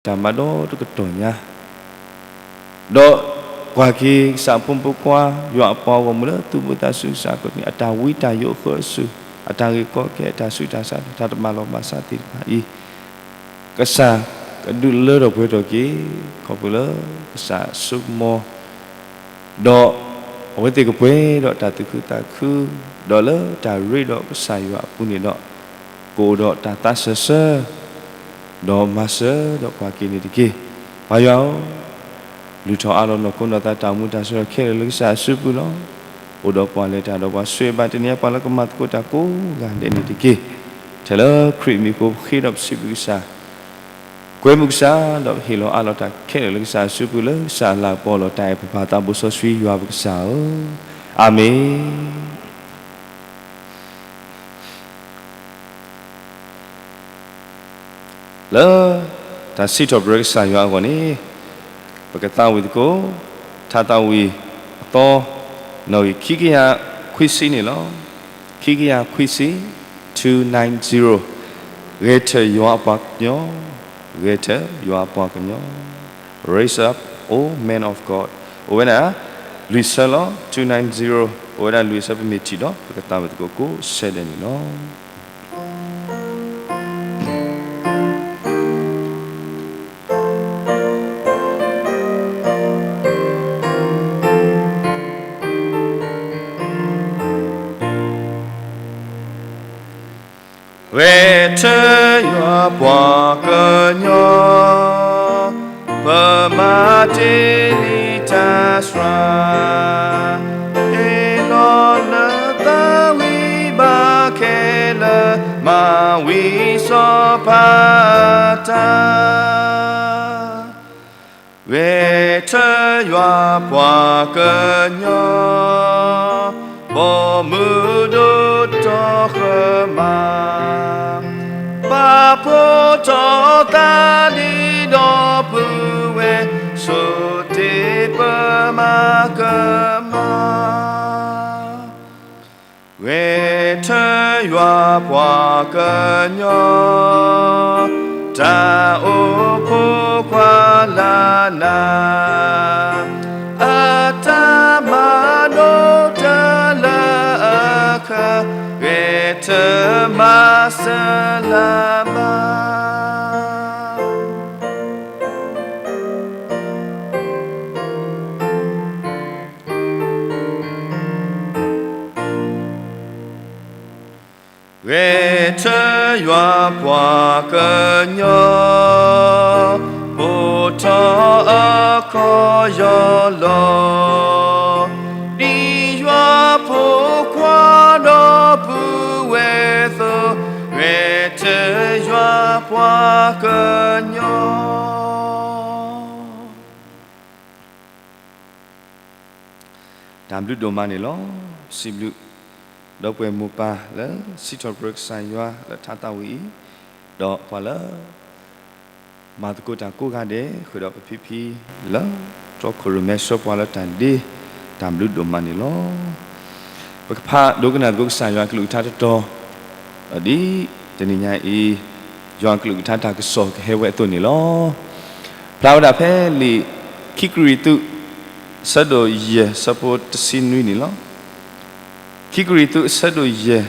တၢ်မၤဒီတကတီၢ်ညါ ဒီးကွၢ်က့ၤကစၢ်အဖိမုၣ်ဖိခွါ ယွၤအပှၤဂီၢ်မုၢ်လၢသူၣ်ဘီၣ်သးစူၤကစၢ်အကျါန့ၣ် အတၢ်ဝံတၢ်ယိးအဃၢအစူၢ် အတၢ်ဂ့ၢ်ကီခဲ အတၢ်ဆူးတၢ်ဆါ တၢ်တမၤလီၤမၤဆါသ့ၣ်တဖၣ်အံၤ ကစၢ်ကဒုးလၢထီၣ်ပှဲၤထီၣ်က့ၤ ခီဖျိလၢကစၢ်ဆိကမိၣ် ဒီးအဝဲသ့ၣ်ကပှဲၤဒီးတၢ်သူၣ်ခုသးခု ဒီးလၢတၢ်ရ့ဒီးကစၢ်ယွၤအပူၤန့ၣ်ဒီး ကအိၣ်ဒီးတၢ်သးစၢၢ်ဆၢ ဒီးမၤစၢၤဒီးပှၤက့ၤန့ၣ်တက့ၢ်. ပၢ်ယွၤဧၢ, လုၢ်ထီၣ်အးလီၤနီၢ်ခိနီၢ်သးတၢ်အိၣ်မူတၢ်ဆၢကတီၢ်ခဲလၢာ်လၢကစၢ်အစုပူၤလီၤ. အိၣ်ဒီးပှၤလဲၤတၢ်ဒီးပှၤဆှၢဘၣ်တနံၤအံၤ ပှၤလၢကမၤသကိးတၢ်ကိးဂၤဒဲးန့ၣ်တက့ၢ်. ထဲလၢခရံာ်မံၤအဃိပဃ့ဒီးပစံးဘျုးကစၢ် ကွဲမုာ်ကစၢ် ဒီးပဟ့ၣ်လီၤအးလီၤတၢ်ခဲလၢာ်လၢကစၢ်အစုပူၤလၢကစၢ်အလၤကပီၤလီၤ တၢ်အဲၣ်ပဖးသးဘိစီဆှံယွၤပကစၢ်ဧၢ, အၤမ့ၣ်. လၢတၢ်စံးထီၣ်ပတြၢၤကစၢ်ယွၤအဂီၢ်န့ၣ် ပကသးဝံၣ်သကိး ထါသးဝံၣ်အသီ နီၣ်ဂံၢ်ခံကယၤခွံဆံန့ၣ်လီၤ. ခံကယၤခွံဆံ two nine zero ဂဲၤထၢၣ်ယွၤအပှၤကညီ, ဂဲၤထၢၣ်ယွၤအပှၤကညီ, Raise up, O men of God. အိၣ်ဝဲဒၣ် လွံၢ်ဆၢလီၤ, two nine zero အိၣ်ဝဲဒၣ်လွံၢ်ဆၢ ပမ့ၢ်ထံၣ်ဒီး ပကသးဝံၣ်သကိးကိးဆၢဒဲးန့ၣ်လီၤ. ဂဲၤထၢၣ်ယွၤပှၤကညီ, ပမၤတ့ၢ်လံတၢ်စှၤ, ဟ့ၣ်လီၤလၢသးဝံၣ်ဘၣ်ခဲလၢာ်, မၤဝံၤစီၤပၤတၢ် ဂဲၤထၢၣ်ယွၤပှၤကညီ, ဘီမုၢ်ဒိၣ်ထီၣ်ဃၢၤမး, ပာ်ဖှိၣ်ထီၣ်သးဒ်ဒီပုၢ်ဝဲၢ်, ဆိၣ်တ့ၢ်ပမၤကမၣ် ဂဲၤထၢၣ်ယွၤပှၤကညီ, တၢ်အိၣ်ဖှိၣ်ခွါလၢနၤ, အတၢ်မၤဒိၣ်တၢ်လၢအခါ, ဂဲၤထၢၣ်မၤစၢၤလၢမၤ ဂဲၤထၢၣ်ယွၤပှၤကညီ, ပိာ်ထီၣ်အခီၣ်ယီၢ်လီၤ, ဒ်ယွၤဖိခွါဒီပုၢ်ဝဲၢ်အသိး, ဂဲၤထၢၣ်ယွၤပှၤကညီ တၢ်ဘျုးဒိၣ်မးန့ၣ်လီၤ. စံးဘျုး ဒီပုၢ်ဝဲၢ်မိၢ်ပၢ်လၢ စံးထီၣ်ပတြၢၤကစၢ်ယွၤလၢထါသးဝံၣ်အံၤ, ဒီးပှၤလၢ မၤသကိးတၢ်ကိးဂၤဒဲး ဃုာ်ဒီးပဖံဖံလၢ တြီခိၣ်ရိၣ်မဲဆှၢပှၤလၢတၢ်ဒ့, တၢ်ဘျုးဒိၣ်မးန့ၣ်လီၤ. ပကဖးဒိကနၣ်သကိးကစၢ်ယွၤအကလုၢ်ကထါတတီၤ ဒ်တနံၤညါအံၤ ယွၤအကလုၢ်ကထါတၢ်ကစီၣ်ကဟဲဝဲအသိးန့ၣ်လီၤ. ဖျါဝဲဒၣ်ဖဲလံာ်ခံကရံၣ်သူး အဆၢဒိၣ်ယဲၢ် အဆၢဖိတဆံနွံန့ၣ်လီၤ. ခံကရံၣ်သူး အဆၢဒိၣ်ယဲၢ်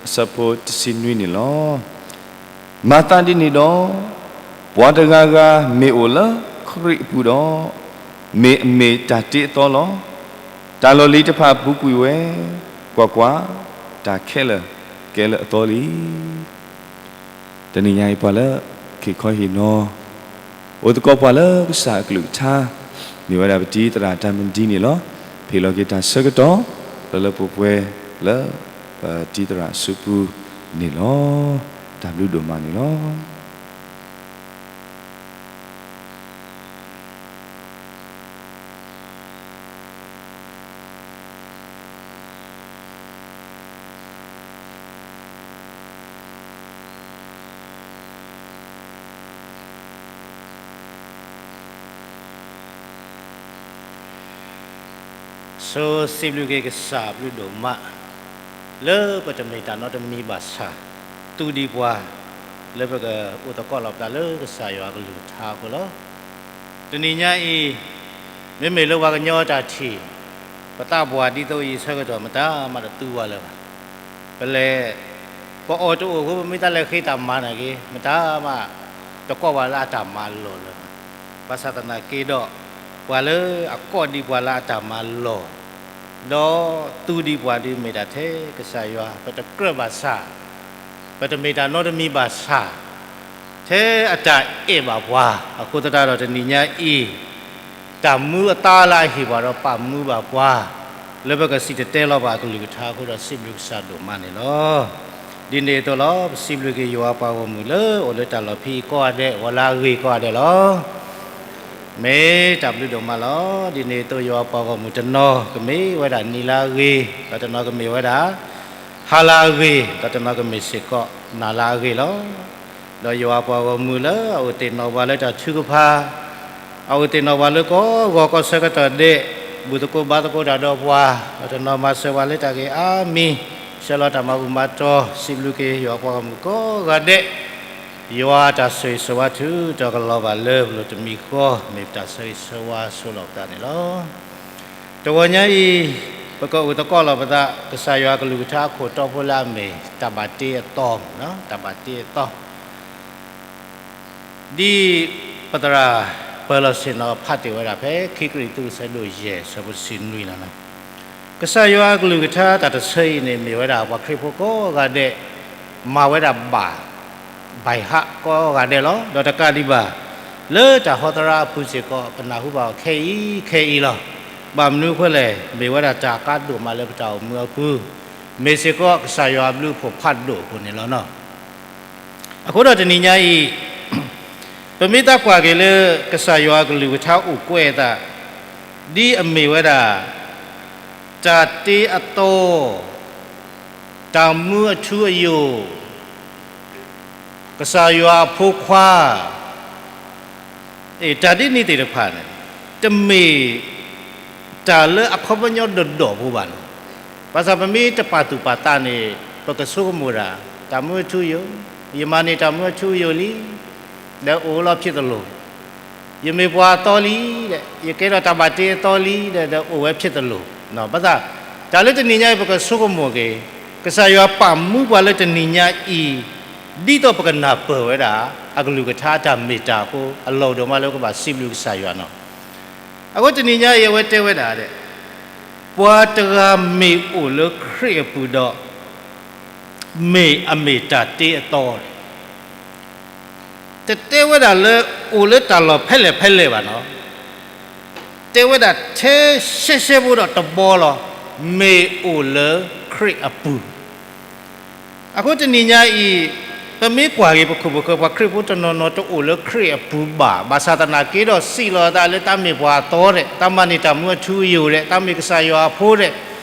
အဆၢဖိတဆံနွံန့ၣ်လီၤ. မၤသးဒ်န့ၣ်ဒီး, ပှၤတဂၤဂၤမ့ၢ်အိၣ်လၢခရံာ်အပူၤဒီး, မ့ၢ်အမ့ၢ်တၢ်တ့အသီလီၤ. တၢ်လီၢ်လံၤတဖၣ်ပူၤကွံာ်ဝဲ, ကွၢ်ကွၢ်, တၢ်ခဲလၢာ်ကဲလၢအသီလံ. တနံၤညါအံၤပှၤလၢ ခ့ၣ်ခီဟ့ၣ်နီၤ အိၣ်သကိးပှၤလၢကစၢ်အကလုၢ်ကထါ မ့ၢ်ဝဲဒၣ်ပတံၤသရၣ်တၢ်မဒံန့ၣ်လီၤ. ပဟ့ၣ်လီၤက့ၤတၢ်ဆၢကတီၢ် လၢလၢပှဲၤပှဲၤလၢ ပတံၤသရၣ်အစုပူၤန့ၣ်လီၤ. တၢ်ဘျုးဒိၣ်မးန့ၣ်လီၤ. ဆိစံးဘျုးက့ၤကစၢ်ဘျုးဒိၣ်မး လၢပတမ့ၢ်တၢ်နီတမံၤဘၣ်ဆၣ် သူၣ်ဒံးပှၤ လၢပကအိၣ်သကိးလီၤပသးလၢကစၢ်ယွၤအကလုၢ်ကထါအဃိလီၤ. တနံၤညါအံၤ, မ့မ့ၢ်လၢပှၤကညီအတၢ်ထံၣ်, ပသးပှၢ်ဒ်သိးအံၤဆၢကတီၢ် မတၤမၤတသူဝဲလၢၤဘၣ်. ပလဲၤ, ပအီၣ်တအိၣ်အဃိ ပမ့ၢ်တၢ်လဲၤဃ့တၢ်မၤန့ၣ်က့ၤ မတၤမၤတကိးပှၤလၢအတၢ်မၤလီၢ်လၢၤဘၣ်. ဘၣ်ဆၣ်သနာ်က့ဒီး, ပှၤလၢအကိးဒံးပှၤလၢအတၢ်မၤလီၢ် ဒီးသူဒံးပှၤဒုးမ့ၢ်ဒၣ်ထဲကစၢ်ယွၤ, ပတကြၢးဘၣ်ဆၣ်, ပတမ့ၢ်တၢ်နီတမံၤဘၣ်ဆၣ်, ထဲအတၢ်အဲၣ်ဘၣ်ပှၤ, အဃိသတးဒီးတနံၤညါအံၤ, တၢ်မူအသါလၢအဟ့ၣ်ပှၤဒီးပာ်မူဘၣ်ပှၤ, လၢပကစံၣ်တဲၤတဲလီၤဘၣ်အကလုၢ်ကထါအဃိဒီး စံးဘျုးကစၢ်ဒိၣ်မးန့ၣ်လီၤ. ဒ်န့ၣ်အသိးလီၤ, ပစံးဘျုးက့ၤယွၤပှၤဂီၢ်မုၢ်လၢအိၣ်လၢတၢ်လီၢ်ဖဲအံၤကိးဂၤဒဲး, ဂီၤလၢအဂ့ၤကိးဂၤဒဲးလီၤ. မ့ၢ်တၢ်ဘျုးဒိၣ်မးလီၤ. ဒ်န့ၣ်အသိးယွၤပှၤဂီၢ်မုၢ်တနီၤကမ့ၢ်ဝဲဒၣ်နံၤလၢအဂ့ၤ, ဒီးတနီၤကမ့ၢ်ဝဲဒၣ် ဟါလၢအဂ့ၤ, ဒီးတနီၤကမ့ၢ်စ့ၢ်ကီးနၤလၢအဂ့ၤလီၤ. ဒီးယွၤပှၤဂီၢ်မုၢ်လၢအအိၣ်သ့ၣ်နီၣ်ပှၤလၢတၢ်ထုကဖၣ်, အအိၣ်သ့ၣ်နီၣ်ပှၤလၢကိးဂီၤကိးဆၢကတီၢ်ဒဲး, ဘူၣ်သကိးဘါသကိးတၢ်ဒီးပှၤ, ဒီးတနီၤမၤစၢၤပှၤလၢတၢ်ဂ့ၢ်အါမံၤ, ဆှၢလီၤတၢ်မၤဘူၣ်မၤတီၤ, စံးဘျုးက့ၤယွၤပှၤဂီၢ်မုၢ်ကိးဂၤဒဲး, ယွၤတၢ်ဆိၣ်ဂ့ၤဆိၣ်ဝါထုးထီၣ်ကလီၤဘၣ်လၢပလိၤတမံၤဃီ, မ့ၢ်ပတၢ်ဆိၣ်ဂ့ၤဆိၣ်ဝါဆိလီၤပသးန့ၣ်လီၤ. တဂီၤညါအံၤ, ပကအိၣ်သကိးလီၤပသး ကစၢ်ယွၤအကလုၢ်ကထါအခိၣ်တီဖိလၢအမ့ၢ် တၢ်ဘၣ်တ့အသီ, တၢ်ဘၣ်တ့အသီ, ဒ်ပသရၣ်ပၢၤလီၢ်ဆ့ၣ်နီၤဖးတ့ၢ်ဝဲဒၣ်ဖဲ ခံကရံၣ်သူး အဆၢဒိၣ်ယဲၢ် အဆၢဖိတဆံနွံလီၤ. ကစၢ်ယွၤအကလုၢ်ကထါတၢ်တဆၢအံၤန့ၣ် မ့ၢ်ဝဲဒၣ်ပှၤခရံာ်ဖိကိးဂၤဒဲး မၤဝဲဒၣ်ဘၣ် by heart ကိးဂၤဒဲးလီၤ. ဒီးတကးဒံးဘၣ် လၢတၢ်ဟီသရၣ်အပူၤစ့ၢ်ကီး ပနၢ်ဟူဘၣ်အီၤခဲအံၤခဲအံၤလီၤ. ဘၣ်မနုၤအဃိလဲၣ်, မ့ၢ်ဝဲဒၣ်တၢ်ကါဒိၣ်မးလၢပတၢ်အိၣ်မူအပူၤ, မ့ၢ်စ့ၢ်ကီးကစၢ်ယွၤအဘျုးအဖှိၣ်ဖးဒိၣ်အဃိန့ၣ်လီၤ. အဃိဒီးတနံၤညါအံၤ, ပမ့ၢ်သးကွၢ်က့ၤလၢကစၢ်ယွၤအကလုၢ်ကထါအိၣ်ကွဲးအသး, ဒ်အမ့ၢ်ဝဲဒၣ် တၢ်တ့အသီ, တၢ်မူအထူအယိာ်, ကစၢ်ယွၤအဖိခွါ, တၢ်ဒ်န့ၣ်သ့ၣ်တဖၣ်န့ၣ် တမ့ၢ်တၢ်လၢအခီပညီဒိၣ်ဒိၣ်ဖိဘၣ်န့ၣ်. ဘၣ်ဆၣ်ပမ့ၢ်တပာ်သူၣ်ပာ်သးန့ၣ် ပကဆိကမိၣ်ဒၣ် တၢ်မူအထူအယိာ်, ယမၤန့ၢ်တၢ်မူအထူအယိာ်လံ, ဒီးအိၣ်လီၤဖြစ်သလို, ယမ့ၢ်ပှၤအသီလံ, ဒီးယကဲထီၣ်တၢ်ဘၣ်တ့အသီလံ, ဒီးအိၣ်ဝဲဖြစ်သလို, ဘၣ်ဆၣ် တၢ်လၢတနံၤညါအံၤ ပကဆိကမိၣ်က့ၤ ကစၢ်ယွၤပာ်မူပှၤလၢတနံၤညါအံၤ, ဒ်သိးပကနၢ်ပၢၢ်ဝဲဒၣ် အကလုၢ်ကထါအတၢ်မ့ၢ်တၢ်အဃိ အလီၢ်ဒိၣ်မးလၢပကဘၣ်စံးဘျုးကစၢ်ယွၤန့ၣ်. အဃိတနံၤညါအံၤ အဝဲတဲဝဲဒၣ်, ပှၤတဂၤမ့ၢ်အိၣ်လၢခရံာ်အပူၤဒီး မ့ၢ်အမ့ၢ်တၢ်တ့အသီန့ၣ် တတဲဝဲဒၣ်လၢအိၣ်လၢတၢ်လီၢ်ဖဲလဲၣ်ဖဲလဲၣ်ဘၣ်န့ၣ်, တဲဝဲဒၣ်ထဲရှဲရှဲဖိဒီးတဘီလီၤ, မ့ၢ်အိၣ်လၢခရံာ်အပူၤ. အဃိတနံၤညါအံၤ, ပမ့ၢ်ကွၢ်က့ၤပခိၣ်ပဃၢၤ ပှၤခရံာ်ဖိတနီၤနီၤတအိၣ်လၢခရံာ်အပူၤဘၣ်, ဘၣ်ဆၣ်သနာ်က့ဒီးစံးလီၤအသးလၢတၢ်မ့ၢ်ပှၤအသီဒီး တၢ်မၤန့ၢ်တၢ်မူအထူအယိာ်ဒီး တၢ်မ့ၢ်ကစၢ်ယွၤအဖိဒီး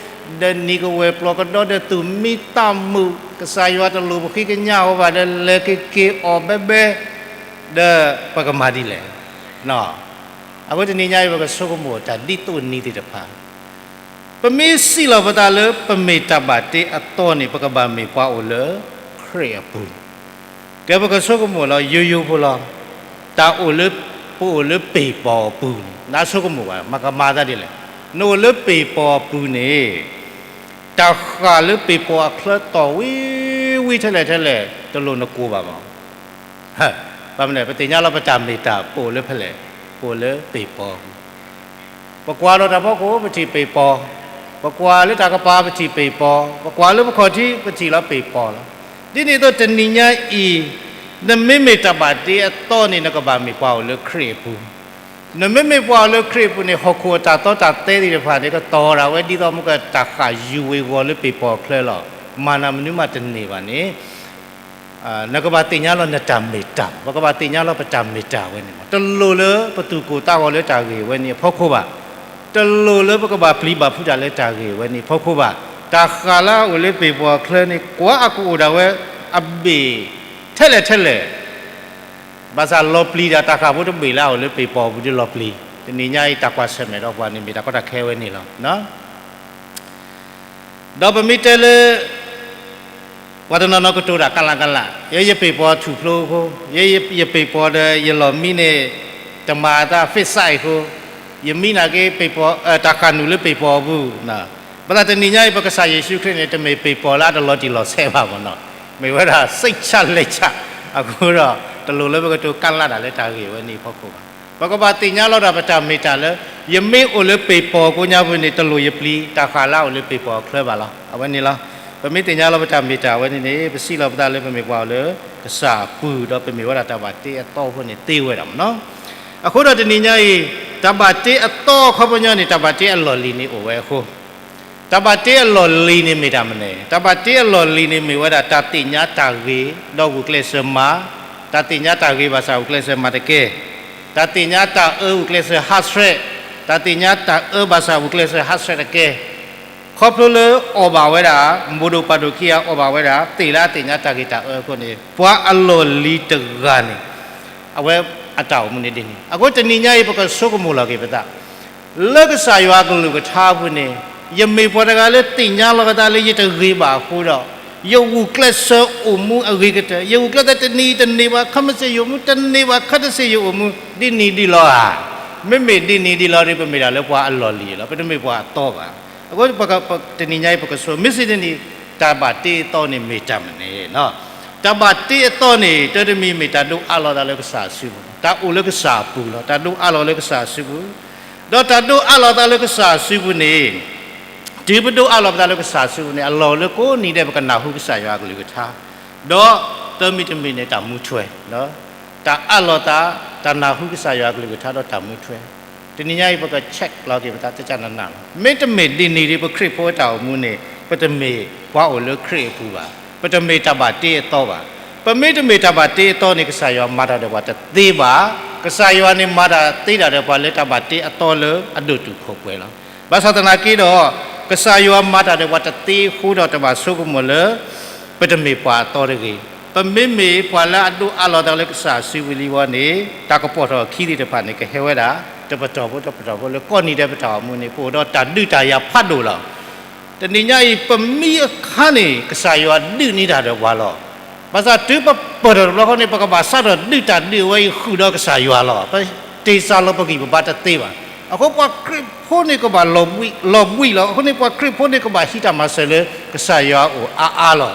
ဒီးနံၤကဝဲၤပျီကဒီဒီးသူၣ်မံသးမုာ် ကစၢ်ယွၤတလိၣ်ပဃ့ကညးအီၤဘၣ်ဒီး လဲၤက့ၤက့ၤအီၣ်ဘဲဘဲ ဒီးပကမၤဒ်လဲၣ်. အဃိတနံၤညါအံၤ ပကဆိကမိၣ်တၢ်ဒ်သိးနံၤသ့ၣ်တဖၣ်, ပမ့ၢ်စံးလီၤပသးလၢ ပမ့ၢ်တၢ်ဘၣ်တ့အသီန့ၣ် ပကဘၣ်မ့ၢ်ပှၤအိၣ်လၢခရံာ်အပူၤ. ကဲ ပကဆိကမိၣ်လီၤ ယိယိဖိလီၤ. တၢ်အိၣ်လၢ, ပအိၣ်လၢပ့ၤပီၤအပူၤန့ၣ် နဆိကမိၣ်ဘၣ်, မ့ၢ်ကမၤသးဒ်လဲၣ်. နအိၣ်လၢပ့ၤပီၤအပူၤန့ၣ် တၢ်ဃၣ်လၢပ့ၤပီၤအချၢတီၢ်ဝံၤဝံၤထဲလဲၣ်ထဲလဲၣ် တလိၣ်နကိးဘၣ်မး. ဘၣ်မနုၤလဲၣ်, ပသ့ၣ်ညါလီၤပတၢ်မ့ၢ်တၢ် ပအိၣ်လၢဖဲလဲၣ်, ပအိၣ်လၢပ့ၤပီၤအပူၤ. ပကွၢ်လီၤတၢ်ဖီခိၣ် ပထံၣ်ပ့ၤပီၤ, ပကွၢ်လၢတၢ်ကပၤ ပထံၣ်ပ့ၤပီၤ, ပကွၢ်လၢပခီၣ်ထံး ပထံၣ်လီၤပ့ၤပီၤလီၤ. ဒ်န့ၣ်အသိးတနံၤညါအံၤ, နမ့မ့ၢ်တၢ်ဘၣ်တ့အသီန့ၣ် နကဘၣ်မ့ၢ်ပှၤအိၣ်လၢခရံာ်အပူၤ. နမ့မ့ၢ်ပှၤအိၣ်လၢခရံာ်အပူၤန့ၣ် ဟီၣ်ခိၣ်အတၢ်သီတၢ်သဲသ့ၣ်တဖၣ်န့ၣ် ကတီၤဒၣ်ဝဲဒ်သိးမ့ၢ်ကတၢ်ဃၣ်ယူၤဝ့ၤဝီၤလၢပ့ၤပီၤအချၢလီၤ. မၤနၤမနုၤမးတန့ၢ်ဘၣ်န့ၣ် နကဘၣ်သ့ၣ်ညါလီၤနတၢ်မ့ၢ်တၢ်, ပကဘၣ်သ့ၣ်ညါလီၤပတၢ်မ့ၢ်တၢ်ဝဲန့ၣ်. တလိၣ်လၢပသူၣ်ကိၢ်သးဂီၤလၢတၢ်ဂ့ၢ်ဝဲန့ၣ်အဖီခိၣ်ဘၣ်. တလိၣ်လၢပကဘၣ်ပျံၤဘၣ်ဖုးတၢ်လၢတၢ်ဂ့ၢ်ဝဲန့ၣ်အဖီခိၣ်ဘၣ်. တၢ်ဃၣ်လၢအအိၣ်လၢပ့ၤပီၤအချၢန့ၣ် ကွၢ်အကအိၣ်ဒၣ်ဝဲအဘ့ၣ်ထဲလဲၣ်ထဲလဲၣ်. ဘၣ်ဆၣ်လီၤပျံၤဒၣ်တၢ်ဃၣ်ဖိတဘ့ၣ်လၢအအိၣ်လၢပ့ၤပီၤအပူၤဒ်လီၤပျံၤ. တနံၤညါအံၤတၢ်ကွၢ်ဆၢၣ်မဲာ်ဒီးပှၤန့ၣ် မ့ၢ်တၢ်ကီတၢ်ခဲဝဲန့ၣ်လီၤ. ဒီးပမ့ၢ်တဲလၢ ပှၤတနီၤနီၤကတိၤတၢ်ကလၢ်ကလၢ်, ယဲယပ့ၤပီၤထူၣ်ဖျိအဃိ, ယဲယပ့ၤပီၤဒီးယလီၢ်မံန့ၣ် တမၤတၢ် fit size အဃိ, ယမံနာ်က့ တၢ်ဃၣ်နူာ်လၢပ့ၤပီၤအပူၤ, ဘၣ်ဆၣ်တနံၤညါအံၤ ပကစၢ်ယ့ၣ်ၡူးခရံာ်န့ၣ် တမ့ၢ်ပ့ၤပီၤလၢအတလီၤတံၢ်လီၤဆဲးဘၣ်မ့ၢ်နီၤ, မ့ၢ်ဝဲဒၣ် စိတ်ချလက်ချ အဃိဒီး တလိၣ်လၢပကတိၤကလၢ်တၢ်လၢတၢ်ဂ့ၢ်ဝဲန့ၣ်အဖီခိၣ်ဘၣ်. ပကဘၣ်သ့ၣ်ညါလီၤတၢ်ပတၢ်မ့ၢ်တၢ်လၢ ယမ့ၢ်အိၣ်လၢပ့ၤပီၤကိးညါပူၤန့ၣ် တလိၣ်ယပျံၤတၢ်ဃၣ်လၢအအိၣ်လၢပ့ၤပီၤအချၢဘၣ်လီၤ. အဝဲန့ၣ်လီၤ. ပမ့ၢ်သ့ၣ်ညါလီၤပတၢ်မ့ၢ်တၢ်ဝဲန့ၣ်န့ၣ် ပစံးလီၤပသးလၢပမ့ၢ်ပှၤအိၣ်လၢကစၢ်အပူၤ ဒီးပမ့ၢ်ဝဲဒၣ်တၢ်ဘၣ်တ့အသီအဃိန့ၣ်သ့ဝဲဒၣ်မ့ၢ်နီၤ. အဃိဒီးတနံၤညါအံၤ တၢ်ဘၣ်တ့အသီအခီပညီန့ၣ် တၢ်ဘၣ်တ့အလီၢ်လံၤန့ၣ်အိၣ်ဝဲအဃိ တၢ်ဘၣ်တ့အလီၢ်လံၤန့ၣ်မ့ၢ်တၢ်မနုၤလဲၣ်. တၢ်ဘၣ်တ့အလီၢ်လံၤန့ၣ်မ့ၢ်ဝဲဒၣ် တၢ်သ့ၣ်ညါတၢ်ဂ့ၤ ဒီးဂုာ်ကျဲးစၢးမၤ, တၢ်သ့ၣ်ညါတၢ်ဂ့ၤဘၣ်ဆၣ်ဂုာ်ကျဲးစၢးမၤတကဲ, တၢ်သ့ၣ်ညါတၢ်အၢဂုာ်ကျဲးစၢးဟးဆှဲး, တၢ်သ့ၣ်ညါတၢ်အၢဘၣ်ဆၣ်ဂုာ်ကျဲးစၢးဟးဆှဲးတကဲ, ခီဖျိလၢအီၣ်ဘၣ်ဝဲဒၣ် မိၢ်ဒိၣ်ပၢ်ဒိၣ်ခံဂၤအီၣ်ဘၣ်ဝဲဒၣ် သ့ၣ်လၢအသ့ၣ်ညါတၢ်ဂ့ၤတၢ်အၢအဃိန့ၣ် ပှၤအလီၢ်လံၤတဂၤန့ၣ် အဝဲအတၢ်အိၣ်မူန့ၣ်ဒ်န့ၣ်. အဃိတနံၤညါအံၤ ပကဆိကမိၣ်လီၤက့ၤပသး လၢကစၢ်ယွၤအကလုၢ်ကထါအပူၤန့ၣ် ယမ့ၢ်ပှၤတဂၤလၢသ့ၣ်ညါလီၤကသးလၢယတဂ့ၤဘၣ်အဃိဒီး ယဂုာ်ကျဲးစၢးအိၣ်မူအဂ့ၤကတၢၢ်, ယဂုာ်ကျဲးစၢးတနံၤအံၤတန့ၢ်ဘၣ် ခီမ့ၢ်စ့ၢ်ယအိၣ်မူ, တန့ၢ်ဘၣ်ခီတစ့ၢ်ယအိၣ်မူ, ဒ်န့ၣ်ဒ်လီၤဧါ. မ့မ့ၢ်ဒ်န့ၣ်ဒ်လီၤဒီး ပမ့ၢ်ဒၣ်လၢပှၤအလီၢ်လံၤလီၤ, ပတမ့ၢ်ပှၤအသီဘၣ်. အဃိတနံၤညါအံၤ ပကဆိ မ့ၢ်စ့ၢ်ဒ်န့ၣ် တၢ်ဘၣ်တ့အသီန့ၣ်မ့ၢ်တၢ်မနုၤလဲၣ်. တၢ်ဘၣ်တ့အသီန့ၣ် တၢ်တမံၤမ့ၢ်တၢ်ဒိးအးလီၤသးလၢကစၢ်အစုပူၤ, တၢ်အိၣ်လၢကစၢ်အပူၤလီၤ, တၢ်ဒိးအးလီၤလၢကစၢ်အစုပူၤ ဒီးတၢ်ဒိးအးလီၤသးလၢကစၢ်အစုပူၤန့ၣ် တုၤပဒိးအးလီၤပသးလၢကစၢ်အစုပူၤန့ၣ် အလီၢ်လၢကိးနံၤဒဲး ပကနၢ်ဟူကစၢ်ယွၤအကလုၢ်ကထါ, ဒီးတၢ်မံၤတမံၤန့ၣ် တၢ်မူထွဲ, တၢ်အးလီၤသး, တၢ်နၢ်ဟူကစၢ်ယွၤအကလုၢ်ကထါဒီးတၢ်မူထွဲ. တနံၤညါအံၤ ပက check လီၤက့ၤပသး တကနနၢ်လီၤ. မ့တမ့ၢ်ဒ်န့ၣ်ဒီး ပခရံာ်ဖိအတၢ်အိၣ်မူန့ၣ် ပတမ့ၢ်ပှၤအိၣ်လၢခရံာ်အပူၤဘၣ်, ပတမ့ၢ်တၢ်ဘၣ်တ့အသီဘၣ်. ပမ့တမ့ၢ်တၢ်ဘၣ်တ့အသီန့ၣ် ကစၢ်ယွၤမၤတၢ်ဒီးပှၤတသ့ဘၣ်. ကစၢ်ယွၤန့ၣ်မၤတၢ်သ့တၢ်ဒီးပှၤလၢတၢ်ဘၣ်တ့အသီလၢအဒိၣ်တုာ်ခိၣ်ပှဲၤလီၤ. ဘၣ်ဆၣ်သနာ်က့ဒီး ကစၢ်ယွၤမၤတၢ်ဒီးပှၤတသ့အဃိဒီး တဘၣ်ဆိကမိၣ်လၢ ပတမ့ၢ်ပှၤအသီတဂ့ၤ. ပမ့မ့ၢ်ပှၤလၢအဒိးအးလီၤသးလၢကစၢ်စုပူၤလံအဂီၢ်န့ၣ် တၢ်ကပီၤထီၣ်အခံသ့ၣ်တဖၣ်န့ၣ် ကဟဲဝဲဒၣ် တပတီၢ်ဖိတပတီၢ်ဖိလၢကိးနံၤဒဲးပတၢ်အိၣ်မူန့ၣ် ပအိၣ်ဒီးတၢ်ဒုးတၢ်ယၤဖးဒိၣ်လီၤ. တနံၤညါအံၤ ပမံအခါန့ၣ် ကစၢ်ယွၤဒုးန့ၢ်တၢ်ဒီးပှၤလီၤ. ဘၣ်ဆၣ်တုၤပပၢၢ်ထီၣ်တဘျီဃီန့ၣ် ပကဘၣ်စးထီၣ်ဒုးတၢ်ဒုးအဝဲအံၤဃုာ်ဒီးကစၢ်ယွၤလီၤ. ပတ့စၢ်လီၤပဂံၢ်ပဘါတသ့ဘၣ်. အဃိပှၤခရံာ်ဖိန့ၣ် ကဘၣ်လီၤဘှံးလီၤ. အဃိန့ၣ် ပှၤခရံာ်ဖိန့ၣ် ကဘၣ်ဟံးတၢ်မၤစၢၤလၢကစၢ်ယွၤအအိၣ်အါအါလီၤ.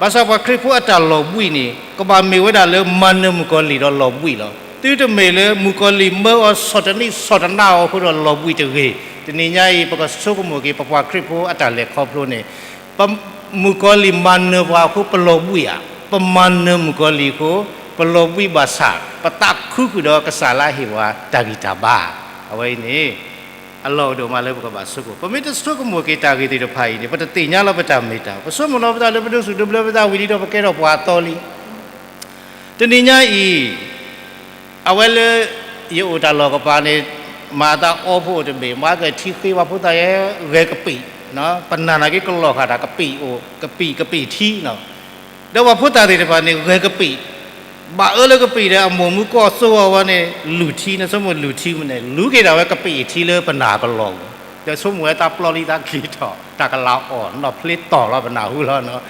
ဘၣ်ဆၣ်ပှၤခရံာ်ဖိအတၢ်လီၤဘှံးန့ၣ် ကဘၣ်မ့ၢ်ဝဲဒၣ်လၢမၤနၢၤမုၣ်ကီၤလံၢ်ဒီးလီၤဘှံးလီၤ. သုတမ့ၢ်လၢမုၣ်ကီၤလံၢ်မၢအီၤဆီၣ်တနံၣ်ဆီၣ်တနၣ်အီၤအဃိဒီးလီၤဘှံးတဂ့ၤ. တနံၤညါအံၤ ပကဆိကမိၣ်က့ၤ ပပှၤခရံာ်ဖိအတၢ်လဲၤခီဖျိန့ၣ် ပ မုၣ်ကီၤလံၢ်မၤနၢၤပှၤအဃိ ပလီၤဘှံးဧါ, ပမၤနၢၤမုၣ်ကီၤလံၢ်အဃိ ပလီၤဘှံးဘၣ်ဆၣ် ပသးခုဃုာ်ဒီးကစၢ်လၢအဟ့ၣ်ပှၤတၢ်ဂံၢ်တၢ်ဘါ. အဝဲအံၤန့ၣ် အလီၢ်အိၣ်ဒိၣ်မးလၢပကဘၣ်ဆိကမိၣ်. ပမ့ၢ်တဆိကမိၣ်က့ၤတၢ်ဂ့ၢ်သ့ၣ်တဖၣ်အံၤန့ၣ် ပတသ့ၣ်ညါလီၤပတၢ်မ့ၢ်တၢ်, ပဆိကမိၣ်လီၤပသးလၢပဒိးစူၣ်ဒိးဘျၢပသးဝံၤလံဒီး ပကဲထီၣ်ပှၤအသီလံ. တနံၤညါအံၤ အဝဲလၢ ယအိၣ်တၢ်လီၢ်ကပၤန့ၣ် မၤသးအီဖိအိၣ်တဘ့ၣ်, မၤကထံဃ့ ပှၤဖိသၣ်ယဲ ဂဲၤကပံာ်, ပနၢ်နာ်က့ကလီၢ်ဃာ်တၢ်ကပံာ်အိၣ်, ကပံာ် ကပံာ်ထံနီၤ. ဒီးပှၤဖိသၣ်သ့ၣ်တဖၣ်န့ၣ် ဂဲၤကပံာ်, ဘၣ်အၢလၢကပံာ်ဒီး အမိၢ်မူကီၢ်စိအီၤဝဲန့ၣ် လူၢ်ထံန့ၣ်, ဆိကမိၣ်လူၢ်ထံမ့ၢ်န့ၣ် လူၤက့ၤဒၣ်ဝဲကပံာ်အထံလၢပနၢ်ကလီၢ်ပူၤ, ဒီးဆိကမိၣ်ဝဲသးပျီလံသးက့ၤထီၣ်, တၢ်ကလၤအီၣ် နီၢ်ဖျ့တီၢ်လီၤပနၢ်ဟူလီၤနီၤ.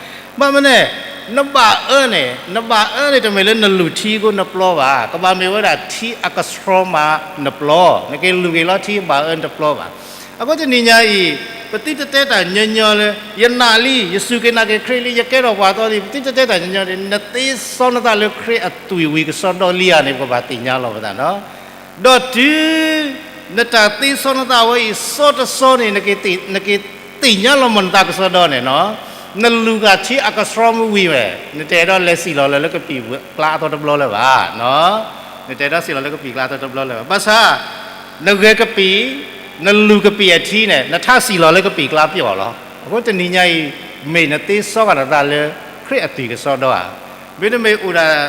ဘၣ်မနုၤလဲၣ်, နဘၣ်အၢန့ၣ်, နဘၣ်အၢန့ၣ် တမ့ၢ်လၢနလူၢ်ထံအဃိနပျီဘၣ်, ကဘၣ်မ့ၢ်ဝဲဒၣ်ထံအကဆှီမးနပျီ, နက့ၤလူၤက့ၤလီၤထံဘၣ်အၢနတပျီဘၣ်. အဃိတနံၤညါအံၤ ပသုတတဲတၢ်ညီညီလၢ ယနာ်လံ, ယစူၢ်က့ၤနာ်က့ၤခရံာ်လံ, ယကဲထီၣ်ပှၤအသီလံ, ပသုတတဲတၢ်ညီညီန့ၣ် နသ့စီနသးလၢခရံာ်အသွံၣ်ဝံၤကစီဒီလံဧါန့ၣ် ပကဘၣ်သ့ၣ်ညါလီၤပသးနီၤ. ဒီးတုၤ နတၢ်သ့စီနသးဝဲအံၤ စီတစီန့ၣ် နက့ၤသ့ၣ်ညါလီၤမၢ်နသးကစီဒီန့ၣ်နီၤ, နလူၤဃာ်ထံအကဆှီမ့ၢ်ဝံၤဝဲ, နတအဲၣ်ဒိးလဲၤစံၣ်လီၤလၢ လၢကပံာ်ကျါအသီတဘျီလၢၤဘၣ်. နတအဲၣ်ဒိးစံၣ်လီၤလၢကပံာ်ကျါအသီတဘျီလၢၤဘၣ်. ဘၣ်ဆၣ် နဂဲၤကပံာ်, နလူၤကပံာ်အထံန့ၣ် နထါစံၣ်လီၤလၢကပံာ်ကျါပျီလီၤ. အဃိတနံၤညါအံၤ မ့ၢ်နသ့စီကဒီးသးလၢ ခရံာ်အသွံၣ်ကစီဒီဧါ. မ့တမ့ၢ်အိၣ်ဒၣ်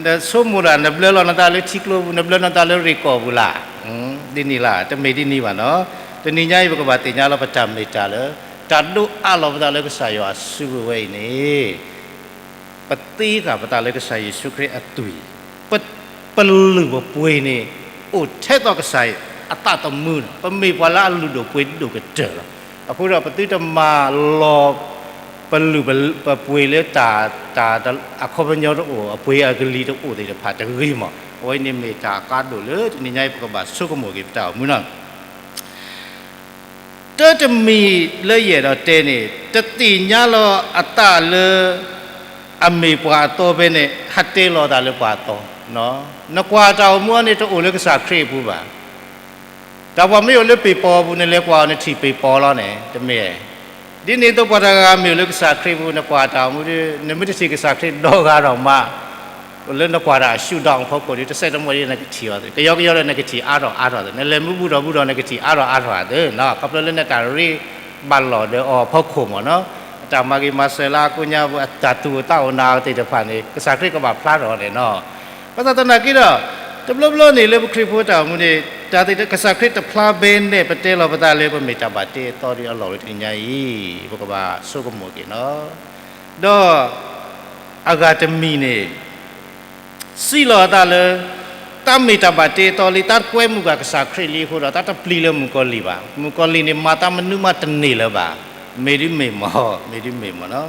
နဆိကမိၣ်ဒၣ် နဘျၢလီၤနသးလၢထံကျိပူၤ, နဘျၢလီၤနသးလၢရ့ၣ်ကီၢ်ပူၤလၢ်, ဒ်န့ၣ်လၢ်, တမ့ၢ်ဒ်န့ၣ်ဘၣ်နီၤ. တနံၤညါအံၤ ပကဘၣ်သ့ၣ်ညါလီၤပတၢ်မ့ၢ်တၢ်လၢ တၢ်ဒိးအးလီၤပသးလၢကစၢ်ယွၤအစုပူၤဝဲအံၤန့ၣ် ပသ့ဃာ်ပသးလၢကစၢ်ယ့ၣ်ၡူးခရံာ်အသွံၣ်, ပ ပလုၢ်ပပှ့ၤန့ၣ် အိၣ်ထဲသိးကစၢ်အသးသမူလီၤ. ပမ့ၢ်ပှၤလၢအလုၢ်ဒိၣ်ပှ့ၤဒိၣ်ကတၢၢ်လီၤ. အဃိဒီးပသုတမၤလီၤ ပလုၢ်ပပှ့ၤလၢတၢ် တၢ်အခီပညီတအိၣ် အပှ့ၤအကလံၤတအိၣ်သ့ၣ်တဖၣ်တဂ့ၤမး. အဝဲန့ၣ်မ့ၢ်တၢ်အကါဒိၣ်လၢတနံၤညါအံၤ ပကဘၣ်ဆိကမိၣ်က့ၤပတၢ်အိၣ်မူနီၤ. တၢ်တမံၤလၢယအဲၣ်ဒိးတဲန့ၣ် တသ့ၣ်ညါလီၤအသးလၢ အမ့ၢ်ပှၤအသီဖဲန့ၣ် ဟးတဲလီၤသးလၢပှၤအသီ. နကွၢ်တၢ်အိၣ်မူအီၤန့ၣ် တအိၣ်လၢကစၢ်ခရံာ်အပူၤဘၣ်. တၢ်ပှၤမ့ၢ်အိၣ်လၢပ့ၤပီၤအပူၤန့ၣ် လဲၤကွၢ်အီၤန့ၣ် ထံၣ်ပ့ၤပီၤလီၤန့ၣ် တမ့ၢ်. ဒ်န့ၣ်အသိးပှၤတဂၤမ့ၢ်အိၣ်လၢကစၢ်ခရံာ်အပူၤ နကွၢ်တၢ်အိၣ်မူဒီး နမ့ၢ်တထံၣ်ကစၢ်ခရံာ်ဒီဂၤဒီးမး လၢနကွၢ်တၢ်အရှုထောင့်အဖီခိၣ်ဒီး တစဲးတမီၢ်ဒီးနကထံၣ်အီၤသ့ ကယီကယီဒီးနကထံၣ်အါထီၣ်အါထီၣ်သ့ နလဲၤမုၢ်ဘူၣ်ထီၣ်ဘူၣ်ဒီးနကထံၣ်အါထီၣ်အါထီၣ်သ့နီၤ ခီဖျိလၢနတၢ်ရ့ဘၣ်လီၢ်ဒီးအီၤအဖီခိၣ်မးနီၤ အတၢ်မၤဂ့ၤမၤစၢၤလၢအကိးညါပူၤ အတၢ်သူၣ်အိၣ်သးအိၣ်နၤသ့ၣ်တဖၣ်န့ၣ် ကစၢ်ခရံာ်ကဘၣ်ဖျါထီၣ်န့ၣ်နီၤ ဘၣ်ဆၣ်သနာ်က့ဒီး တဘျီဘျီန့ၣ်လၢပခရံာ်ဖိတၢ်အိၣ်မူန့ၣ် တၢ်သ့ၣ်ကစၢ်ခရံာ်တဖျါဘဲန့ၣ် ပတဲလီၤပသးလၢပမ့ၢ်တၢ်ဘၣ်တ့အသီဒီးအလီၢ်လၢတနံၤညါအံၤ ပကဘၣ်ဆိကမိၣ်က့ၤနီၤ ဒီး အဂၤတမံၤန့ၣ် စံးလီၤအသးလၢ တၢ်မ့ၢ်တၢ်ဘၣ်တ့အသီလံ တၢ်ကွဲမုာ်ကွၢ်ကစၢ်ခရံာ်လံအဃိဒီး တၢ်တပျံၤလၢမုၣ်ကီၤလံၢ်ဘၣ်. မုၣ်ကီၤလံၢ်န့ၣ် မၤတၢ်မနုၤမးတန့ၢ်လၢၤဘၣ်. မ့ၢ်ဒ်မ့ၢ်မး, မ့ၢ်ဒ်မ့ၢ်မးနီၤ.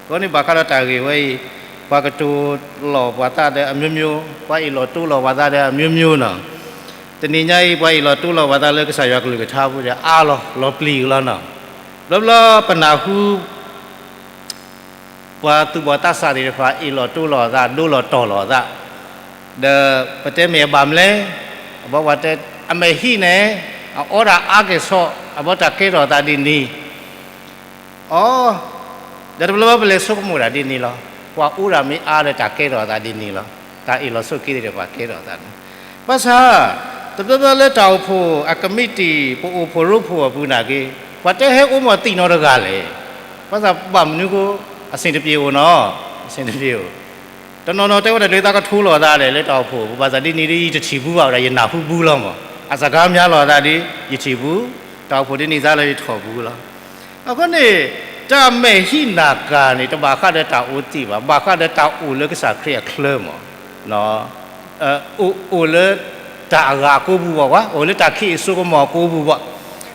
အဃိန့ၣ် ဘၣ်ဃးဒီးတၢ်ဂ့ၢ်ဝဲအံၤ, ပှၤကတိၤလီၤပှၤသးဒီးအမျိုးမျိုး, ပှၤအ့ၣ်လိာ်တိလိာ်ပှၤသးဒီးအမျိုးမျိုးနီၤ. တနံၤညါအံၤ ပှၤအ့ၣ်လိာ်တိလိာ်ပှၤသးလၢကစၢ်ယွၤကလုၢ်ကထါပူၤဒီးအါလီၤ, လီၤပျံၤကလီၤနီၤ. ဘျီဘျီပနၢ်ဟူ ပှၤသူၣ်ဘီၣ်သးစၢ်သ့ၣ်တဖၣ် အ့ၣ်လိာ်တိလိာ်အသး, ဒိလိာ်တီၢ်လိာ်အသး, ဒီးပတဲမ့ၢ်အဘၣ်မလဲၣ်, အဘီပှၤတဲ, အမဲာ်ဟံၣ်န့ၣ် အအီဒၣ်အါက့ၤဆီ, အဘီတၢ်ကဲထီၣ်အသးဒ်န့ၣ်, အီ, ဒီးတဘျီဘျီပလဲၤဆိကမိၣ်ဒၣ်ဒ်န့ၣ်လီၤ. ပှၤအီဒၣ်မ့ၢ်အါဒီးတၢ်ကဲထီၣ်အသးဒ်န့ၣ်လီၤ. တၢ်အ့ၣ်လိာ်ဆိးက့သ့ၣ်တဖၣ်ကဲထီၣ်အသးန့ၣ်, ဘၣ်ဆၣ် တဘျီဘျီလၢတၢ်အိၣ်ဖှိၣ်အကမံးတံာ် ပအိၣ်ဖှိၣ်ရိဖှိၣ်အပူၤနာ်က့, ပှၤတဲဟဲအိၣ်မီၢ်သံၣ်နီတဂၤလဲၣ်. ဘၣ်ဆၣ်ဘၣ်မနုၤဃိ အဆင်တပြေအိၣ်နီၤ, အဆင်တပြေအိၣ်. တနီၤနီၤတဲဝဲဒၣ်ဒ်သိးကထိလိာ်အသးလဲၣ် လၢတၢ်အိၣ်ဖှိၣ်ပူၤ, ဘၣ်ဆၣ်ဒ်န့ၣ်ဒ်ယတထံၣ်ဘူးဘၣ်ဝဲဒၣ် ယနၢ်ဟူဘူးလီၤမး. အစကားများလိာ်အသးဒ် ယထံၣ်ဘူး, တၢ်အိၣ်ဖှိၣ်ဒ်န့ၣ်သးလၢယထံၣ်ဘူးလီၤ. အဃိန့ၣ် တၢ်မဲာ်ဟံၣ်နာ်ကၤန့ၣ် တဘၣ်ဃးဒီးတၢ်အိၣ်သံၣ်ဘၣ်, ဘၣ်ဃးဒီးတၢ်အိၣ်လၢကစၢ်ခရံာ်အချၢမး. အိၣ်လၢတၢ်အဂၤအကိပူၤဘၣ်, အိၣ်လၢတၢ်ခံးအစိကမီၤအကိပူၤဘၣ်.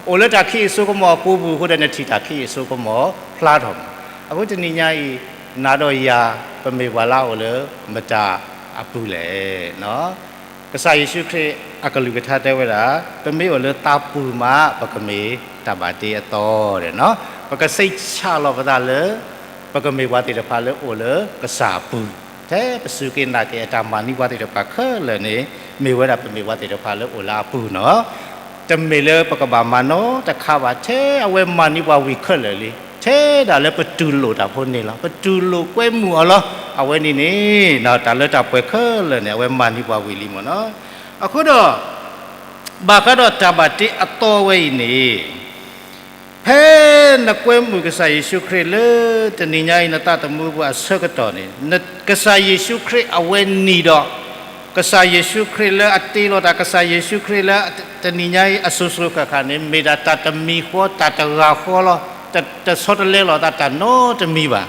အိၣ်လၢတၢ်ခံးအစိကမီၤအကိပူၤအဃိဒီး နထံၣ်တၢ်ခံးအစိကမီၤဖျါထီၣ်မး. အဃိတနံၤညါအံၤ နၤဒီးယၤ ပမ့ၢ်ပှၤလၢအအိၣ်လၢမတၤအပူၤလဲၣ်. ကစၢ်ယ့ၣ်ၡူးခရံာ်အကလုၢ်ကထါတဲဝဲဒၣ်, ပမ့ၢ်အိၣ်လၢသးပူၤမး ပကမ့ၢ်တၢ်ဘၣ်တ့အသီန့ၣ်နီၤ. ပကစိတ်ချလီၤပသးလၢ ပကမ့ၢ်ပှၤသ့ၣ်တဖၣ်လၢအိၣ်လၢကစၢ်အပူၤ, ထဲပစူၢ်က့ၤနာ်က့ၤအတၢ်မၤန့ၢ်ပှၤသ့ၣ်တဖၣ်ခဲလၢာ်န့ၣ် မ့ၢ်ဝဲဒၣ်ပမ့ၢ်ပှၤသ့ၣ်တဖၣ်လၢအိၣ်လၢအပူၤနီၤ. တမ့ၢ်လၢပကဘၣ်မၤနီတခါဘၣ်, ထဲအဝဲမၤန့ၢ်ပှၤဝံၤခဲလၢာ်လံ, ထဲဒၣ်လၢပတူၢ်လိာ်တၢ်ဖိန့ၣ်လီၤ. ပတူၢ်လိာ်ကွဲမုာ်အီၤလီၤ. အဝဲန့ၣ်န့ၣ် တၢ်လၢတၢ်ပှဲၤခဲလၢာ်န့ၣ် အဝဲမၤန့ၢ်ပှၤဝံၤလံမ့ၢ်နီၤ. အဃိဒီး ဘၣ်ဃးဒီးတၢ်ဘၣ်တ့အသီဝဲအံၤန့ၣ် ဖဲနကွဲမုာ်ကစၢ်ယ့ၣ်ၡူးခရံာ်လၢတနံၤညါအံၤ နသးသမူပူၤအဆၢကတီၢ်န့ၣ်, ကစၢ်ယ့ၣ်ၡူးခရံာ်အဝဲန့ၣ်ဒီး, ကစၢ်ယ့ၣ်ၡူးခရံာ်လၢအတ့လီၤတၢ်, ကစၢ်ယ့ၣ်ၡူးခရံာ်လၢတနံၤညါအံၤအစိၤစိၤဃၣ်ဃၣ်န့ၣ် မ့ၢ်ဒၣ်တၢ်တမံၤဃီ တၢ်တဂၤဃီလီၤ. တ, တဆီတလဲလိာ်သးတၢ်နီတမံၤဘၣ်.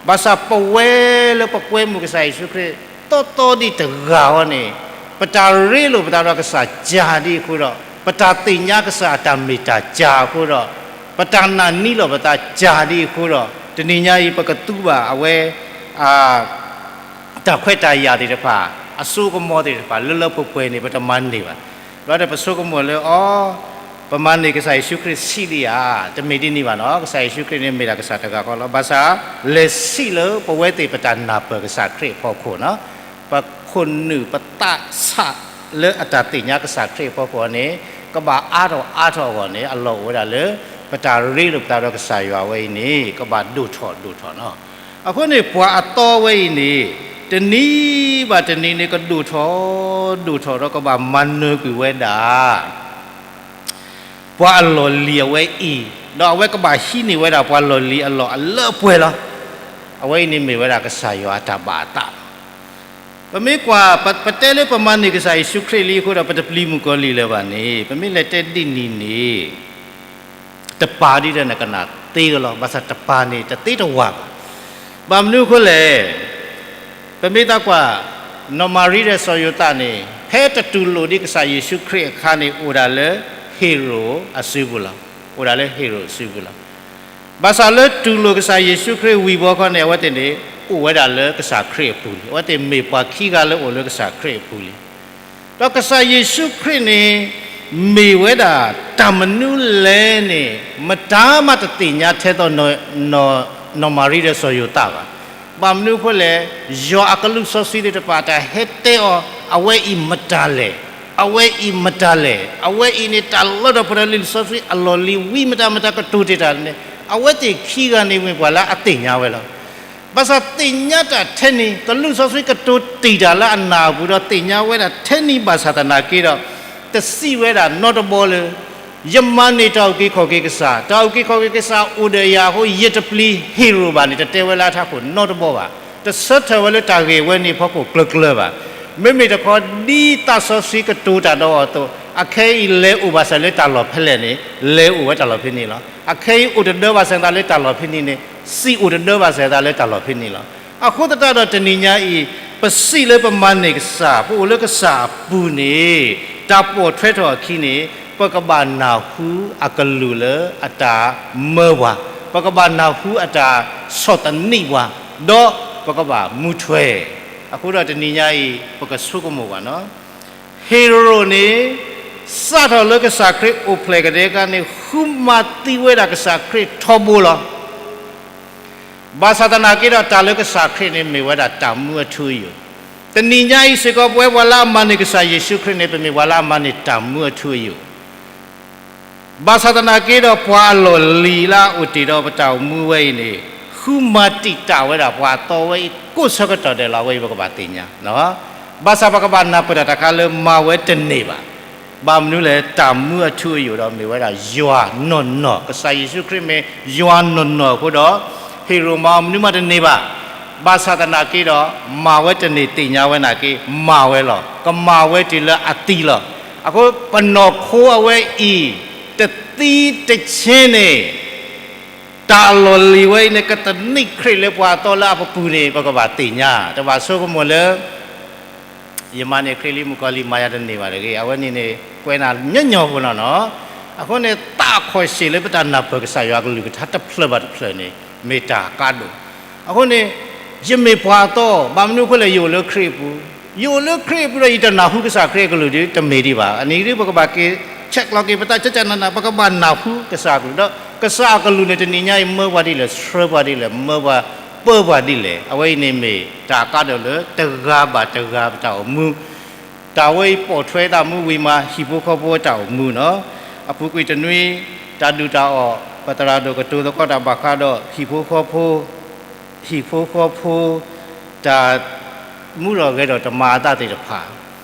ဘၣ်ဆၣ်ပဝဲလၢပကွဲမုာ်ကစၢ်ယ့ၣ်ၡူးခရံာ် သီသီဒံးတဂၤဃီန့ၣ်, ပတၢ်ရ့လိာ်ပသးဒီးကစၢ်ကၢ်ဒ်အံၤအဃိဒီး, ပတၢ်သ့ၣ်ညါကစၢ်အတၢ်မ့ၢ်တၢ်ကၢ်အဃိဒီး, ပတၢ်နာ်န့ၢ်လီၤပသးကၢ်ဒ်အံၤအဃိဒီး, တနံၤညါအံၤ ပကသူဘၣ်အဝဲ အ တၢ်ခွဲးတၢ်ယာ်သ့ၣ်တဖၣ် အစိကမီၤသ့ၣ်တဖၣ် လၢလၢပှဲၤပှဲၤန့ၣ် ပတမၤန့ၢ်ဘၣ်. ဘျီဒီးပဆိကမိၣ်လၢအီၤ, ပမၤန့ၢ်ကစၢ်ယ့ၣ်ၡူးခရံာ်ဆံးလံဧါ. တမ့ၢ်ဒ်န့ၣ်ဘၣ်နီၤ. ကစၢ်ယ့ၣ်ၡူးခရံာ်န့ၣ်မ့ၢ်ဒၣ်ကစၢ်တဂၤဃီလီၤ. ဘၣ်ဆၣ် လဲၤဆံးလၢပဝဲသ့ၣ်ပတၢ်နၢ်ပၢၢ်ကစၢ်ခရံာ်အဖီခိၣ်နီၤ. ပခိၣ်နူာ်ပသးဆးလၢအတၢ်သ့ၣ်ညါကစၢ်ခရံာ်အဖီခိၣ်န့ၣ် ကဘၣ်အါထီၣ်အါထီၣ်အဂီၢ်န့ၣ် အလီၢ်အိၣ်ဝဲဒၣ်လၢ ပတၢ်ရ့လိာ်ပသးဒီးကစၢ်ယွၤဝဲအံၤန့ၣ် ကဘၣ်ဒိၣ်ထီၣ်ဒိၣ်ထီၣ်နီၤ. အဃိန့ၣ် ပှၤအသီဝဲအံၤန့ၣ် တနံၤဘၣ်တနံၤန့ၣ် ကဒိၣ်ထီၣ်ဒိၣ်ထီၣ်ဒီး ကဘၣ်မၤနၢၤကွံာ်ဝဲဒၣ် ပှၤအလီၢ်လံၤအဝဲအံၤ, ဒီးအဝဲကဘၣ်ဟံးန့ၢ်ဝဲဒၣ် ပှၤလီၢ်လံၤအလီၢ်အလၢအပှဲၤလီၤ. အဝဲအံၤန့ၣ်မ့ၢ်ဝဲဒၣ်ကစၢ်ယွၤအတၢ်ဘၣ်အသး. ပမ့ၢ်ကွၢ် ပ, ပတဲလၢပမၤန့ၢ်ကစၢ်ယ့ၣ်ၡူးခရံာ်လံအဃိဒီး ပတပျံၤမုၣ်ကီၤလံၢ်လၢၤဘၣ်န့ၣ်, ပမ့ၢ်လဲၤတဲဒ်န့ၣ်န့ၣ် တပၤဒ်ဒီးနကနၣ်သ့ကလီၤ. ဘၣ်ဆၣ်တပၤန့ၣ် တသ့တဝၢ်ဘၣ်. ဘၣ်မနုၤအဃိလဲၣ်, ပမ့ၢ်သးကွၢ် နီၢ်မၤရံဒီးစီၤယိၤသးန့ၣ် ဖဲတတူၢ်လိာ်ဒံးကစၢ်ယ့ၣ်ၡူးခရံာ်အခါန့ၣ် အိၣ်ဒၣ်လၢဟ့ၤရိာ်အစုပူၤလီၤ. အိၣ်ဒၣ်လၢဟ့ၤရိာ်အစုပူၤလီၤ. ဘၣ်ဆၣ်လၢတူၢ်လိာ်ကစၢ်ယ့ၣ်ၡူးခရံာ်ဝံၤဘီခီန့ၣ် အဝဲသ့ၣ်န့ၣ် အိၣ်ဝဲဒၣ်လၢကစၢ်ခရံာ်အပူၤလံ. အဝဲသ့ၣ်မ့ၢ်ပှၤခံဂၤလၢအိၣ်လၢကစၢ်ခရံာ်အပူၤလံ. ဒီးကစၢ်ယ့ၣ်ၡူးခရံာ်န့ၣ် မ့ၢ်ဝဲဒၣ်တၢ်မနုၤလဲၣ်န့ၣ် မတၤမးတသ့ၣ်ညါထဲသိး နီၢ်မၤရံဒီးစီၤယိၤသးဘၣ်. ဘၣ်မနုၤအဃိလဲၣ်, ယွၤအကလူးစီဆှံသ့ၣ်တဖၣ် တၢ်ဟဲတဲအီၤ အဝဲအံၤမတၤလဲၣ်, အဝဲအံၤမတၤလဲၣ်, အဝဲအံၤန့ၣ် တၢ်လီၢ်ဒီးဖီဒီးလံာ်စီဆှံအလီၢ်လံၤဝံၤမတၤမတၤကတိၤတ့ၢ်တၢ်န့ၣ် အဝဲသ့ၣ်ခံဂၤန့ၣ်မ့ၢ်ပှၤလၢအသ့ၣ်ညါဝဲလီၤ. ဘၣ်ဆၣ်သ့ၣ်ညါတၢ်ထဲန့ၣ် ကလူးစီဆှံကတိၤတ့ၢ်တၢ်လၢအနၢ်အပူၤဒီးသ့ၣ်ညါဝဲဒၣ်ထဲန့ၣ်ဘၣ်ဆၣ်သနာ်က့ဒီး တစံးဝဲဒၣ်နီတဘီလၢ ယမၤန့ၢ်တၢ်အုၣ်က့ၤခီၣ်က့ၤကစၢ်, တၢ်အုၣ်က့ၤခီၣ်က့ၤကစၢ်အိၣ်ဒီးယၤအဃိ ယတပျံၤဟ့ရိၣ်ဘၣ်န့ၣ် တတဲဝဲလၢအထးခိၣ်နီတဘီဘၣ်. တဆၢထၢၣ်ဝဲလၢတၢ်ဂ့ၢ်ဝဲန့ၣ်ဖီခိၣ်ကျၢၤကျၢၤဘၣ်. မ့မ့ၢ်တခီ ဒ်သးစီဆှံကတိၤတၢ်ဒီးအီၤအသိး အခဲအံၤလဲၤအိၣ်ဘၣ်ဆၣ်လၢတၢ်လီၢ်ဖဲလဲၣ်န့ၣ် လဲၤအိၣ်ဝဲတၢ်လီၢ်ဖဲန့ၣ်လီၤ. အခဲအံၤအိၣ်တဒၢဘၣ်ဆၣ်သးလၢတၢ်လီၢ်ဖဲန့ၣ်န့ၣ် စံးအိၣ်တဒၢဘၣ်ဆၣ်သးလၢတၢ်လီၢ်ဖဲန့ၣ်လီၤ. အဃိသတးဒီးတနံၤညါအံၤ ပစံးလၢပမၤန့ၢ်ကစၢ် ပအိၣ်လၢကစၢ်အပူၤန့ၣ် တၢ်ပိာ်ထွဲထီၣ်အခံန့ၣ် ပကဘၣ်နၢ်ဟူအကလူးလၢအတၢ်မၢပှၤ, ပကဘၣ်နၢ်ဟူအတၢ်ဆီၣ်သနံးပှၤ, ဒီးပကဘၣ်မူထွဲ. အဃိဒီးတနံၤညါအံၤ ပကဆိကမိၣ်ဘၣ်နီၤ. ဟ့ရိၣ်န့ၣ် စးထီၣ်လၢကစၢ်ခရံာ်အိၣ်ဖျဲၣ်ကဒဲကါန့ၣ် ဃုမၤသံဝဲဒၣ်ကစၢ်ခရံာ်ထီဘိလီၤ. ဘၣ်ဆၣ်သနာ်က့ဒီး တၢ်လၢကစၢ်ခရံာ်န့ၣ် မ့ၢ်ဝဲဒၣ်တၢ်မူအထူအယိာ်. တနံၤညါအံၤစ့ၢ်ကီး ပဝဲပှၤလၢအမၤန့ၢ်ကစၢ်ယ့ၣ်ၡူးခရံာ်န့ၣ် ပမ့ၢ်ပှၤလၢအမၤန့ၢ်တၢ်မူအထူအယိာ်. ဘၣ်ဆၣ်သနာ်က့ဒီး ပှၤအလီၢ်လံၤလၢအအိၣ်တ့ၢ်ဒီးပတၢ်အိၣ်မူဝဲအံၤန့ၣ် ဃုမၤတံာ်တာ်ဝဲဒၣ်ပှၤအသီဝဲအံၤ ကိးဆၢကတီၢ်ဒဲးလီၤ. အဝဲအံၤပကဘၣ်သ့ၣ်ညါ ဘၣ်ဆၣ်ပကဘၣ်နၢ်ပၢၢ်တၢ်တခါလၢ မၤဝဲတန့ၢ်ဘၣ်. ဘၣ်မနုၤလဲၣ်, တၢ်မူအထူအယိာ်ဒီးမ့ၢ်ဝဲဒၣ်ယွၤနီၢ်နီၢ်, ကစၢ်ယ့ၣ်ၡူးခရံာ်မ့ၢ်ယွၤနီၢ်နီၢ်အဃိဒီး ဟ့ရိၣ်မၤအီၤမနုၤမးတန့ၢ်ဘၣ်. ဘၣ်ဆၣ်သနာ်က့ဒီး မၤဝဲတန့ၢ်သ့ၣ်ညါဝဲနာ်က့ မၤဝဲလီၤ. ကမၤဝဲတုၤလၢအသံလီၤ. အဃိပနီၢ်ခိအဝဲအံၤ တသံတဆ့န့ၣ် တၢ်အလီၢ်လံၤဝဲအံၤန့ၣ် ကသနံးခရံာ်လၢပှၤအသီလၢအပပူၤန့ၣ် ပကဘၣ်သ့ၣ်ညါ, တဘၣ်ဆိကမိၣ်လၢ ယမၤန့ၢ်ခရံာ်လံ မုၣ်ကီၤလံၢ်မၤယၤတန့ၢ်ဘၣ်တဂ့ၤ. အဝဲန့ၣ်န့ၣ် ကွဲးနၤညီညီဖိလီၤနီၤ. အဃိန့ၣ် သးခီၣ်ဆံးလၢပတၢ်နၢ်ပၢၢ်ကစၢ်ယွၤအကလုၢ်ကထါတဖျၢၣ်ဘၣ်တဖျၢၣ်န့ၣ် မ့ၢ်တၢ်ကါဒိၣ်. အဃိန့ၣ် ယမ့ၢ်ပှၤအသီ, ဘၣ်မနုၤအဃိလဲၣ်, ယအိၣ်လၢခရံာ်အပူၤ, ယအိၣ်လၢခရံာ်အပူၤဒီး ယတနၢ်ဟူကစၢ်ခရံာ်အကလုၢ်ဒီး တမ့ၢ်ဒံးဘၣ်. အန့ၣ်ဒ်ပကဘၣ်က့ၤ ဆဲးကျိးက့ၤပသး ကကနန ပကဘၣ်နၢ်ဟူကစၢ်အကလုၢ်ဒီး ကစၢ်အကလုၢ်န့ၣ် တနံၤညါအံၤ မၢပှၤဒ်လဲၣ်, ဆှၢပှၤဒ်လဲၣ်, မၢပှၤပၢပှၤဒ်လဲၣ်. အဝဲအံၤန့ၣ်မ့ၢ် တၢ်ကါဒိၣ်လၢတဂၤဘၣ်တဂၤပတၢ်အိၣ်မူ, တၢ်ဝဲအံၤပိာ်ထွဲသးမူဝံၤမး ဟံၣ်ဖိဃီဖိတၢ်အိၣ်မူနီၤ. အပူၤကွံာ်တနွံ တၢ်ဒုၣ်တၢ်အီၣ် ပသရၣ်ဒိၣ်ကတိၤသကိးတၢ်ဘၣ်ဃးဒီး ဟံၣ်ဖိဃီဖိ ဟံၣ်ဖိဃီဖိ တၢ်မူထီၣ်ဂဲၤထီၣ်တမၤအသးသ့ၣ်တဖၣ်,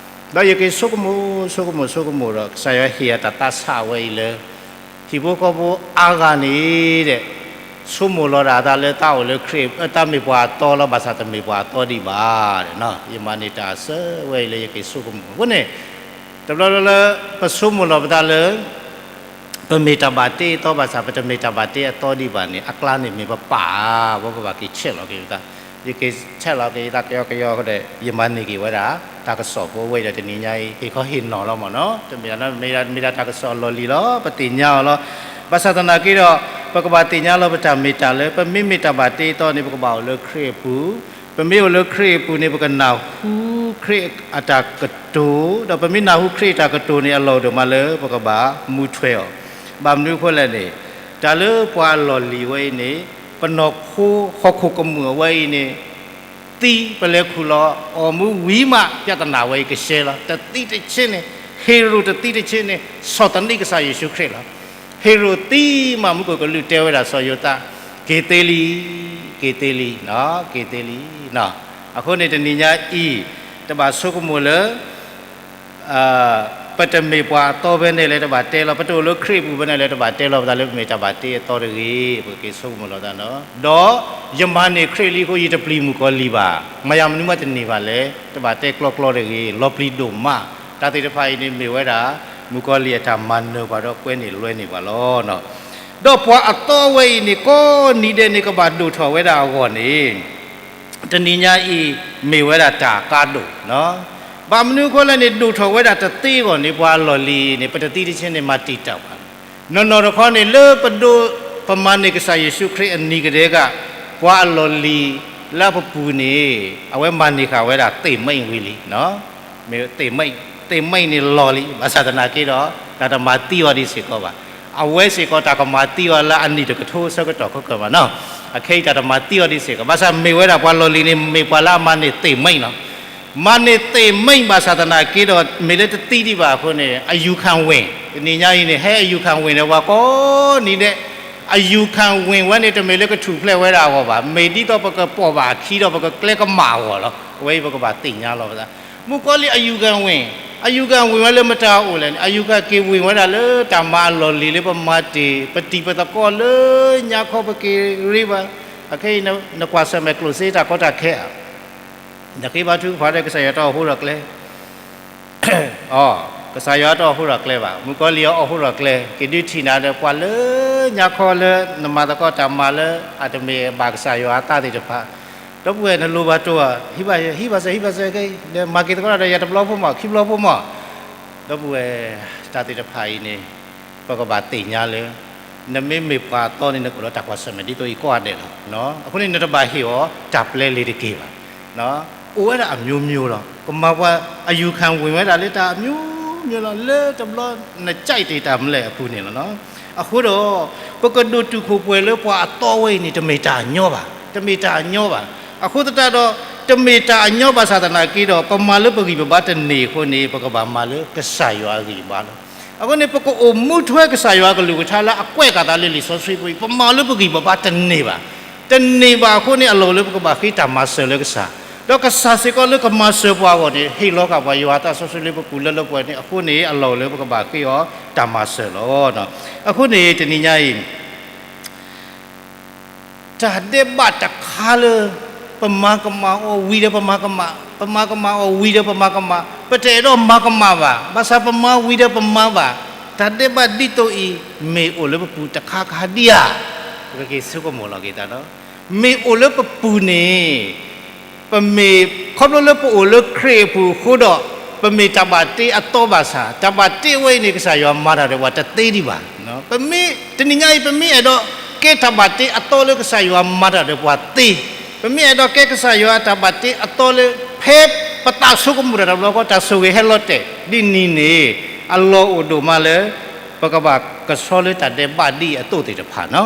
ဒီးယက့ၤဆိကမိၣ် ဆိကမိၣ် ဆိကမိၣ်ဒီး ကစၢ်ယွၤဟ့ၣ်အတၢ်သးဆးဝဲအံၤလၢ ဟံၣ်ဖိဃီဖိအါဂၤန့ၣ် ဆိကမိၣ်လီၤဒၣ်အသးလၢ သးအိၣ်လၢခရံာ် သးမ့ၢ်ပှၤအသီလီၤ, ဘၣ်ဆၣ်တမ့ၢ်ပှၤအသီဒံးဘၣ်. ယမၤန့ၢ်တၢ်အစၢဝဲအံၤလၢယက့ၤဆိကမိၣ်အဃိန့ၣ်, တဘျီလၢ ပဆိကမိၣ်လီၤပသးလၢ ပမ့ၢ်တၢ်ဘၣ်တ့အသီ ဘၣ်ဆၣ် ပတမ့ၢ်တၢ်ဘၣ်တ့အသီဒံးဘၣ်န့ၣ် အကျါန့ၣ်မ့ၢ်ပပၢ်ဧါ. အဝဲပဘၣ်က့ၤဆဲးလီၤက့ၤပသး, ယက့ၤဆဲးလီၤက့ၤယသးကယီကယီဒီး ယမၤန့ၢ်က့ၤဝဲဒၣ် တၢ်ကစီၣ်ဖိဝဲအံၤဒီး တနံၤညါအံၤ ဟ့ၣ်ခီဟ့ၣ်နီၤလီၤမ့ၢ်နီၤ. တမ့ၢ်ဒၣ် မ့ၢ်ဒၣ်တၢ်ကစီၣ်အလီၢ်လံၤလီၤ, ပသ့ၣ်ညါအီၤလီၤ. ဘၣ်ဆၣ်သနာ်က့ဒီး ပကဘၣ်သ့ၣ်ညါလီၤပတၢ်မ့ၢ်တၢ်လၢ ပမ့မ့ၢ်တၢ်ဘၣ်တ့အသီန့ၣ် ပကဘၣ်အိၣ်လၢခရံာ်အပူၤ, ပမ့ၢ်အိၣ်လၢခရံာ်အပူၤန့ၣ် ပကနၢ်ဟူခရံာ်အတၢ်ကတိၤ, ဒီးပမ့ၢ်နၢ်ဟူခရံာ်အတၢ်ကတိၤန့ၣ် အလီၢ်ဒိၣ်မးလၢပကဘၣ်မူထွဲအီၤ. ဘၣ်မနုၤအဃိလဲၣ်န့ၣ်, တၢ်လၢပှၤအလီၢ်လံၤဝဲအံၤန့ၣ် ပနီၢ်ခိဟီၣ်ခိၣ်ကမူၣ်အဝဲအံၤန့ၣ် သံပလဲၤခူၣ်လီၤအီၤမူဝံၤမး ပြဿနာဝဲအံၤကရှဲလီၤ. တသံတဆ့န့ၣ်, ဟ့ရိၣ်တသံတဆ့န့ၣ် ဆီၣ်သနံးကစၢ်ယ့ၣ်ၡူးခရံာ်လီၤ. ဟ့ရိၣ်သံမး မူခိၣ်ကလူးတဲဝဲဒၣ်စီၤယိၤသး, က့ၤသ့လံ, က့ၤသ့လံ, က့ၤသ့လံ. အဃိန့ၣ်တနံၤညါအံၤ တဘၣ်ဆိကမိၣ်လၢ ပတမ့ၢ်ပှၤအသီဖဲန့ၣ်လဲၣ် တဘၣ်တဲလီၤ, ပတအိၣ်လၢခရံာ်အပူၤဖဲန့ၣ်လဲၣ် တဘၣ်တဲလီၤပသးလၢပမ့ၢ်တၢ်ဘၣ်တ့အသီတဂ့ၤ. ပက့ၤဆိကမိၣ်လီၤသးနီၤ. ဒီးယမၤန့ၢ်ခရံာ်လံအဃိ ယတပျံၤမုၣ်ကီၤလံၢ်ဘၣ်, မၤယၤမနုၤမးတန့ၢ်ဘၣ်လဲၣ်, တဘၣ်တဲကျီကျီတဂ့ၤ, လီၤပျံၤဒိၣ်မး. တၢ်သ့ၣ်တဖၣ်အံၤန့ၣ်မ့ၢ်ဝဲဒၣ် မုၣ်ကီၤလံၢ်အတၢ်မၤနၢၤပှၤဒီးကွဲန့ၢ်လွဲန့ၢ်ပှၤလီၤ. ဒီးပှၤအသီဝဲအံၤန့ၣ် ကိးနံၤဒဲးန့ၣ် ကဘၣ်ဒိၣ်ထီၣ်ဝဲဒၣ်အဂီၢ်န့ၣ် တနံၤညါအံၤ မ့ၢ်ဝဲဒၣ်တၢ်ကါဒိၣ်. ဘၣ်မနုၤအဃိလဲၣ်န့ၣ် ဒိၣ်ထီၣ်ဝဲဒၣ်တသ့အဂီၢ်န့ၣ် ပှၤအလီၢ်လံၤန့ၣ် ပတသံတဆ့န့ၣ် မၤတံာ်တာ်ပှၤ. နီၢ်နီၢ်တခီန့ၣ် လၢပဒိးဖ ပမၤန့ၢ်ကစၢ်ယ့ၣ်ၡူးခရံာ်အနံၤကဒဲက ပှၤအလီၢ်လံၤလၢအပပူၤန့ၣ် အဝဲမၤန့ၢ်ဃာ်ဝဲဒၣ်သ့ၣ်မ့ၣ်ဝံၤလံ. မ့ၢ်သ့ၣ်မ့ၣ်, သ့ၣ်မ့ၣ်န့ၣ်လီၢ်လံ, ဘၣ်ဆၣ်သနာ်က့ဒီး တၢ်တမၤသံအီၤဒံးစ့ၢ်ကီးဘၣ်. အဝဲစ့ၢ်ကီးတၢ်ကမၤသံအီၤလၢအနံၣ်တကထိဆၢကတီၢ်ခဲကၢၢ်ဘၣ်နီၤ. အခဲအံၤတၢ်တမၤသံအီၤဒံးစ့ၢ်ကီး, ဘၣ်ဆၣ်မ့ၢ်ဝဲဒၣ်ပှၤလီၢ်လံၤန့ၣ် မ့ၢ်ပှၤလၢအမၤန့ၢ်သ့ၣ်မ့ၣ်လီၤ. မၤန့ၢ်သ့ၣ်မ့ၣ်ဘၣ်ဆၣ်သနာ်က့ဒီး မ့ၢ်လၢတသံဒံးဘၣ်အဃိန့ၣ် အယူၤခၣ်ဝ့ၣ်, တနံၤညါအံၤန့ၣ် ဟဲအယူၤခၣ်ဝ့ၣ်န့ၣ် ပှၤကိးနံၤဒဲး အယူၤခၣ်ဝ့ၣ်ဝဲန့ၣ် တမ့ၢ်လၢကထူၣ်ဖျဲးဝဲဒၣ်အဂီၢ်ဘၣ်, မ့ၢ်ဒ်သိးပကပိာ်ဘၣ်အခံဒီး ပကကျဲကမၣ်အဂီၢ်လီၤ. အဝဲအံၤပကဘၣ်သ့ၣ်ညါလီၤပသး. မုၣ်ကီၤလံၢ်အယူၤခၣ်ဝ့ၣ်, အယူၤခၣ်ဝ့ၣ်ဝဲလၢမတၤအအိၣ်လဲၣ်န့ၣ်, အယူၤခၣ်က့ၤဝ့ၣ်ဝဲဒၣ်လၢတၢ်မၤအလီၢ်လံၤလၢပမၤတ့ၢ် ပတံၤပသကိးလၢညါခီပက့ၤရ့ဘၣ်. အခဲအံၤ နကွၢ်ဆၢၣ်မဲာ်ကျိၣ်စ့တၢ်ကီတၢ်ခဲဧါ, နဃ့ဘါထုကဖၣ်ဒီး ကစၢ်ယွၤတအီၣ်ဃိထီၣ်ကျဲ အီၤ, ကစၢ်ယွၤတအီၣ်ဃိထီၣ်ကျဲဘၣ်, မုၣ်ကီၤလံၢ်အီၣ်ဃိထီၣ်ကျဲ, က့ၤဒုးထံၣ်နၤဒီး ပှၤလၢညါခီလၢနမၤသကိးတၢ်မၤလၢအတမ့ၢ်ဘၣ်ကစၢ်ယွၤအသးသ့ၣ်တဖၣ်, ဒီပုၢ်ဝဲၢ်နလိၣ်ဘၣ်တိၢ်ဧါ, ဟံးဘၣ်စၢၤ ဟံးဘၣ်စၢၤခဲအံၤ, ဒီးမၤက့ၤသကိးဒီးယၤတဘျီဖိမး ခံဘျီဖိမး, ဒီပုၢ်ဝဲၢ် တၢ်သ့ၣ်တဖၣ်အံၤန့ၣ် ပကဘၣ်သ့ၣ်ညါလၢ နမ့မ့ၢ်ပှၤအသီန့ၣ် နကအိၣ်ဒီးတၢ်ကွၢ်ဆၢၣ်မဲာ်ဒ်သိးအံၤကိးဂၤဒဲးလီၤ. အဃိန့ၣ် နတဘၣ်ဟ့ၣ်အီၤတၢ်ပျဲလံၤတက့ၢ်ဘၣ်. အိၣ်ဝဲဒၣ်အမျိုးမျိုးလီၤ. ကမၤပှၤအယူၤခၣ်ဝ့ၣ်ဝဲဒၣ်လၢတၢ်အမျိုးမျိုးလီၤ. လၢတဘျီနကၠဲးတ့ၢ်တၢ်မလဲၣ်အပူၤန့ၣ်လီၤ. အဃိဒီး ပကဒိၣ်တုာ်ခိၣ်ပှဲၤလၢပှၤအသီဝဲအံၤန့ၣ် တမ့ၢ်တၢ်အညီဘၣ်. တမ့ၢ်တၢ်အညီဘၣ်. အဃိသတးဒီး တမ့ၢ်တၢ်အညီဘၣ်ဆၣ်သနာ်က့ဒီး ပမၤလၢပဂံၢ်ပဘါတန့ၢ်အဃိန့ၣ် ပကဘၣ်မၤလၢကစၢ်ယွၤအဂံၢ်အဘါလီၤ. အဃိန့ၣ် ပကအိၣ်မူထွဲကစၢ်ယွၤအကလုၢ်ကထါလၢအကွဲးဃာ်သးလၢလံာ်စီဆှံပူၤအံၤ ပမၤလၢပဂံၢ်ပဘါတန့ၢ်ဘၣ်. တန့ၢ်ဘၣ်အဃိန့ၣ် အလီၢ်အိၣ်လၢပကဘၣ်ဃ့တၢ်မၤစၢၤလၢကစၢ်, ဒီးကစၢ်စ့ၢ်ကီးလၢကမၤစၢၤပှၤအဂီၢ်န့ၣ် ဟ့ၣ်လီၤဃာ်ပှၤယွၤအသးစီဆှံလၢပပူၤလၢလၢပှဲၤပှဲၤန့ၣ် အဃိန့ၣ် အလီၢ်အိၣ်လၢပကဘၣ်ဃ့အီၤတၢ်မၤစၢၤလီၤ. အဃိန့ၣ် တနံၤညါအံၤ တၢ်ဒဲးဘးတခါလၢ ပမၤကမၣ်အီၤဝံၤဒီးပမၤကမၣ်, ပမၤကမၣ်အီၤဝံၤဒီးပမၤကမၣ်, ပတအဲၣ်ဒိးမၤကမၣ်ဘၣ်. ဘၣ်ဆၣ်ပမၤဝံၤဒီးပမၤဘၣ်. တၢ်ဒဲးဘးဒ်သိးအံၤ မ့ၢ်အိၣ်လၢပပူၤတခါခါဒံးဧါ. ပကက့ၤဆိကမိၣ်လီၤက့ၤသးဒီး မ့ၢ်အိၣ်လၢပပူၤန့ၣ် ပမ့ၢ်ခီဖျိလၢပအိၣ်လၢခရံာ်အပူၤအဃိဒီး ပမ့ၢ်တၢ်ဘၣ်တ့အသီဘၣ်ဆၣ် တၢ်ဘၣ်တ့ဝဲအံၤန့ၣ် ကစၢ်ယွၤမၤတၢ်ဒီးပှၤတသ့ဒံးဘၣ်. ပမ့ၢ် တနံၤညါအံၤ ပမ့ၢ်အဲၣ်ဒိးကဲတၢ်ဘၣ်တ့အသီလၢကစၢ်ယွၤမၤတၢ်ဒီးပှၤသ့, ပမ့ၢ်အဲၣ်ဒိးကဲကစၢ်ယွၤတၢ်ဘၣ်တ့အသီလၢ ဖဲပသးဆိကမိၣ်တၢ်တဘျီဃီ တၢ်ဆိၣ်ဂ့ၤဟဲလီၤတဲာ်ဒ်န့ၣ်န့ၣ် အလီၢ်အိၣ်ဒိၣ်မးလၢ ပကဘၣ်ကဆှီလၢတၢ်ဒဲးဘးဒ်အံၤအသိးသ့ၣ်တဖၣ်နီၤ.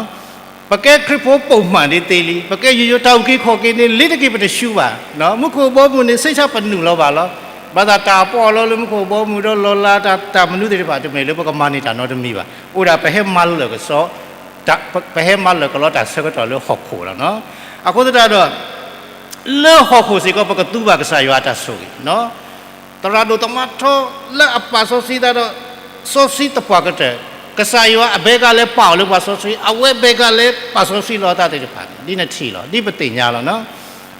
ပကဲခရံာ်ဖိပိာ်မုၣ်ဒ်သ့လံ, ပကဲယိယိတၢ်အုၣ်က့ၤခီၣ်က့ၤန့ၣ် လ့ၤတက့ၤပတဆူဘၣ်. မူခိၣ်ဘီမုၢ်န့ၣ် စ့ၢ်ဆါပနုာ်လီၤဘၣ်လီၤ. ဘၣ်ဆၣ်တၢ်ပီးလီၤလၢမူခိၣ်ဘီမုၢ်ဒီးလီၤလးတၢ် တၢ်မနုၤသ့ၣ်တဖၣ် တမ့ၢ်လၢပကမၤန့ၢ်တၢ်နီတမံၤဘၣ်. အိၣ်ဒၣ်ပဟဲမၤလၢာ်ကစီ ပဟဲမၤလၢာ်ကလီတၢ်ဆၢကတီၢ်လၢဟီၣ်ခိၣ်လီၤ. အဃိသတးဒီး လၢဟီၣ်ခိၣ်စ့ၢ်ကီး ပကသူဘၣ်ကစၢ်ယွၤအတၢ်ဆိၣ်ဂ့ၤ သရၣ်ဒိၣ်သမါထီလၢအပာ်စီဆှံသးဒီး စီဆှံသပှၢ်ကတၢၢ်, ကစၢ်ယွၤအဘဲကါလၢပာ်အီၤလၢပှၤစီဆှံ, အဝဲဘဲကါလၢပာ်စီဆှံလီၤအသးသ့ၣ်တဖၣ်န့ၣ် ဒ်နထံၣ်လီၤ, ဒ်ပသ့ၣ်ညါလီၤ.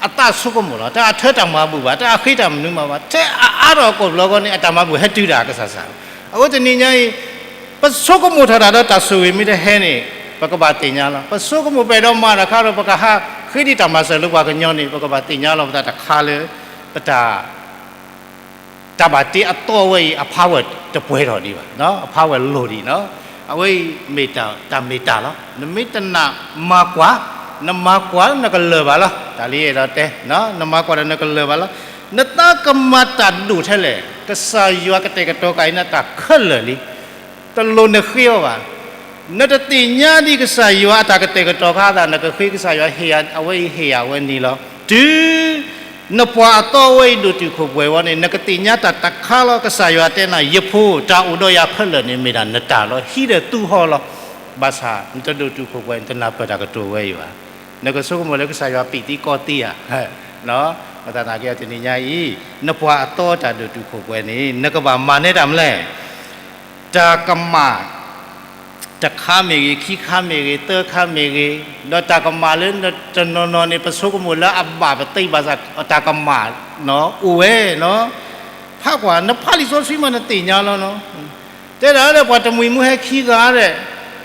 အသးဆိကမိၣ်လီၤ, တၢ်အထၢတၢ်မၤဘူၣ်ဘၣ်, တၢ်အဃ့တၢ်မနုၤမးဘၣ်, ထဲအအါထီၣ်အကိာ်ပူၤလီၤအဂီၢ်န့ၣ် အတၢ်မၤဘူၣ်ဟဲတုၤဒၣ်ကစၢ်စၢ်. အဃိတနံၤညါအံၤ ပဆိကမိၣ်ထီၣ်တၢ်ဒီးတၢ်ဆိၣ်ဂ့ၤမ့ၢ်တဟဲန့ၣ် ပကဘၣ်သ့ၣ်ညါလီၤ. ပဆိကမိၣ်ပအဲၣ်ဒိးမၤတခါဒီး ပကဟးဃ့ဒံးတၢ်မၤစၢၤလၢပှၤကညီန့ၣ် ပကဘၣ်သ့ၣ်ညါလီၤပသးတခါလၢ ပတၢ် တၢ်ဘၣ်တ့အသီဝဲအံၤ အဖးဝဲၢ်တပှဲၤထီၣ်ဒံးဘၣ်, အဖးဝဲၢ်လိၤဒံးနီၤ. အဝဲအံၤမ့ၢ်တၢ်မ့ၢ်တၢ်လီၤ. နမ့ၢ်တနာ်မၤကွၢ်, နမၤကွၢ်နကလၢာ်ဘၣ်လီၤ. တၢ်လၢယအဲၣ်ဒိးတဲ, နမၤကွၢ်ဒီးနကလၢာ်ဘၣ်လီၤ. နသးကမၤတၢ်ဒိၣ်ထဲလဲၣ်, ကစၢ်ယွၤကတဲာ်ကတီၤဃာ်အံၤနတၢ်ခဲလၢာ်လံ. တလိၣ်နဃ့အီၤဘၣ်. နတသ့ၣ်ညါဒံးကစၢ်ယွၤအတၢ်ကတဲာ်ကတီၤခါအသး နကဃ့ကစၢ်ယွၤဟ့ၣ်ယၤ အဝဲအံၤဟ့ၣ်ယၤဝဲန့ၣ်လီၤ. တုၤ နပှၤအသီဝဲအံၤဒိၣ်တုာ်ခိၣ်ပှဲၤဝဲန့ၣ် နကသ့ၣ်ညါတၢ်တခါလီၤ. ကစၢ်ယွၤတဲနၤ ယဖိ တၢ်အိၣ်ဒီးယၤခဲလၢာ်န့ၣ် မ့ၢ်ဒၣ်နတၢ်လီၤ. ဟံးဒီးသူဟီလီၤ. ဘၣ်ဆၣ် နတဒိၣ်တုာ်ခိၣ်ပှဲၤ နတနၢ်ပၢၢ်တၢ်ကတိၤဝဲအံၤဘၣ်. နကဆိကမိၣ်လၢကစၢ်ယွၤပံာ်သံကီသံဧါ. ဘၣ်ဆၣ်သနာ်က့ တနံၤညါအံၤ နပှၤအသီတၢ်ဒိၣ်တုာ်ခိၣ်ပှဲၤန့ၣ် နကဘၣ်မၤနဲတၢ်မနုၤလဲၣ်. တၢ်ကမၣ် တခါမ့ၢ်ဂ့ၤ, ခံခါမ့ၢ်ဂ့ၤ, သၢခါမ့ၢ်ဂ့ၤ, ဒီးတၢ်ကမၣ်လၢတနီၤနီၤန့ၣ် ပဆိကမိၣ်လၢအဘၣ်ပသ့ဘၣ်ဆၣ် တၢ်ကမၣ်အိၣ်ဝဲနီၤ. ဖးကွၢ် နဖးလံာ်စီဆှံမးနသ့ၣ်ညါလီၤနီၤ. တဲဒၣ်ဒီး ပှၤတမှံၤမူဟဲခံဂၤဒီး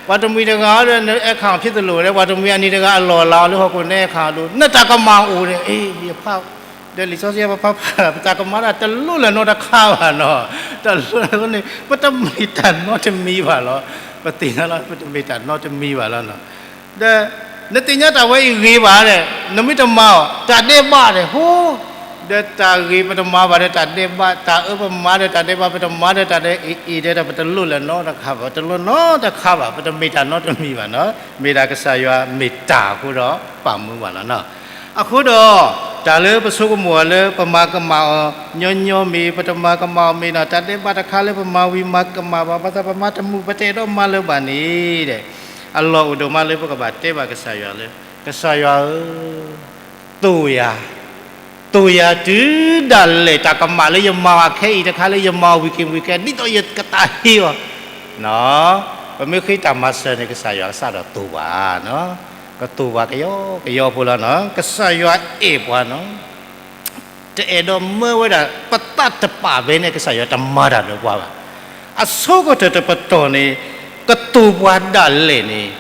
ပှှၤတမှံၤတဂၤဒီး နအဲၣ်ခၣ်အီၤဖံသလိၣ်ဒီး ပှၤတမှံၤအနံၤတဂၤအလီၢ်အလၤအီၤလၢဟီၣ်ခိၣ် နအဲၣ်ခၣ်အီၤဒိၣ် နတၢ်ကမၣ်အိၣ်ဒီး အ့ ယဖး ဒီးလံာ်စီဆှံပဖးဖး ပတၢ်ကမၣ်ဒၣ်တလိၣ်လၢၤနီတခါဘၣ်နီၤ. တလိၣ်လၢၤန့ၣ် ပတမ့ၢ်တၢ်နီတမံၤဘၣ်လီၤ. ပသ့ၣ်ညါလီၤ ပတမ့ၢ်တၢ်နီတမံၤဘၣ်လီၤနီၤ. ဒီး နသ့ၣ်ညါတၢ်ဝဲအံၤဂ့ၤဘၣ်ဒီး နမ့ၢ်တမၤအီၤ တၢ်ဒဲးဘးဒီး ဟိ, ဒီးတၢ်ဂ့ၤပတမၤဘၣ်ဒီးတၢ်ဒဲးဘး, တၢ်အၢပမၤဒီးတၢ်ဒဲးဘး, ပတမၤဒီးတၢ်ဒဲးအံၤအံၤဒီး ပတလိၣ်လၢၤနီတခါဘၣ်, ပတလိၣ်နီတခါဘၣ်, ပတမ့ၢ်တၢ်နီတမံၤဘၣ်နီၤ, မ့ၢ်ဒၣ်ကစၢ်ယွၤမ့ၢ်တၢ်အဃိဒီးပာ်မူဘၣ်လီၤနီၤ. အဃိဒီး တၢ်လၢပဆိကမိၣ်အီၤလၢပမၤကမၣ်အီၤညီညီမ့ၢ် ပတမၤကမၣ်အီၤမ့ၢ်နီၤ, တၢ်ဒဲးဘးတခါလၢပမၤဝံၤမၤကမၣ်ဘၣ်, ဘၣ်ဆၣ်ပမၤတမုာ်ပတအဲၣ်ဒိးမၤလၢၤဘၣ်န့ၣ်ဒီး အလီၢ်အိၣ်ဒိၣ်မးလၢပကဘၣ်တဲဘၣ်ကစၢ်ယွၤလၢ ကစၢ်ယွၤဧၢ, တိၢ်ယၤ, တိၢ်ယၤတုၤဒၣ်လဲာ် တၢ်ကမၣ်လၢယမၤအခဲအံၤတခါလၢယမၤဝံၤက့ၤဝံၤကဲ ဒ်သိးယကသးဟ့အီၤ, ပမ့ၢ်ဃ့တၢ်မၤစၢၤန့ၣ် ကစၢ်ယွၤကစးထီၣ်တိၢ်ပှၤ, ကတိၢ်ပှၤကယီကယီဖိလီၤနီၤ, ကစၢ်ယွၤအဲၣ်ပှၤနီၤ တအဲၣ်ဒိးမၢဝဲဒၣ် ပသးတပာ်ဖဲန့ၣ် ကစၢ်ယွၤတမၤတၢ်ဒီးပှၤဘၣ်. အဆိကတၢၢ်တပတီၢ်န့ၣ် ကတိၢ်ပှၤဒၣ်လဲာ်န့ၣ်,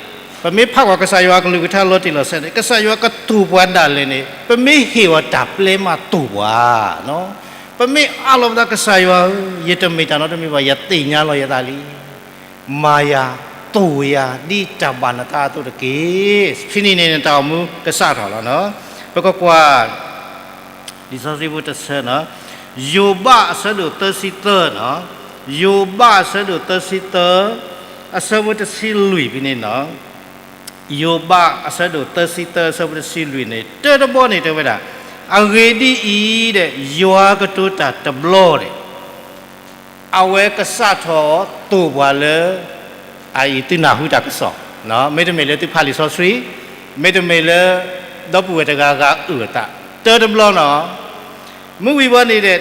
ပမ့ၢ်ဖးကွၢ်ကစၢ်ယွၤအကလုၢ်ကထါလီၤတံၢ်လီၤဆဲးန့ၣ် ကစၢ်ယွၤကတိၢ်ပှၤဒၣ်လဲာ်န့ၣ် ပမ့ၢ်ဟ့ၣ်အီၤတၢ်ပျဲမးတိၢ်ပှၤ, ပမ့ၢ်အးလီၤပသး ကစၢ်ယွၤဧၢ, ယတမ့ၢ်တၢ်နီတမံၤဘၣ်, ယသ့ၣ်ညါလီၤယသးလံ မၤယၤ, တိၢ်ယၤ, ဒ်တၢ်ဘၣ်နသးအသိးတက့ၢ်. ဖဲန့ၣ်န့ၣ် နတၢ်အိၣ်မူကစးထီၣ်လီၤ. ပကကွၢ် လံာ်စီဆှံဖိတဆၢ, ယိၤဘးအဆၢဒိၣ်သၢဆံသၢ, ယိၤဘးအဆၢဒိၣ်သၢဆံသၢ အဆၢဖိတဆံလွံၢ်ဖဲန့ၣ်, ယိၤဘးအဆၢဒိၣ်သၢဆံသၢ အဆၢဖိတဆံလွံၢ်န့ၣ် တၢတဘီန့ၣ်တဲဝဲဒၣ်, အဂ့ၢ်ဒ်အံၤဒီး ယွၤကတိၤတၢ်တဘျီဒီး အဝဲကစးထီၣ်တိၢ်ပှၤလၢ အအံၤသုနၢ်ဟူတၢ်ကစီၣ်, မ့တမ့ၢ်လၢသုဖးလံာ်စီဆှံ, မ့တမ့ၢ်လၢ ဒီပုၢ်ဝဲၢ်တဂၤဂၤအုၣ်အသး, တၢတဘျီနီၤ, မ့ၢ်ဝံၤဘီန့ၣ်ဒီး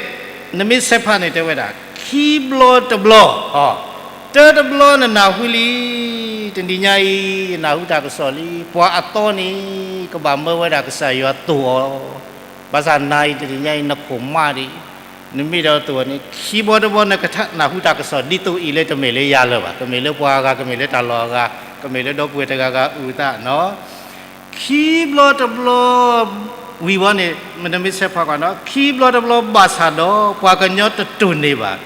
နမ့ၢ်ဆဲးဖးန့ၣ်တဲဝဲဒၣ် ခံဘျီတဘျီ, တၢတဘျီနနၢ်ဟူလံ, တနံၤညါအံၤ ယနၢ်ဟူတၢ်ကစီၣ်လံ, ပှၤအသီန့ၣ် ကဘၣ်မၢဝဲဒၣ်ကစၢ်ယွၤတိၢ်အီၤ, ဘၣ်ဆၣ်နၤအံၤတနံၤညါအံၤ နခိၣ်မးဒံး နမ့ၢ်ဒီးတိၢ်န့ၣ် ခံဘျီတဘျီနကနၢ်ဟူတၢ်ကစီၣ်ဒ်သိးအံၤလၢတမ့ၢ်လၢယၤလၢၤဘၣ်, ကမ့ၢ်လၢပှၤအဂၤ, ကမ့ၢ်လၢတၢ်လီၢ်အဂၤ, ကမ့ၢ်လၢဒီပုၢ်ဝဲၢ်တဂၤဂၤအုၣ်သးနီၤ, ခံဘျီတဘျီ ဝံၤဝီန့ၣ် မ့ၢ်နမ့ၢ်ဆဲးဖးကွၢ်နီၤ, ခံဘျီတဘျီဘၣ်ဆၣ်ဒီး ပှၤကညီတတိၢ်န့ၢ်ဘၣ်,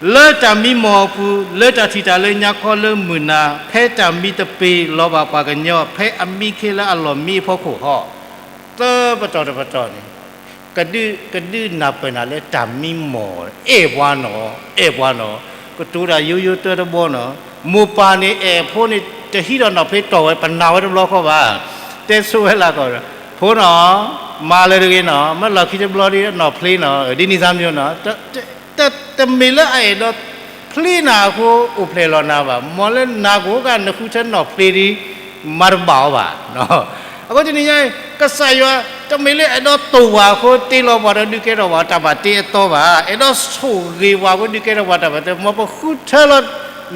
လၢတၢ်မံမီၢ်အပူၤ, လၢတၢ်ထံၣ်တၢ်လၢညါခီလၢမုၢ်နၤ, ဖဲတၢ်မံသပ့ၤလီၤဘၣ်ပှၤကညီ, ဖဲအမံခ့လၢအလီၢ်မံအဖီခိၣ်ဟီ, သၢပတီၢ်တပတီၢ်န့ၣ် ကဒုး, ကဒုးနၢ်ပၢၢ်နၤလၢတၢ်မံမီၢ်, အဲၣ်ပှၤနီၤ, အဲၣ်ပှၤနီၤ, ကတိၤတၢ်ယိယိတၢတဘီနီၤ, မိၢ်ပၢ်န့ၣ်အဲၣ်ဖိန့ၣ် တဟံးဒီးနီၣ်ဖျ့တီၢ်ဝဲ ပနာ်ဝဲတဘျီဃီဘၣ်, တဲဆိဝဲလၢကီၢ်, ဖိနီၤ, မၤလၢတဂ့ၤနီၤ, မ့ၢ်လီၢ်ခံတဘျီဒီးနီၣ်ဖျ့နီၤ, ဒ်န့ၣ်သးမံၤနီၤ, တမ့ၢ်လၢအအဲၣ်ဒိးဖျ့နၤအဃိ အိၣ်ဖျဲၣ်လီၤနၤဘၣ်, မ်လၢနၤကအိၣ်ကနဃုထၢနီၣ်ဖျ့ဒီး မၤတဘၣ်အီၤဘၣ်. အဃိတနံၤညါအံၤ ကစၢ်ယွၤ တမ့ၢ်လၢအဲၣ်ဒိးတိၢ်ပှၤအဃိ တ့လီၤပှၤဒီးဒုးကဲထီၣ်ပှၤတၢ်ဘၣ်တ့အသီဘၣ်, အဲၣ်ဒိးဆိၣ်ဂ့ၤပှၤအဃိ ဒုးကဲထီၣ်ပှၤတၢ်ဘၣ်တ့, မ်ပဃုထၢလီၤ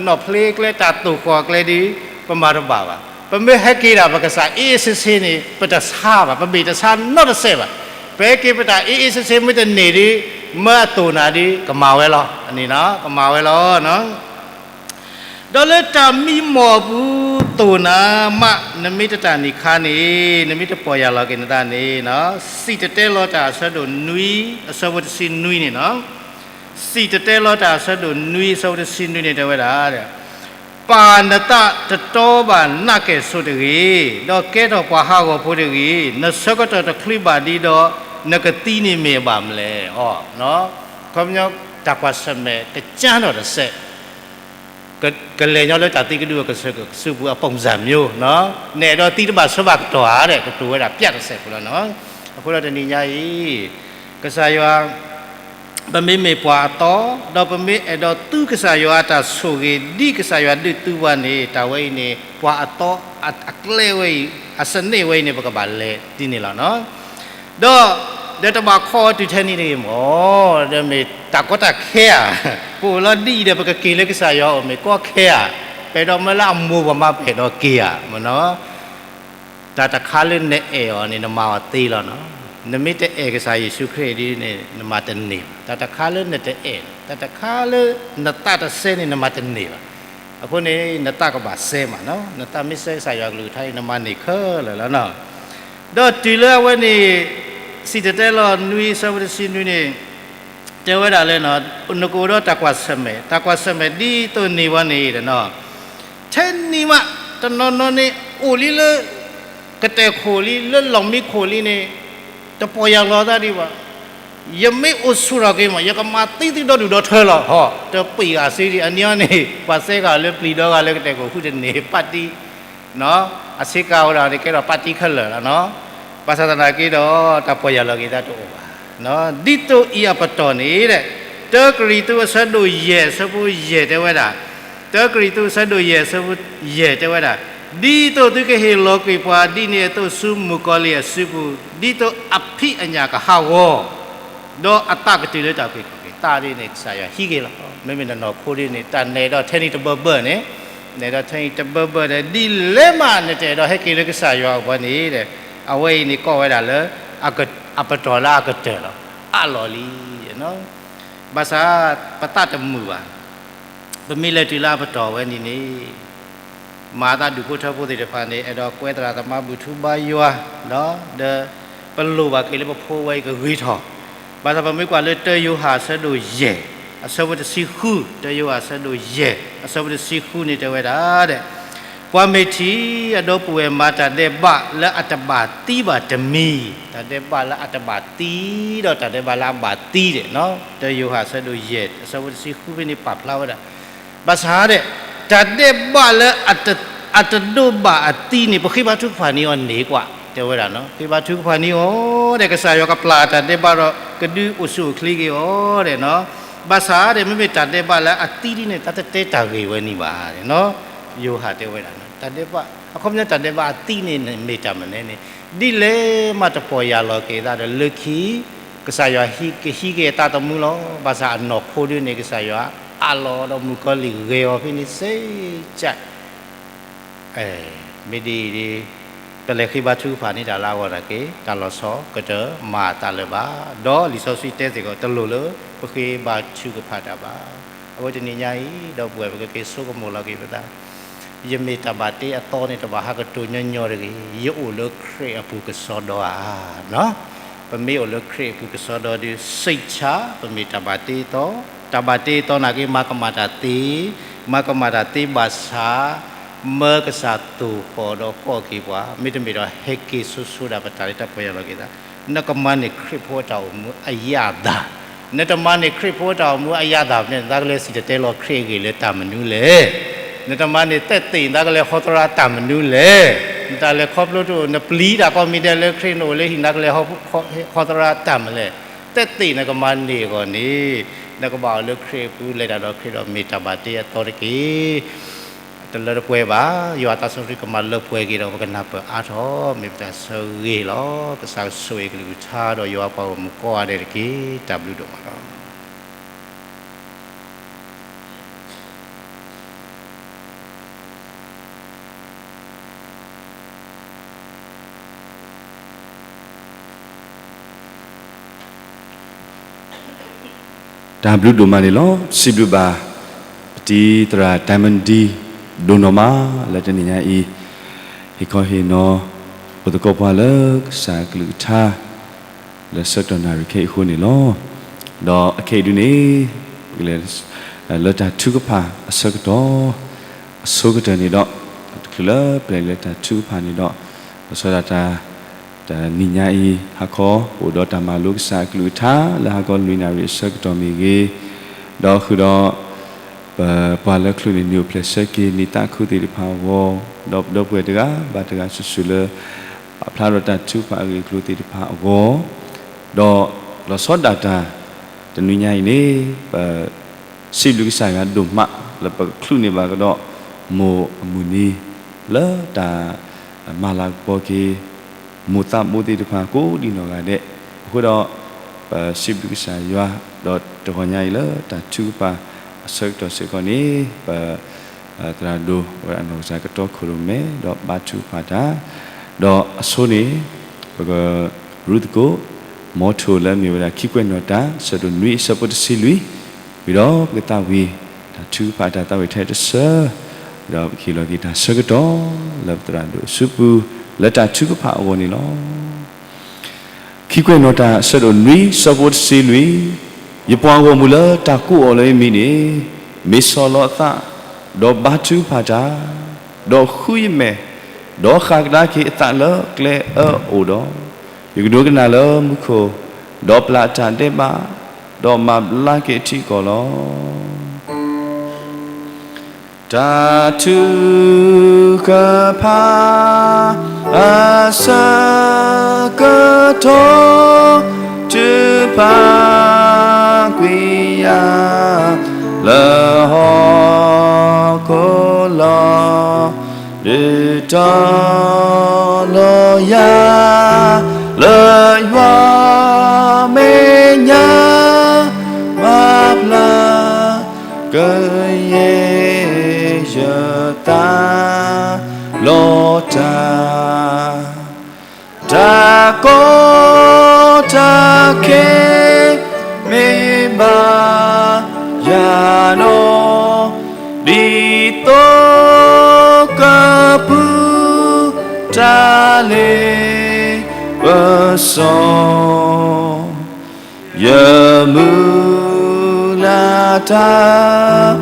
နီၣ်ဖျ့ကျဲ တၢ်တိၢ်ဃီၣ်ကျဲဒီး ပမၤတဘၣ်ဘၣ်. ပမ့ၢ်ဟဲက့ၤဒၣ်ပကစၢ်အ့အ့ဆ့ဆ့န့ၣ် ပတဆါဘၣ်, ပမ့ၢ်တဆါနီတစဲးဘၣ်. ပဟဲက့ၤပတၢ်အ့အ့ဆ့ဆ့ မ့ၢ်တန့ၢ်ဒီး မၢအတိၢ်နၤဒီး ကမၤဝဲလီၤ, န့ၣ်နီၤ, ကမၤဝဲလီၤ. ဒီးလၢတၢ်မံမီၢ်အပူၤ တိၢ်နၤမး နမ့ၢ်တတၢ်န့ၢ်ခါန့ၣ် နမ့ၢ်တပီၢ်ယၢ်လီၤက့ၤနသးန့ၣ်, စံၣ်တဲၤတဲလီၤတၢ်အဆၢဒိၣ်နွံ အဆၢဖိတဆံနွံန့ၣ်နီၤ, စံၣ်တဲၤတဲလီၤတၢ်အဆၢဒိၣ်နွံ အဆၢဖိတဆံနွံန့ၣ် တဲဝဲဒၣ်, ပာ်နသးတတီဘၣ်နးကဲၣ်ဆိးတဂ့ၤ, ဒီးကဲထီၣ်ပှၤဟးဂီၤဖိတဂ့ၤ, နဆၢကတီၢ်တချုးဘၣ်ဒံးဒီး နကသံန့ၣ်မ့ၢ်အဘၣ်မလဲၣ်. ခီပညီ တၢ်ကွၢ်ဆၢၣ်မဲာ်ကစၢ်နီၣ်တစဲး ကလဲၤညီလၢတၢ်သံကဒုအကစၢၢ်ကစုပူၤအ ပုံစံမျိုးနီၤ, နအဲၣ်ဒိးသံတဘၣ်ဆၢဘၣ်ကတီၢ်ဧါဒီး ကတိၤဝဲဒၣ်ပျးတစဲးဖိလီၤနီၤ. အဃိဒီးတနံၤညါအံၤ ကစၢ်ယွၤ ပမ့မ့ၢ်ပှၤအသီ ဒီးပမ့ၢ်အဲၣ်ဒိးသူကစၢ်ယွၤအတၢ်ဆိၣ်ဂ့ၤ ဒ်ကစၢ်ယွၤဒုးသူပှၤန့ၣ် တၢ်ဝဲအံၤန့ၣ် ပှၤအသီအကျဲဝဲအံၤ အစနစ်ဝဲအံၤန့ၣ် ပကဘၣ်လဲၤဒ်န့ၣ်လီၤနီၤ. ဒီး ဒီးတဘၣ်ခီအီၤတုၤထဲန့ၣ်တဂ့ၤမၢ်, ဒီးမ့ၢ်တၢ်ကီတၢ်ခဲဧါ, ပအိၣ်လီၤဒ်အံၤဒီး ပကက့ၤလၢကစၢ်ယွၤအအိၣ်မ့ၢ်ကီခဲဧါ, ပအဲၣ်ဒိးမၢလၢအမိၢ်ပှၢ်မး ပအဲၣ်ဒိးက့ၤဧါ, မၢ်နီၤ. တၢ်တခါလၢနအဲၣ်အီၤန့ၣ် နမၤအီၤသ့လီၤနီၤ. နမ့ၢ်တအဲၣ်ကစၢ်ယ့ၣ်ၡူးခရံာ်ဒ်န့ၣ် နမၤတန့ၢ်ဘၣ်. တၢ်တခါလၢနတအဲၣ်, တၢ်တခါလၢနသးတစဲန့ၣ် နမၤတန့ၢ်ဘၣ်. အဃိန့ၣ် နသးကဘၣ်စဲမးနီၤ. နသးမ့ၢ်စဲကစၢ်ယွၤကလုၢ်ကထါန့ၣ် နမၤန့ၢ်ခဲလၢာ်လီၤနီၤ. ဒီးတုၤလၢအဝဲန့ၣ် စံၣ်တဲၤတဲလီၤနွံ အဆၢဖိတဆံနွံန့ၣ် တဲဝဲဒၣ်လၢ နကအိၣ်ဒီးတၢ်ကွၢ်ဆၢၣ်မဲာ်, တၢ်ကွၢ်ဆၢၣ်မဲာ်ဒ်သိးန့ၢ်ဝဲန့ၣ်နီၤ. ထဲန့ၣ်မး တနီၤနီၤန့ၣ် အိၣ်လံလၢ ကတဲာ်ခိၣ်လံ လၢလီၢ်မံခိၣ်လံန့ၣ် တပီၢ်ယၢ်လီၤသးဒံးဘၣ်. ယမ့ၢ်အိၣ်ဆူၣ်ထီၣ်က့ၤမး ယကမၤသံသုဒီဒူၣ်ဒီထၢလီၤ. ဟီ, တပှ့ၤဂၤစ့ဒံး အန့ၣ်အီၤန့ၣ် ပှၤစဲဂၤလၢပျံၤဒီဂၤလၢကတဲာ်ခိၣ်ဃုတန့ၢ် ပၣ်တံ အဆ့ကၤဝဲဒၣ်န့ၣ် ကဲထီၣ်ပၣ်တံခဲလၢာ်လီၤနီၤ. ဘၣ်ဆၣ်သနာ်က့ဒီး တၢ်ပီၢ်ယၢ်လီၤက့ၤသးတအိၣ်ဘၣ်. ဒ်သိးအံၤအပတီၢ်န့ၣ် တၢကရံၣ်သူးအဆၢဒိၣ်ယဲၢ်အဆၢဖိယဲၢ်တဲဝဲဒၣ်, တၢကရံၣ်သူးအဆၢဒိၣ်ယဲၢ်အဆၢဖိယဲၢ်တဲဝဲဒၣ်, ဒ်သိးသုကဟ့ၣ်လီၤကွံာ်ပှၤဒ်န့ၣ်အသိးဆူမုၣ်ကီၤလံၢ်အစုပူၤ, ဒ်သိးအဖံးအညၣ်ကဟးဂီၤ ဒီးအသးကတုၤလၢတၢ်အုၣ်က့ၤခီၣ်က့ၤ သးဒ်န့ၣ် ကစၢ်ယွၤဟံးက့ၤလီၤ. မ့မ့ၢ်နနီၢ်ခိဒ်န့ၣ် တၢ်နဲၣ်ဒီးထဲနံၤတဘၢဘၢန့ၣ်, နဲၣ်ဒီးထဲနံၤတဘၢဘၢဒီး ဒ်လဲၣ်မးနတဲာ်ဒီးဟဲက့ၤလၢကစၢ်ယွၤအပူၤန့ၣ်ဒီး အဝဲအံၤန့ၣ်ကိးဝဲဒၣ်လၢ အပတီၢ်လၢအကတၢၢ်လီၤ. အးလီၤလံ. ဘၣ်ဆၣ် ပသးတမုာ်ဘၣ်. ပမ့ၢ်လဲၤတုၤလၢအပတီၢ်ဝဲန့ၣ်န့ၣ် မၤသးဒူၣ်ဖိထၢဖိသ့ၣ်တဖၣ်န့ၣ် အဲၣ်ဒိးကွဲသရၣ်သမါဘူၣ်ထူဘါယွၤ, ဒီးပလိၣ်ဘၣ်က့ၤလၢပဖိဝဲအံၤကဂ့ၤထီၣ်. ဘၣ်ဆၣ်ပမ့ၢ်ကွၢ်လၢတၢယိၤဟၣ်အဆၢဒိၣ်ယဲၢ် အဆၢဖိတဆံဃု, တၢယိၤဟၣ်အဆၢဒိၣ်ယဲၢ် အဆၢဖိတဆံဃုန့ၣ်တဲဝဲဒၣ်ဒီး ပှၤမ့ၢ်ထံၣ်အဒီပုၢ်ဝဲၢ်မၤတၢ်ဒဲးဘးလၢအတဘၣ်သံဘၣ်တမံၤ, တၢ်ဒဲးဘးလၢအတဘၣ်သံဒီးတၢ်ဒဲးဘးလၢအဘၣ်သံဒီး တၢယိၤဟၣ်အဆၢဒိၣ်ယဲၢ် အဆၢဖိတဆံဃုဖဲန့ၣ်ပာ်ဖျါဝဲဒၣ် ဘၣ်ဆၣ်ဒီး တၢ်ဒဲးဘးလၢ အတဒိးဘၣ်အသံန့ၣ် ပဃ့ဘါထုကဖၣ်န့ၢ်အီၤန့ၣ်ကွၢ် တဲဝဲဒၣ်နီၤ. ဃ့ဘါထုကဖၣ်န့ၢ်အီၤဒီး ကစၢ်ယွၤကပျၢ်တၢ်ဒဲးဘးဒီး ကဒုးအိၣ်ဆူၣ်အိၣ်ချ့က့ၤအီၤဒီးနီၤ. ဘၣ်ဆၣ်ဒီး မ့မ့ၢ်တၢ်ဒဲးဘးလၢအသံဒ်န့ၣ် တၢ်တတဲတၢ်ဂ့ၢ်ဝဲန့ၣ်ဘၣ်နီၤ. ယိၤဟၣ်တဲဝဲဒၣ် တၢ်ဒဲးဘး အခီပညီတၢ်ဒဲးဘးအသံန့ၣ် မ့ၢ်တၢ်မနုၤန့ၣ် ဒ်လဲၣ်မးတပီၢ်ယၢ်လီၤက့ၤသးဒီး လၢခံ ကစၢ်ယွၤကဟံးက့ၤအသးသမူလီၤ. ဘၣ်ဆၣ်အနီၢ်ခိဒ်န့ၣ် ကစၢ်ယွၤအးလီၤဒီးမုၣ်ကီၤလံၢ်ဂဲၤအီၤဖဲန့ၣ်စ့ၢ်ကီး မ့ၢ်ဒ်အံၤဒီး ပလဲၤဃ့ဘါထုကဖၣ်န့ၢ်တၢ်လၢအဂီၢ်နာ်က့ တၢ်လီၤဆီကတၢၢ်မၤအသးလၢၤဘၣ်. ဒီးလံာ်စီဆှံတဲစ့ၢ်ကီး တလိၣ်လၢပဃ့ဘါထုကဖၣ်တၢ်ဘၣ်. အဝဲတနံၤညါအံၤ ဒီပုၢ်ဝဲၢ်ပကက့ၤဆိကမိၣ်လီၤက့ၤပသး ယမ့ၢ်တၢ်ဘၣ်တ့အသီန့ၣ် တဘၣ်ဟးကတိၤညီညီတဂ့ၤ. ယအိၣ်လၢခရံာ်အပူၤကစီဒီဧါ. ပမ့ၢ်အိၣ်လၢခရံာ်အပူၤကစီဒီဒီး စိတ်ချ ပမ့ၢ်တၢ်ဘၣ်တ့အသီ, တၢ်ဘၣ်တ့အသီနာ်က့ မၤကမၣ်တၢ်သ့, မၤကမၣ်တၢ်သ့ဘၣ်ဆၣ် မၢကစၢ်သိၣ်ဃီၣ်ဒီးဃီၣ်က့ၤပှၤ, မ့တမ့ၢ်ဒီးဟဲက့ၤဆိဆိဒၣ်ပတၢ်လၢတၢ်ပီၢ်ယၢ်လီၤက့ၤသး, နကမၤန့ၢ်ခရံာ်ဖိအတၢ်အိၣ်မူအယၤသၣ်, နတမၤန့ၢ်ခရံာ်ဖိအတၢ်အိၣ်မူအယၤသၣ်ဖဲန့ၣ် နသးကလဲၤစံၣ်တဲၤတဲလီၤခရံာ်အဂ့ၢ်လၢတၢ်မနုၤလဲၣ်. နတမၤန့ၢ်သက်သေ နသးကလဲၤဟီသရၣ်တၢ်မနုၤလဲၣ်. နတၢ်လဲၤခီဖျိတအိၣ် နပျံၤတၢ်ကိးမံၤဒဲးလၢခရံာ် နအိၣ်လၢဟံၣ် နသးကလဲၤဟီသရၣ်တၢ်မနုၤလဲၣ်. သက်သေ နကမၤန့ၢ်အဂီၢ်န့ၣ် နကဘၣ်အိၣ်လၢခရံာ်အပူၤ လဲၤတၢ်ဒီးခရံာ်ဒီးမ့ၢ်တၢ်ဘၣ်တ့အသီတက့ၢ်. တလၢတပှဲၤဘၣ်. ယွၤသးစီဆှံကမၤလၢပှဲၤက့ၤဒီး ပကနၢ်ပၢၢ်အါထီၣ် မ့ၢ်ပတၢ်ဆၢဂ့ၤလီၤ. ကစၢ်ကဆိၣ်ဂ့ၤကလုၢ်ကထါဒီးယွၤပှၤဂီၢ်မုၢ်ကိးဂၤဒဲးတက့ၢ်. တၢ်ဘျုးဒိၣ်မးလီၤ. တၢ်ဘျုးဒိၣ်မးန့ၣ်လီၤ. စံးဘျုးဘၣ် ပတံၤသရၣ် Diamond D ဒိၣ်နီၢ်မး လၢတနံၤညါအံၤ ဟ့ၣ်ခီဟ့ၣ်နီၤ ပသကိးပှၤလၢကစၢ်ကလုၢ်ကထါ လၢဆၢကတီၢ်နၣ်ရံၣ်ခဲအံၤအဃိန့ၣ်လီၤ. ဒီးအခဲအံၤဒုန့ၣ် ပကလဲၤ လၢတၢ်ထုကဖၣ်အဆၢကတီၢ် အဆိကတၢၢ်န့ၣ်ဒီး တချုးလၢပလဲၤလၢတၢ်ထုကဖၣ်န့ၣ်ဒီး လီၤဆီဒၣ်တၢ် တနံၤညါအံၤ ဟါခီ ပအိၣ်ဒီးတၢ်မၤလိကစၢ်အကလုၢ်ကထါ လၢဟါခီလွံၢ်နၣ်ရံၣ်အဆၢကတီၢ်မ့ၢ်ဂ့ၤ, ဒီးဃုာ်ဒီး ပပှၤလၢချုးန့ၣ် နံၣ်အိၣ်ဖျဲၣ်ဆၢက့ၤ နံၣ်သးခုသ့ၣ်တဖၣ်အဂီၢ်, ဒီးပဒီပုၢ်ဝဲၢ်တဂၤဘၣ်တဂၤစုာ်စုာ်လၢ ပာ်ဖျါဒီးတၢ်ထုကဖၣ်အဂ့ၢ်အကျိၤသ့ၣ်တဖၣ်အဂီၢ်, ဒီးလီၤဆီဒၣ်တၢ် တနံၤညါအံၤန့ၣ် ပ စံးဘျုးကစၢ်ယွၤဒိၣ်မး လၢပကချုးန့ၢ်ဘၣ်ကဒီး မိၢ်အမုၢ်နံၤ လၢတၢ်မၤလၤကပီၤက့ၤ မိၢ်သးဘိသ့ၣ်တဖၣ်ကိးဒံနီၢ်ဂၤဒဲး, အဃိဒီး ပစံးဘျုးကစၢ်ယွၤ ဒီးတဂီၤညါအံၤလၢတၢ်ထုကဖၣ်အဆၢကတီၢ်စ့ၢ်ကီးန့ၣ် ပ သရၣ်ဒိၣ်ဝဲဒၣ်နီၢ်ကစၢ်ကတီခိၣ်ရိၣ်မဲ ဒီးဘါထုကဖၣ်တၢ်, ဒီးအဆိန့ၣ် ပကရူသကိး မီထိၣ်လၢအမ့ၢ်ဝဲဒၣ်ခံကွဲးနီၣ်တၢ် အဆၢဒိၣ်နွံအဆၢဖိတဆံလွံၢ်, ဝံၤဒီးပကသးဝံၣ် တၢ်ထုကဖၣ်တၢ်သးဝံၣ်ထဲတဆၢ, ဒီးပကဟ့ၣ်လီၤက့ၤတၢ်ဆၢကတီၢ် လၢပသရၣ်ဒိၣ်အစုပူၤ လၢတၢ်ထုကဖၣ်အဂီၢ်န့ၣ်လီၤ. ခံကွဲးနီၣ်တၢ် အဆၢဒိၣ်နွံ အဆၢဖိတဆံလွံၢ်, ယပှၤဂီၢ်မုၢ်လၢတၢ်ကိးအီၤလၢယမံၤန့ၣ် မ့ၢ်ဆီၣ်လီၤအသး, ဒီးဘါထုကဖၣ်တၢ်, ဒီးဃုယမဲာ်, ဒီးဃၣ်ကဒါက့ၤအသးလၢကျဲအၢအအိၣ်ဒီး, ယကဒိကနၣ်လၢမူခိၣ်, ဒီးပျၢ်အတၢ်ဒဲးဘး, ဒီးမၤဘျါက့ၤအထံအကီၢ်လီၤ. တၢ်ထုကဖၣ်အဆၢကတီၢ် ထုကဖၣ်ကွံာ်ယၤ လၢဟီၣ်ခိၣ်လီၤ. ဒုးတီၤလီၤယၤ လၢယွၤမဲာ်ညါ မၤဘျါ ကယဲၢ်ယသးလီၤတၢ်, တၢ်ကီတၢ်ခဲ မ့ၢ်ဘၣ်ယၤဒီး, ဒ်သိးကပူၤတၢ်လ့ပစီ ယမုၢ်လၢ်တၢ်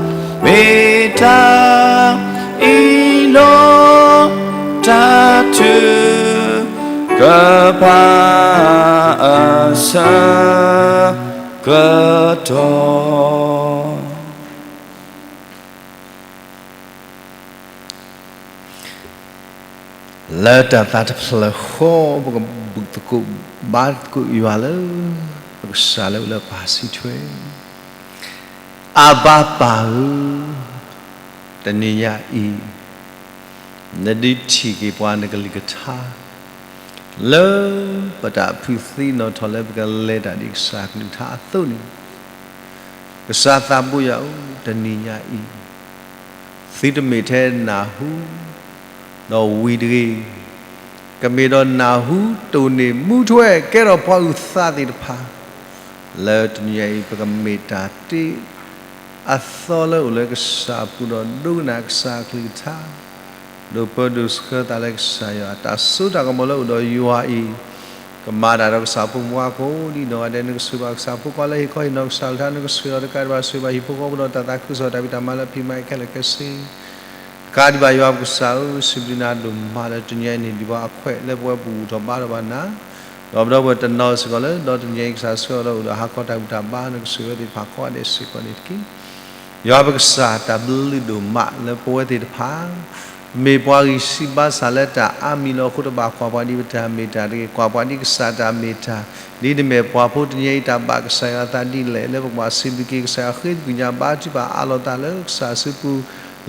မ့ၢ်တၢ်အံၤလီၤ. တၢ်ထုကဖၣ်အဆၢကတီၢ် လၢတၢ်သးတဖျၢၣ်ဃီ ပကဘူၣ်သကိးဘါသကိးယွၤလၢ ပကစၢ်လၢအိၣ်လၢပၢ်စံးထွဲ, အဘၤပၢ်ဧၢ, တနံၤညါအံၤ နဒုးထံၣ်က့ၤပှၤနကလုၢ်ကထါ လၢပတၢ်ဖုးသံနီၣ်ထီၣ်လၢပကလဲၤတၢ်ဒ်ကစၢ်ကလုၢ်ကထါအသိးန့ၣ်, ကစၢ်သးဘိယွၤဧၢ, တနံၤညါအံၤ သုတမ့ၢ်ထဲနၢ်ဟူ ဒီးဝံၤတဂ့ၤ, ကမ့ၢ်ဒီးနၢ်ဟူတိၢ်န့ၢ်မူထွဲကဲထီၣ်ပှၤအုၣ်သးသ့ၣ်တဖၣ်, လၢတနံၤညါအံၤ ပကမ့ၢ်တၢ်တ့အသီလၢအိၣ်လၢကစၢ်အပူၤဒီးဒိကနၣ်ကစၢ်အကလုၢ်ကထါ, ဒိးပၢဒိးဆှၢသးလၢကစၢ်ယွၤ, တၢ်စိတၢ်ကမီၤလၢအိၣ်ဒီးယွၤအံၤ ကမၤတၢ်ဒီးကစၢ်ဖိမုၢ်ဖိကိးဒ်နီၢ်ဂၤဒဲး, နကဆိၣ်ဘၣ်ကစၢ်ဖိခွါလၢဟ့ၣ်ခီဟ့ၣ်နီၤကစၢ်ကလုၢ်ကထါ, နကဆိၣ်အီၤတကးဒံးဘၣ် ဆိၣ်ဘၣ်ဟံၣ်ဖိဃီဖိဒီးတၢ်သးခုကစီၣ်တၢ်ဖံးတၢ်မၤလၢအဖံးမၤခဲလၢာ်ခဲဆ့ တကးဒံးဘၣ်ယွၤပကစၢ်ဧၢ, စံးဘျုးနၤဒိၣ်မးလၢတနံၤညါအံၤန့ၣ် ဒ်ပှၤအခွဲးလၢပဝဲပဘူၣ်ထီၣ်ဘါထီၣ်ဘၣ်နၤ, ဒီးပဒီပုၢ်ဝဲၢ်တနီၤစ့ၢ်ကီးလၢ ဒီတနံၤအံၤကစၢ်ဆှၢအီၤဒီးအိၣ်ဒီးဟါခီတၢ်ဘူၣ်တၢ်ဘါ နကဆိၣ်ဂ့ၤအဝဲသ့ၣ်တဖၣ်ကိးဂၤဒဲးစ့ၢ်ကီးန့ၣ်တက့ၢ်. ယွၤပကစၢ်တၢ်ဘျုးဒိၣ်မးလၢပဝဲသ့ၣ်တဖၣ် မ့ၢ်ပှၤဂံၢ်စၢ်ဘါစၢ်လၢတၢ်အါမံၤလီၤအဃိတဘၣ်ကွၢ်ပှၤဒ်ပတၢ်မ့ၢ်တၢ်တဂ့ၤ, ကွၢ်ပှၤဒ်ကစၢ်တၢ်မ့ၢ်တၢ်, ဒ်နမ့ၢ်ပှၤဖိတနံၤအံၤ တၢ်ဘၣ်ကစၢ်ယွၤအသးဒ်လဲၣ်, လၢပကဘၣ်စံးဘျုးက့ၤကစၢ်ယွၤဃ့ကညးဘါထုကဖၣ်အးလီၤသးလၢကစၢ်အစုပူၤ,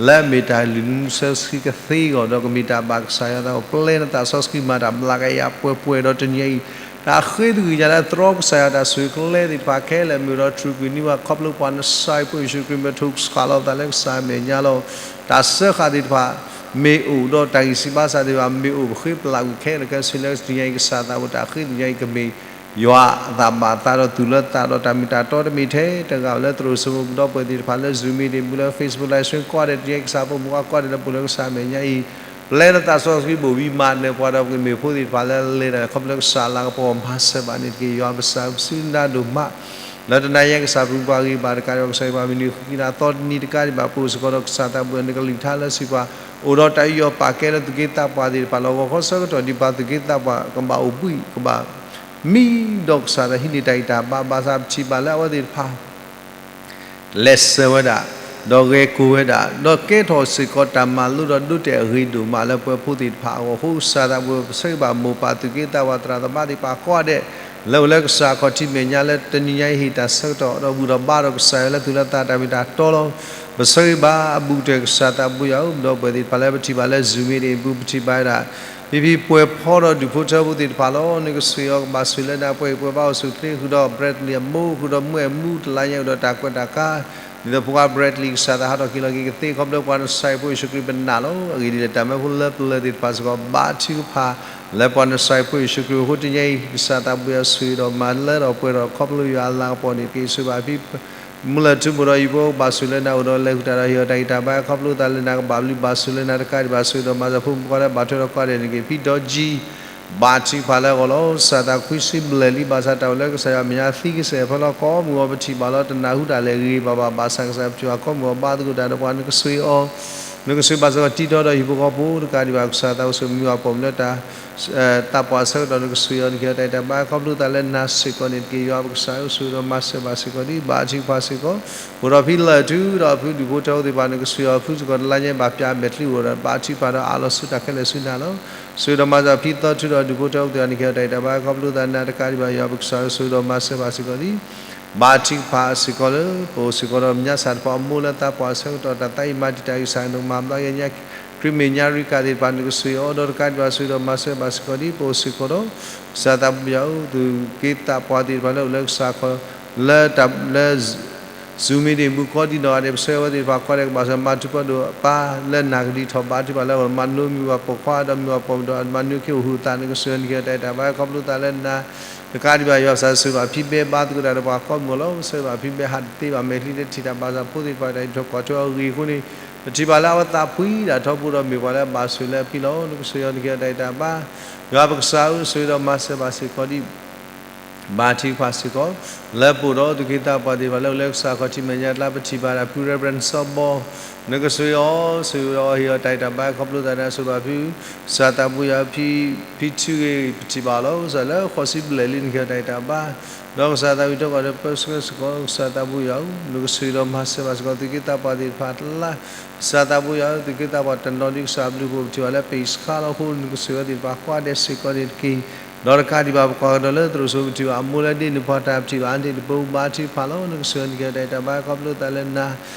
လၢအမ့ၢ်တၢ်လုၢ်နုာ်ဆၢဆှံကသ့အဂီၢ်, ဒီးကမ့ၢ်တၢ်ဘၣ်ကစၢ်ယွၤအသးအိၣ်, ပျဲနသးစီဆှံမၤတၢ်ဘျးကယၤပှဲၤပှဲၤဒီးတနံၤအံၤ, တၢ်ဃ့ကညးလၢသြီကစၢ်ယွၤတၢ်ဆိၣ်ဂ့ၤကျဲသ့ၣ်တဖၣ်ခဲလၢာ် မ့ၢ်ဒီးထူၣ်ကွံာ်နံၤဝဲ ခီဖျိပှၤနစၢ်ဖိယ့ၣ်ၡူးခရံာ် မ့ၢ်ထိၣ်ဆးလီၤသးလၢကစၢ်အမဲာ်ညါလီၤ. တၢ်စၢဃာ်သ့ၣ်တဖၣ် မ့ၢ်အိၣ်ဒီးတၢ်ဂံၢ်စၢ်ဘါစၢ်သ့ၣ်တဖၣ် မ့ၢ်အိၣ်ပဃ့ပျၢ်ကွံာ်ခဲလၢာ်ခဲဆ့လၢတနံၤအံၤ ကစၢ်သးအိၣ်တၢ်ဃ့ကညးအံၤ ကမ့ၢ်ယွၤအသးဘၣ်အသးဒီးသူၣ်လၢသးဒီးတၢ်မ့ၢ်တၢ်တီတမ့ၢ်ထဲတဂၤလၢသရိာ်စၢၤဖိပဒီပုၢ်ဝဲၢ်သ့ၣ်တဖၣ်လၢ Zoom meeting ပူၤလၢ Facebook Live Stream ကိးဂၤဒဲး တနံၤအံၤကစၢ်ဖိမုၣ်ဖိကိးဂၤဒဲးလၢပအိၣ်လၢကစၢ်အမဲာ်ညါအံၤ ပျဲနသးစီဆှံဘိၣ်ဘံမၤနၢၤပှၤဒီးပကမ့ၢ်ဖိသ့ၣ်တဖၣ်လၢလဲၤတၢ်ခီဖျိကစၢ်အလၤကပီၤမၤစၢၤဘၣ်န့ၣ်တက့ၢ်. ယွၤပကစၢ်ပစံးနၤဒိၣ်မး လၢတနံၤအံၤကစၢ်ပဂံၢ်ပဘါတကးဒံးဘၣ် ကစၢ်ယွၤပှၤမုၢ်နံၤဃုကံနၤသီတနံၤတကးဒံးဘၣ် ပအိၣ်စ့ၢ်ကီးဒီးကစၢ်သးဘိယွၤနကလုၢ်ကထါလၢစံးပှၤ အိၣ်ဒီးတၢ်အုၣ်အီၣ်ပာ်ကဲလၢသူၣ်က့သးပှၢ်သ့ၣ်တဖၣ်လီၤ. ဂီၤခီဆၢကတီၢ်ဒ်ပှၤသူၣ်က့သးပှၢ်ကဘၣ်အိၣ်ဘှံး ကဘၣ်မံဒီးကစၢ်သးဟံးန့ၢ်တၢ်ဂံၢ်တၢ်ဘါ ဘၣ်ဆၣ်ပထံၣ်ဘၣ်လၢအဝဲသ့ၣ်တဖၣ် လဲၤစၢၤဝဲဒၣ် ဒီးဂဲၤကိာ်ဝဲဒၣ် ဒီးကဲထီၣ်စ့ၢ်ကီးတၢ်မၤလိဒီးဒိးတဲာ်အဂ့ၤဒိၣ်မးလၢပဝဲဖိသ့ၣ်တဖၣ်အဂီၢ်အဃိ ကစၢ်သးဘိယွၤပဆၢဂ့ၤဘၣ်မိၢ်ပၢ်သူၣ်က့သးပှၢ်သရၣ်သမါသ့ၣ်တဖၣ်ကိးဂၤဒဲး လၢအိၣ်လၢကစၢ်ခီၣ်ထံးမဲာ်ညါလၢတနံၤညါအံၤဟ့ၣ်တၢ်ဆၢကတီၢ် ဒီးဘူၣ်ထီၣ်ဘါဒီးကစၢ်ယွၤလၢသူၣ်လၢသးတၢ်မ့ၢ်တၢ်တီလီၤ. ပဆၢဂ့ၤဘၣ်အဘူးကတၢၢ်ကစၢ်သးဘိယွၤဧၢ ပဒီပုၢ်ဝဲၢ်သ့ၣ်တဖၣ်လၢပထံၣ်ဘၣ်လၢ Zoom meeting အပူၤ ပထံၣ်ဘၣ်ဝဲဒၣ် ဖံဖံပှဲၤဖီဒီးဒူၣ်ဖိထၢဖိသ့ၣ်တဖၣ်လီၤ. နကဆိၣ်ဂ့ၤအီၤကဘၣ်ဆိၣ်ဂ့ၤလၢနၤ ပှဲၤပှဲၤဘၣ်အိၣ်ဆူၣ်ချ့ဃုာ်ဒီး Bradley အမိၢ် ဃုာ်ဒီးမုၢ်အဲၣ်မူတလါညါ အိၣ်ဒီးတၢ်ကွဲးတၢ်ကါ ဒ်သိးဖိခွါ Bradley ကစၢ်သးဟးထီၣ်က့ၤလီၤက့ၤကသ့ ခီဖျိပှၤနစၢ်ဖိယ့ၣ်ၡူးခရံာ်ပနာ်လီၤ. အဂ့ၢ်ဒ်လဲၣ်တၢ်မၢဖိလၢပျၢၤသ့ၣ်တဖၣ်စ့ၢ်ကီး ဘါထုကဖၣ် လၢပှၤနစၢ်ဖိယ့ၣ်ၡူးခရံာ်အဃိ တနံၤအံၤ ကစၢ်သးဘိယွၤဆိၣ်ဂ့ၤဒီးမၤလၢထီၣ်ပှဲၤထီၣ် ခီဖျိယွၤအလၤကပီၤန့ၣ်တက့ၢ်. ဆိၣ်ဂ့ၤဘၣ်ဖံ မုၢ်လၢ်ထူမိၢ်ဒီးအံၤဖိ ကဘၣ်ဆိၣ်လၢနၤ အိၣ်ဒီးလဲၤဃုာ်တၢ်ဒီးဟ့ၣ်အီၤတၢ်ဂံၢ်တၢ်ဘါ ခီဖျိသးလၢနၤ ကဘၣ်ဘျုးဘၣ်ဆိၣ်လၢနၤတကးဒံးဘၣ် ဆိၣ်ဂ့ၤဒီးမၤစၢၤဖိမုၣ်ဖိခွါလၢဘၣ်ထွဲဒီးကိးဂၤဒဲးန့ၣ်တက့ၢ်. ဖံဒီးကၠံ ဘါထုကဖၣ်လၢအဂီၢ်လီၤ. ကစၢ်သးခွံဆံဘျဲၣ်လံ ဘၣ်ဆၣ်တၢ်အိၣ်လၢကစၢ်ယွၤအမဲာ်ညါသံကစဲာ်ဖဲလီၤ. ကိးမုၢ်ဂီၤပထံၣ်ဘၣ်လီၤ တနၢ်ဟူတၢ်လၢအဂ့ၤဘၣ်ဘၣ် ဘၣ်ဆၣ်ကစၢ်ယွၤပထံၣ်ဘၣ် ကိးမုၢ်ဂီၤဘါသကိးတၢ်ဒီးပှၤ နကဆိၣ်ဂ့ၤအီၤ နကဆိၣ်ဂ့ၤဘၣ်စ့ၢ်ကီးတံထီၣ်ဒီးဟံၣ်ဖိဃီဖိတကးဒံးဘၣ် ကစၢ်သးဘိယွၤဧၢ မ့ၢ်ပှၤပိာ်မုၣ်လၢတၢ် သးပှၢ်ဆၢကတီၢ် နကဆိၣ်ဂ့ၤအီၤ နကဟ့ၣ်အီၤတၢ်အဲၣ်တၢ်ဘါ ခီဖျိသးလၢနၤစ့ၢ်ကီးန့ၣ်တက့ၢ်. ယွၤပကစၢ်ဧၢ ဆိၣ်ဂ့ၤဒီးမၤစၢၤဘၣ်စ့ၢ်ကီးဒံး ဘါထုကဖၣ်စ့ၢ်ကီး. အိၣ်ဒီးဖံလၢၢ်ထူဒီးဖုဒူၣ်ဖိထၢဖိသ့ၣ်တဖၣ် နကဆိၣ်ဂ့ၤအီၤ ဖုစ့ၢ်ကီးတလါညါ ဘၣ်ပျၢ်မဲာ်ချံအိၣ်ဒီး ဘါထုကဖၣ်ဒီးအးလီၤဆူတၢ်ခဲလၢာ်ဆူနၤလီၤ. ဆိၣ်ဂ့ၤဒီးမၤစၢၤဖံသီထူဒီးဒူၣ်ဖိထၢဖိသ့ၣ်တဖၣ် နကဟ့ၣ်အီၤတၢ်အဲၣ်တၢ်ဘါ ခီဖျိသးနၤတကးဒံးဘၣ် ယွၤပကစၢ်ဧၢ ဆိၣ်ဂ့ၤဒီးမၤစၢၤဘၣ်စ့ၢ်ကီးဒံး ဘါထုကဖၣ်စ့ၢ်ကီးလၢ ပအိၣ်စ့ၢ်ကီးဒီး မညါစၢ်တဖၣ်အမိၢ်လၢသးပှၢ်ဆၢကတီၢ် တၢ်သးအံၤမၤတံာ်တာ်ကစၢ် နကမၤဘျါက့ၤညါ ခရံာ်မ့ၢ်ညါရံကၢ်သ့ၣ်တဖၣ် နကဆိၣ်ဂ့ၤအီၤဒီးတကးဒံးဘၣ် ဆိၣ်ဂ့ၤဒီးမၤစၢၤဘၣ်စ့ၢ်ကီးဒံး ပအိၣ်စ့ၢ်ကီးဒီး ကစၢ်သးဘိယွၤဧၢ သူၣ်က့သးပှၢ်သ့ၣ်တဖၣ်လၢအိၣ်လၢကစၢ်ခီ လၢတၢ်လၢ Zoom meeting မူကီၢ်ဒံးနီၢ်ဂၤဒဲး ပဆၢဝဲသ့ၣ်တဖၣ် ခီဒဲးကဘၣ်စၢၤ မၤထူးပှဲၤဒိၣ်ပၢ်လၢနၤကလံၤထီၣ် ဘါထုကဖၣ်လၢအဂီၢ် မၤနၢၤမ့ၢ်ပှၤပိာ်ခွါဒီးမ့ၢ်ပှၤပိာ်မုၣ်ဒီး မၤနၢၤက့ၤအိၣ်ဟုၣ်သး နကဆိၣ်ဂ့ၤအီၤ နကဟ့ၣ်အီၤတၢ်အဲၣ်တၢ်ဘါ ခီဖျိသးလၢနၤ တကးဒံးဘၣ် ယွၤပကစၢ်ဧၢ ဆိၣ်ဂ့ၤဘၣ်ဖံဘဲ ဘါသကိးတၢ်ဒီးပှၤကိးမုၢ်လီၤ. ပဆၢဂ့ၤဘၣ်ဖံဘဲ ဟးတသ့ဘၣ်မဲာ်ချံလၢထံၣ်တၢ်ဘၣ်ဆၣ်ဖိသ့ၣ်တဖၣ် တၢ်အံးထွဲကွၢ်ထွဲအဂ့ၢ်အဃိန့ၣ် ပထံၣ်ဘၣ်လၢအဝဲသးဖှံဒၣ်ထီဘိဒီး မ့ၢ်ပှၤလၢအဘၣ်ဆိၣ်လၢအပျံၤလီၤ. နကဆိၣ်ဂ့ၤအီၤ နကဟ့ၣ်အီၤတၢ်အဲၣ်တၢ်ဘါ ယွၤပကစၢ်ဧၢ ဆိၣ်ဂ့ၤဒီးမၤစၢၤဘၣ်စ့ၢ်ကီးဒံး ဘါထုကဖၣ်စ့ၢ်ကီး လၢပအိၣ်ဒီးသူၣ်က့သးပှၢ်သ့ၣ်တဖၣ်လၢအိၣ်လၢကစၢ်ခီၣ်ထံးမဲာ်ညါကျါ ပထံၣ်ဘၣ်ဒၣ်ဖု Reverend စီၤဘီ နကဆိၣ်ဂ့ၤအီၤ ဆိၣ်ဂ့ၤအီၤ ဟ့ၣ်အီၤတၢ်အဲၣ်တၢ်ဘါ ခီဖျိသးနၤ ဆိၣ်ဂ့ၤဘၣ်ဖု ကစၢ်သးဘိယွၤဧၢ ဖံ ဖံထူဂ့ၤ ပထံၣ်ဘၣ်အီၤလီၤ ကစၢ်လၢဃိးဆံဘျဲၣ်လံ နကဟ့ၣ်အီၤတၢ်အဲၣ်တၢ်ဘါ ဒီးကစၢ်သးဝံၣ်ထီၣ်ကီၢ်ဒီးပၢဆှၢစ့ၢ်ကီး ကစၢ်သးဘိယွၤဧၢ နကဆိၣ်ဂ့ၤဒီးမၤစၢၤဘၣ်စ့ၢ်ကီး သူၣ်က့သးပှၢ်သ့ၣ်တဖၣ်လၢ ကစၢ်သးဘိယွၤဧၢ သူၣ်က့သးပှၢ်တနီၤဒံး ကစၢ်အဘျုးအဖှိၣ် ပထံၣ်ဘၣ်လၢပ့းစခါလီၤအဃိ နကဆိၣ်ဂ့ၤအီၤသ့ၣ်တဖၣ် ဃီဒဲးစ့ၢ်ကီးန့ၣ်တက့ၢ်. ဒီးတကးဒံးဘၣ် ပကွၢ်ကဒီးလၢသရိာ်စိၤ ပထံၣ်ဘၣ်အမိၢ်လၢဒ့ၣ်န့ၣ် ပှၤတၢ်ပထံၣ်ဘၣ်အါန့ၣ်တပၢၢ် ဘါထုကဖၣ်လီၤ. နကဆိၣ်ဂ့ၤအီၤ နကဟ့ၣ်အီၤတၢ်အဲၣ်တၢ်ဘါ ခီဖျိသးလၢနၤ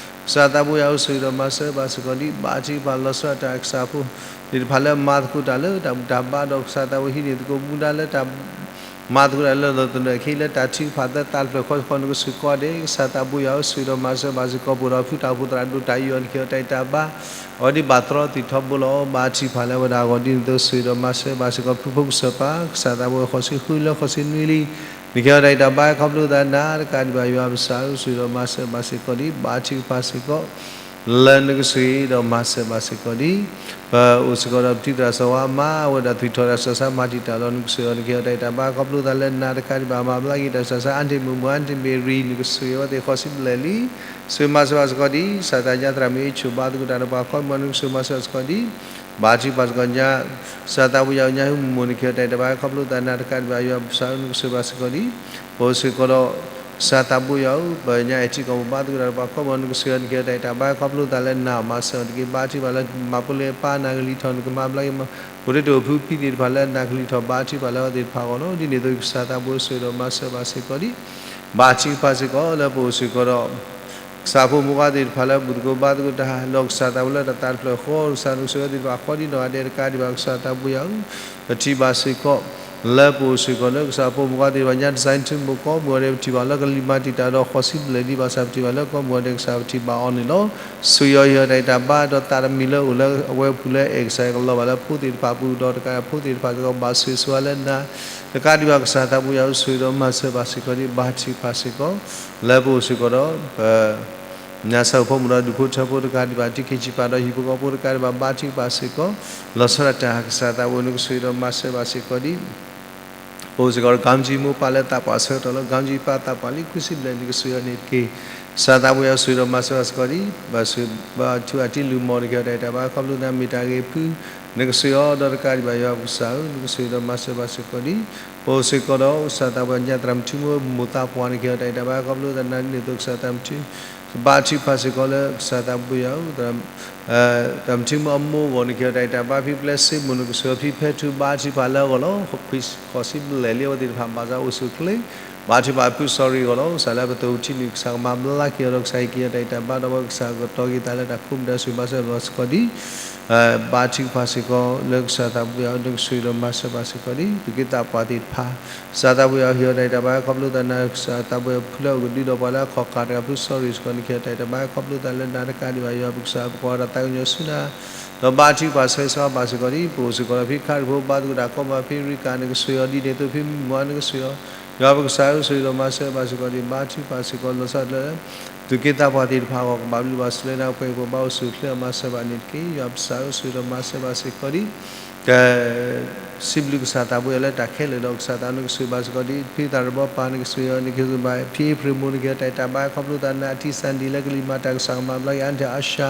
ကစၢ်သးဘိယွၤဧၢ ဆိၣ်ဂ့ၤဒီးမၤစၢၤဘၣ်စ့ၢ်ကီးဒံး ဘါထုကဖၣ်လီၤဆီဒၣ်တၢ် ကစၢ်ဖိသ့ၣ်တဖၣ်လၢမၤသကိးတၢ်လၢတၢ်ဘူၣ်တၢ်ဘါဒီး ကစၢ်သးဘိဟံးန့ၢ်သကိးမူဒါလၢတၢ် မၤသကိးတၢ်လၢလီၤသနၢၣ်ခံလၢတၢ်ထုကဖၣ်သၢသၢတဖျၢၣ်ဃီဃီ နကဆိၣ်ဂ့ၤအီၤဒဲး ကစၢ်သးဘိယွၤဧၢ ဆိၣ်ဂ့ၤဒီးမၤစၢၤဘၣ်စ့ၢ်ကီး ပအိၣ်ဒီးဖုတၢ်အိၣ်ဖှိၣ်သရၣ်ဒိၣ်တၢ်အံၤအီၤ နကဟ့ၣ်အီၤတၢ်အဲၣ်တၢ်ဘါ အဝဲဒ်ဘၣ်သရီသ့ၣ်ထီဘိလီၤ. ဘါထုကဖၣ်လၢအဝဲဒၣ်အဂီၢ်ဒ်န့ၣ်အသိး ဆိၣ်ဂ့ၤဒီးမၤစၢၤဘၣ်စ့ၢ်ကီး ဖုဖိကစၢၢ်ပၢ် ကစၢ်သးဘိယွၤ ဃိးဆံဃုလၢဃိးဆံနွံလံ နကဟ့ၣ်အီၤတၢ်အဲၣ်တၢ်ဘါ ခီဖျိသးနၤ တကးဒံးဘၣ် ယွၤပကစၢ်ဧၢ ဆိၣ်ဂ့ၤဒီးမၤစၢၤဘၣ်စ့ၢ်ကီးဒံး ဘါထုကဖၣ်စ့ၢ်ကီး လၢနကဆိၣ်ဂ့ၤဒီးမၤစၢၤဘၣ်စ့ၢ်ကီးဒံး ပအိၣ်စ့ၢ်ကီးဒီးပတံၤသရၣ်စီၤဝါမါ အဝဲဒၣ်သူၣ်ထီၣ်တၢ်ဆူးတၢ်ဆါမၤတံာ်တာ်လီၤ နကဆိၣ်ဂ့ၤအီၤ နကဟ့ၣ်အီၤတၢ်အဲၣ်တၢ်ဘါ ခီဖျိသးလၢနၤ တကးဒံးဘၣ် မၤဘျါက့ၤတၢ်ဆူးတၢ်ဆါ အါန့ၢ်မုၢ်မုၢ် အါန့ၢ်မ့ၢ်ရံ နကဆိၣ်ဂ့ၤအဝဲသ့ၣ် ဃိးဆံဘျဲၣ်လံ ဆိၣ်ဂ့ၤမၤစၢၤဘၣ်စ့ၢ်ကီးဒံး ကစၢ်သးညါသရၣ်မုၣ်အ့ၣ်ဆိၣ် ဘါသကိးတၢ်ဒီးပှၤကိးမုၢ် နကဆိၣ်ဂ့ၤမၤစၢၤဘၣ်စ့ၢ်ကီးဒံး ဘါထုကဖၣ်စ့ၢ်ကီးညါ ကစၢ်သးဘိယွၤဧၢ ညါဟူမုၢ် နကဟ့ၣ်အီၤတၢ်အဲၣ်တၢ်ဘါ ခီဖျိသးနၤ တကးဒံးဘၣ် ယွၤပကစၢ်ဧၢ နကဆိၣ်ဂ့ၤဘၣ်စ့ၢ်ကီးဒံး ပအိၣ်စ့ၢ်ကီးဒီး ကစၢ်သးဘိယွၤဧၢ ပညါအဲၣ်ထံကီၢ်ပူၤ ဘါသကိးတၢ်ဒီးပှၤကိးမုၢ် နကဆိၣ်ဂ့ၤအီၤ နကဟ့ၣ်အီၤတၢ်အဲၣ်တၢ်ဘါ ခီဖျိသးလၢနၤ မၤစၢၤအီၤတက့ၢ် ဘါထုကဖၣ်လၢမၤဖိလ့အပၢ် နၤကလံၤထီၣ် နကမၤဘျါက့ၤ ဖိဒိၣ်တုာ်ဖိဖံသ့ၣ်တဖၣ်လၢနၤကလံၤထီၣ် ဘါထုကဖၣ်လၢအဝဲသ့ၣ်တဖၣ်အဂီၢ်လီၤ. ဒ်န့ၣ်အသိး ကစၢ်သးဘိဆိၣ်ဂ့ၤဒီးမၤစၢၤဘၣ်စ့ၢ်ကီးဒံး ဘါထုကဖၣ်စ့ၢ်ကီး လၢပအိၣ်စ့ၢ်ကီးဒီး ကစၢ်ဖိမုၢ်ဂၤသ့ၣ်တဖၣ်လၢဘူၣ်သကိးဘါသကိးတၢ် ဒီးကစၢ်သးဘိလၢတၢ်သးတဖျၢၣ်ဃီ ကစၢ်နကဆိၣ်ဂ့ၤသ့ၣ်တဖၣ်ဃီဒံးနီၢ်ဂၤဒဲး တကးဒံးဘၣ် ကစၢ်သးဘိယွၤဧၢ ပထံၣ်ဘၣ်စ့ၢ်ကီး လၢပအိၣ်စ့ၢ်ကီးလၢကစၢ်ဖိမုၢ်ဂၤသ့ၣ်တဖၣ် ညါတစဲးထူၣ်မုၢ်ကီၢ် မုၢ်ဂၤဒဲး ပထံၣ်ဘၣ်လၢကလံၤမၤတံာ်တာ်ဒီးဃိးဆံဘျဲၣ်လံ ဘၣ်ဆၣ်ပထံၣ်ဘၣ်လၢကိးမုၢ်ဂၤဒဲး ကစၢ်ပထံၣ်ဘၣ်အီၤန့ၣ်လီၤ. ဆိၣ်ဂ့ၤအီၤ ဟ့ၣ်အီၤတၢ်အဲၣ်တၢ်ဘါ ဒီးသးတမံၤလၢအိၣ်လၢအဝဲပူၤလၢအဲၣ်ကစၢ်ယွၤကလီၤဘၣ်လၢဖိသ့ၣ်တဖၣ်အပူၤ ဒီးတကးဖိသ့ၣ်တဖၣ်စ့ၢ်ကီး ဘၣ်ဆိၣ်ဂ့ၤဆိၣ်ဝါလၢနၤ တကးဒံးဘၣ် ကစၢ်သးဘိယွၤဧၢ ဆိၣ်ဂ့ၤဒီးမၤစၢၤဘၣ်စ့ၢ်ကီးဒံး ဘါထုကဖၣ်စ့ၢ်ကီး လၢပအိၣ်စ့ၢ်ကီးဒီး ပ ညါဆၣ်ဖိမုၣ်ဒီးဒူၣ်ဖိထၢဖိတကးဒံးဘၣ် တံၤခ့ၣ်စံးပာ်ဒီးဟံၣ်ဖိဃီဖိတကးဒံးဘၣ် ဘါထုကဖၣ်စ့ၢ်ကီး လီၤဆီဒၣ်တၢ် ကစၢ်သးဘိ နကဆိၣ်ဂ့ၤဒီးမၤစၢၤဘၣ်စ့ၢ်ကီးဒံး ပအိၣ်စ့ၢ်ကီးဒီး ကၣ်ကၠံမိၢ်ပၢ်လၢသးပှၢ်ဆၢကတီၢ်လီၤ. ကၣ်ကၠံပၢ်သးပှၢ်လံ ဃုဆံဘျဲၣ် နကဆိၣ်ဂ့ၤအီၤန့ၣ်တက့ၢ်. ကစၢ်သးဘိယွၤ ဆိၣ်ဂ့ၤဒီးမၤစၢၤဘၣ်စ့ၢ်ကီးဒံး ဘၣ်ဆၣ် ဘၣ်ဆၣ်အထံလုၢ်မီၢ် နကဟ့ၣ်အီၤတၢ်အဲၣ်တၢ်ဘါ ခီဖျိသးမ့ၢ်တၢ်ဂ့ၤဖု နကဆိၣ်ဂ့ၤအီၤ ဒီးတကးဒံးဘၣ် ယွၤပကစၢ်ဧၢ နကဆိၣ်ဂ့ၤဒီးမၤစၢၤဘၣ်စ့ၢ်ကီးဒံး ပအိၣ်စ့ၢ်ကီးဒီး ကစၢ်သးဘိယွၤ ညါသရၣ်မုၣ်ထူမိၢ် မိၢ်သးပှၢ် နကဟ့ၣ်အီၤတၢ်အဲၣ်တၢ်ဘါ ခီဖျိသးနၤ ဒ်န့ၣ်အသိး ကစၢ်သးမုၣ်ထူ ဘါထုကဖၣ်စ့ၢ်ကီးလၢကစၢ်သးဘိယွၤဧၢ သရၣ်မုၣ်ထူမိၢ်အမိၢ်အဂီၢ် နကဟ့ၣ်အီၤတၢ်အဲၣ်တၢ်ဘါ ဖံပျဲစ့မိၢ် နကဆိၣ်ဂ့ၤအီၤ ဖံဖဲထူ ဘါထုကဖၣ်လၢအဂီၢ်လီၤ. ဃိးဆံဘျဲၣ်လံ အဝဲသ့ၣ်တဖၣ်ဘၣ်ဆၣ်အိၣ်ဆူၣ်အိၣ်ချ့ ဘါထုကဖၣ်ဖု sorry အဂီၢ်လီၤ. ကစၢ်လၢပသိၣ်ပထံၣ်န့ၣ် ကစၢ်ကမၤဘျါက့ၤအီၤဒီး ကစၢ်ဟ့ၣ်က့ၤအီၤတၢ်အဲၣ်တၢ်ဘါ ဒီးအဝဲကစၢ်ကတီၤက့ၤသးလၢတၢ်ခိၣ်မုၣ်ဒဲး ဆိၣ်ဂ့ၤဘါစၢၤဘၣ်စ့ၢ်ကီးဒံး ဘါထုကဖၣ်စ့ၢ်ကီးလၢကစၢ်သးဘိယွၤ နကဆိၣ်ဂ့ၤဒီးမၤစၢၤဘၣ်စ့ၢ်ကီးဒံး သူၣ်က့သးပှၢ်သ့ၣ်တဖၣ် ကစၢ်သးဘိယွၤ ဟ့ၣ်အီၤတၢ်အဲၣ်တၢ်ဘါ ခီဖျိသးနၤ ကစၢ်သးဘိယွၤ ဖုလၢအအိၣ်ကဒုဒီးပှၤလၢအခီၣ်ကၢ်တဂၤဖု sorry စ့ၢ်ကီး နကဟ့ၣ်အီၤတၢ်အဲၣ်တၢ်ဘါ ခီဖျိသးလၢနၤ တကးဒံးဘၣ် ယွၤပကစၢ် ပကွၢ်ဒီးသးကညီၤဆူနၤ ဒီးဘါထုကဖၣ်ဆၢဂ့ၤဆၢဝါဘၣ်စ့ၢ်ကီးဒံး ပအိၣ်စ့ၢ်ကီးဒီးဖံခါရံၣ်ဖိ ဘါသကိးတၢ်ကိးမုၢ် ဖံရံကၣ် နကဆိၣ်ဂ့ၤအီၤ ဒ်န့ၣ်အသိး ဖံမုၢ်မွၤ နကဆိၣ်ဂ့ၤအီၤ ယွၤပကစၢ်ဧၢ ဆိၣ်ဂ့ၤဒီးမၤစၢၤဘၣ်စ့ၢ်ကီးဒံး ဘါထုကဖၣ်စ့ၢ်ကီး လီၤဆီဒၣ်တၢ်လၢ သုးက့သးပှၢ်သ့ၣ်တဖၣ်အဂီၢ် ကဘၣ်ဘျုးဘၣ်ဆိၣ်လၢနၤ ပှဲၤပှဲၤဘၣ်အိၣ်ဆူၣ်အိၣ်ချ့အီၤ မၤစၢၤဘၣ်န့ၣ်တက့ၢ်. ယွၤပစံး အိၣ်ဆူၣ်ဒီးမၤစၢၤဘၣ်စ့ၢ်ကီးဒံး က စံးဘျုးကစၢ်သးဘိယွၤလၢတၢ်ခဲလၢာ်ဒီး ကစၢ်သးနကစၢ်ဘၣ်စ့ၢ်ကီးဒံး ဖံသးရဘီပၢ်နကစၢ်ယွၤ နကစၢ်ဘၣ် ဖံအ့ဖြ့ၣ်မိၢ် နကဟ့ၣ်တၢ်အဲၣ်တၢ်ဘါ ခီဖျိသးနၤ အထံၣ်စၣ်ဒံးလၢကလံၤမၤတၢ်ကစၢ်ကမၤဘျါက့ၤ အါန့ၢ်အါရှါ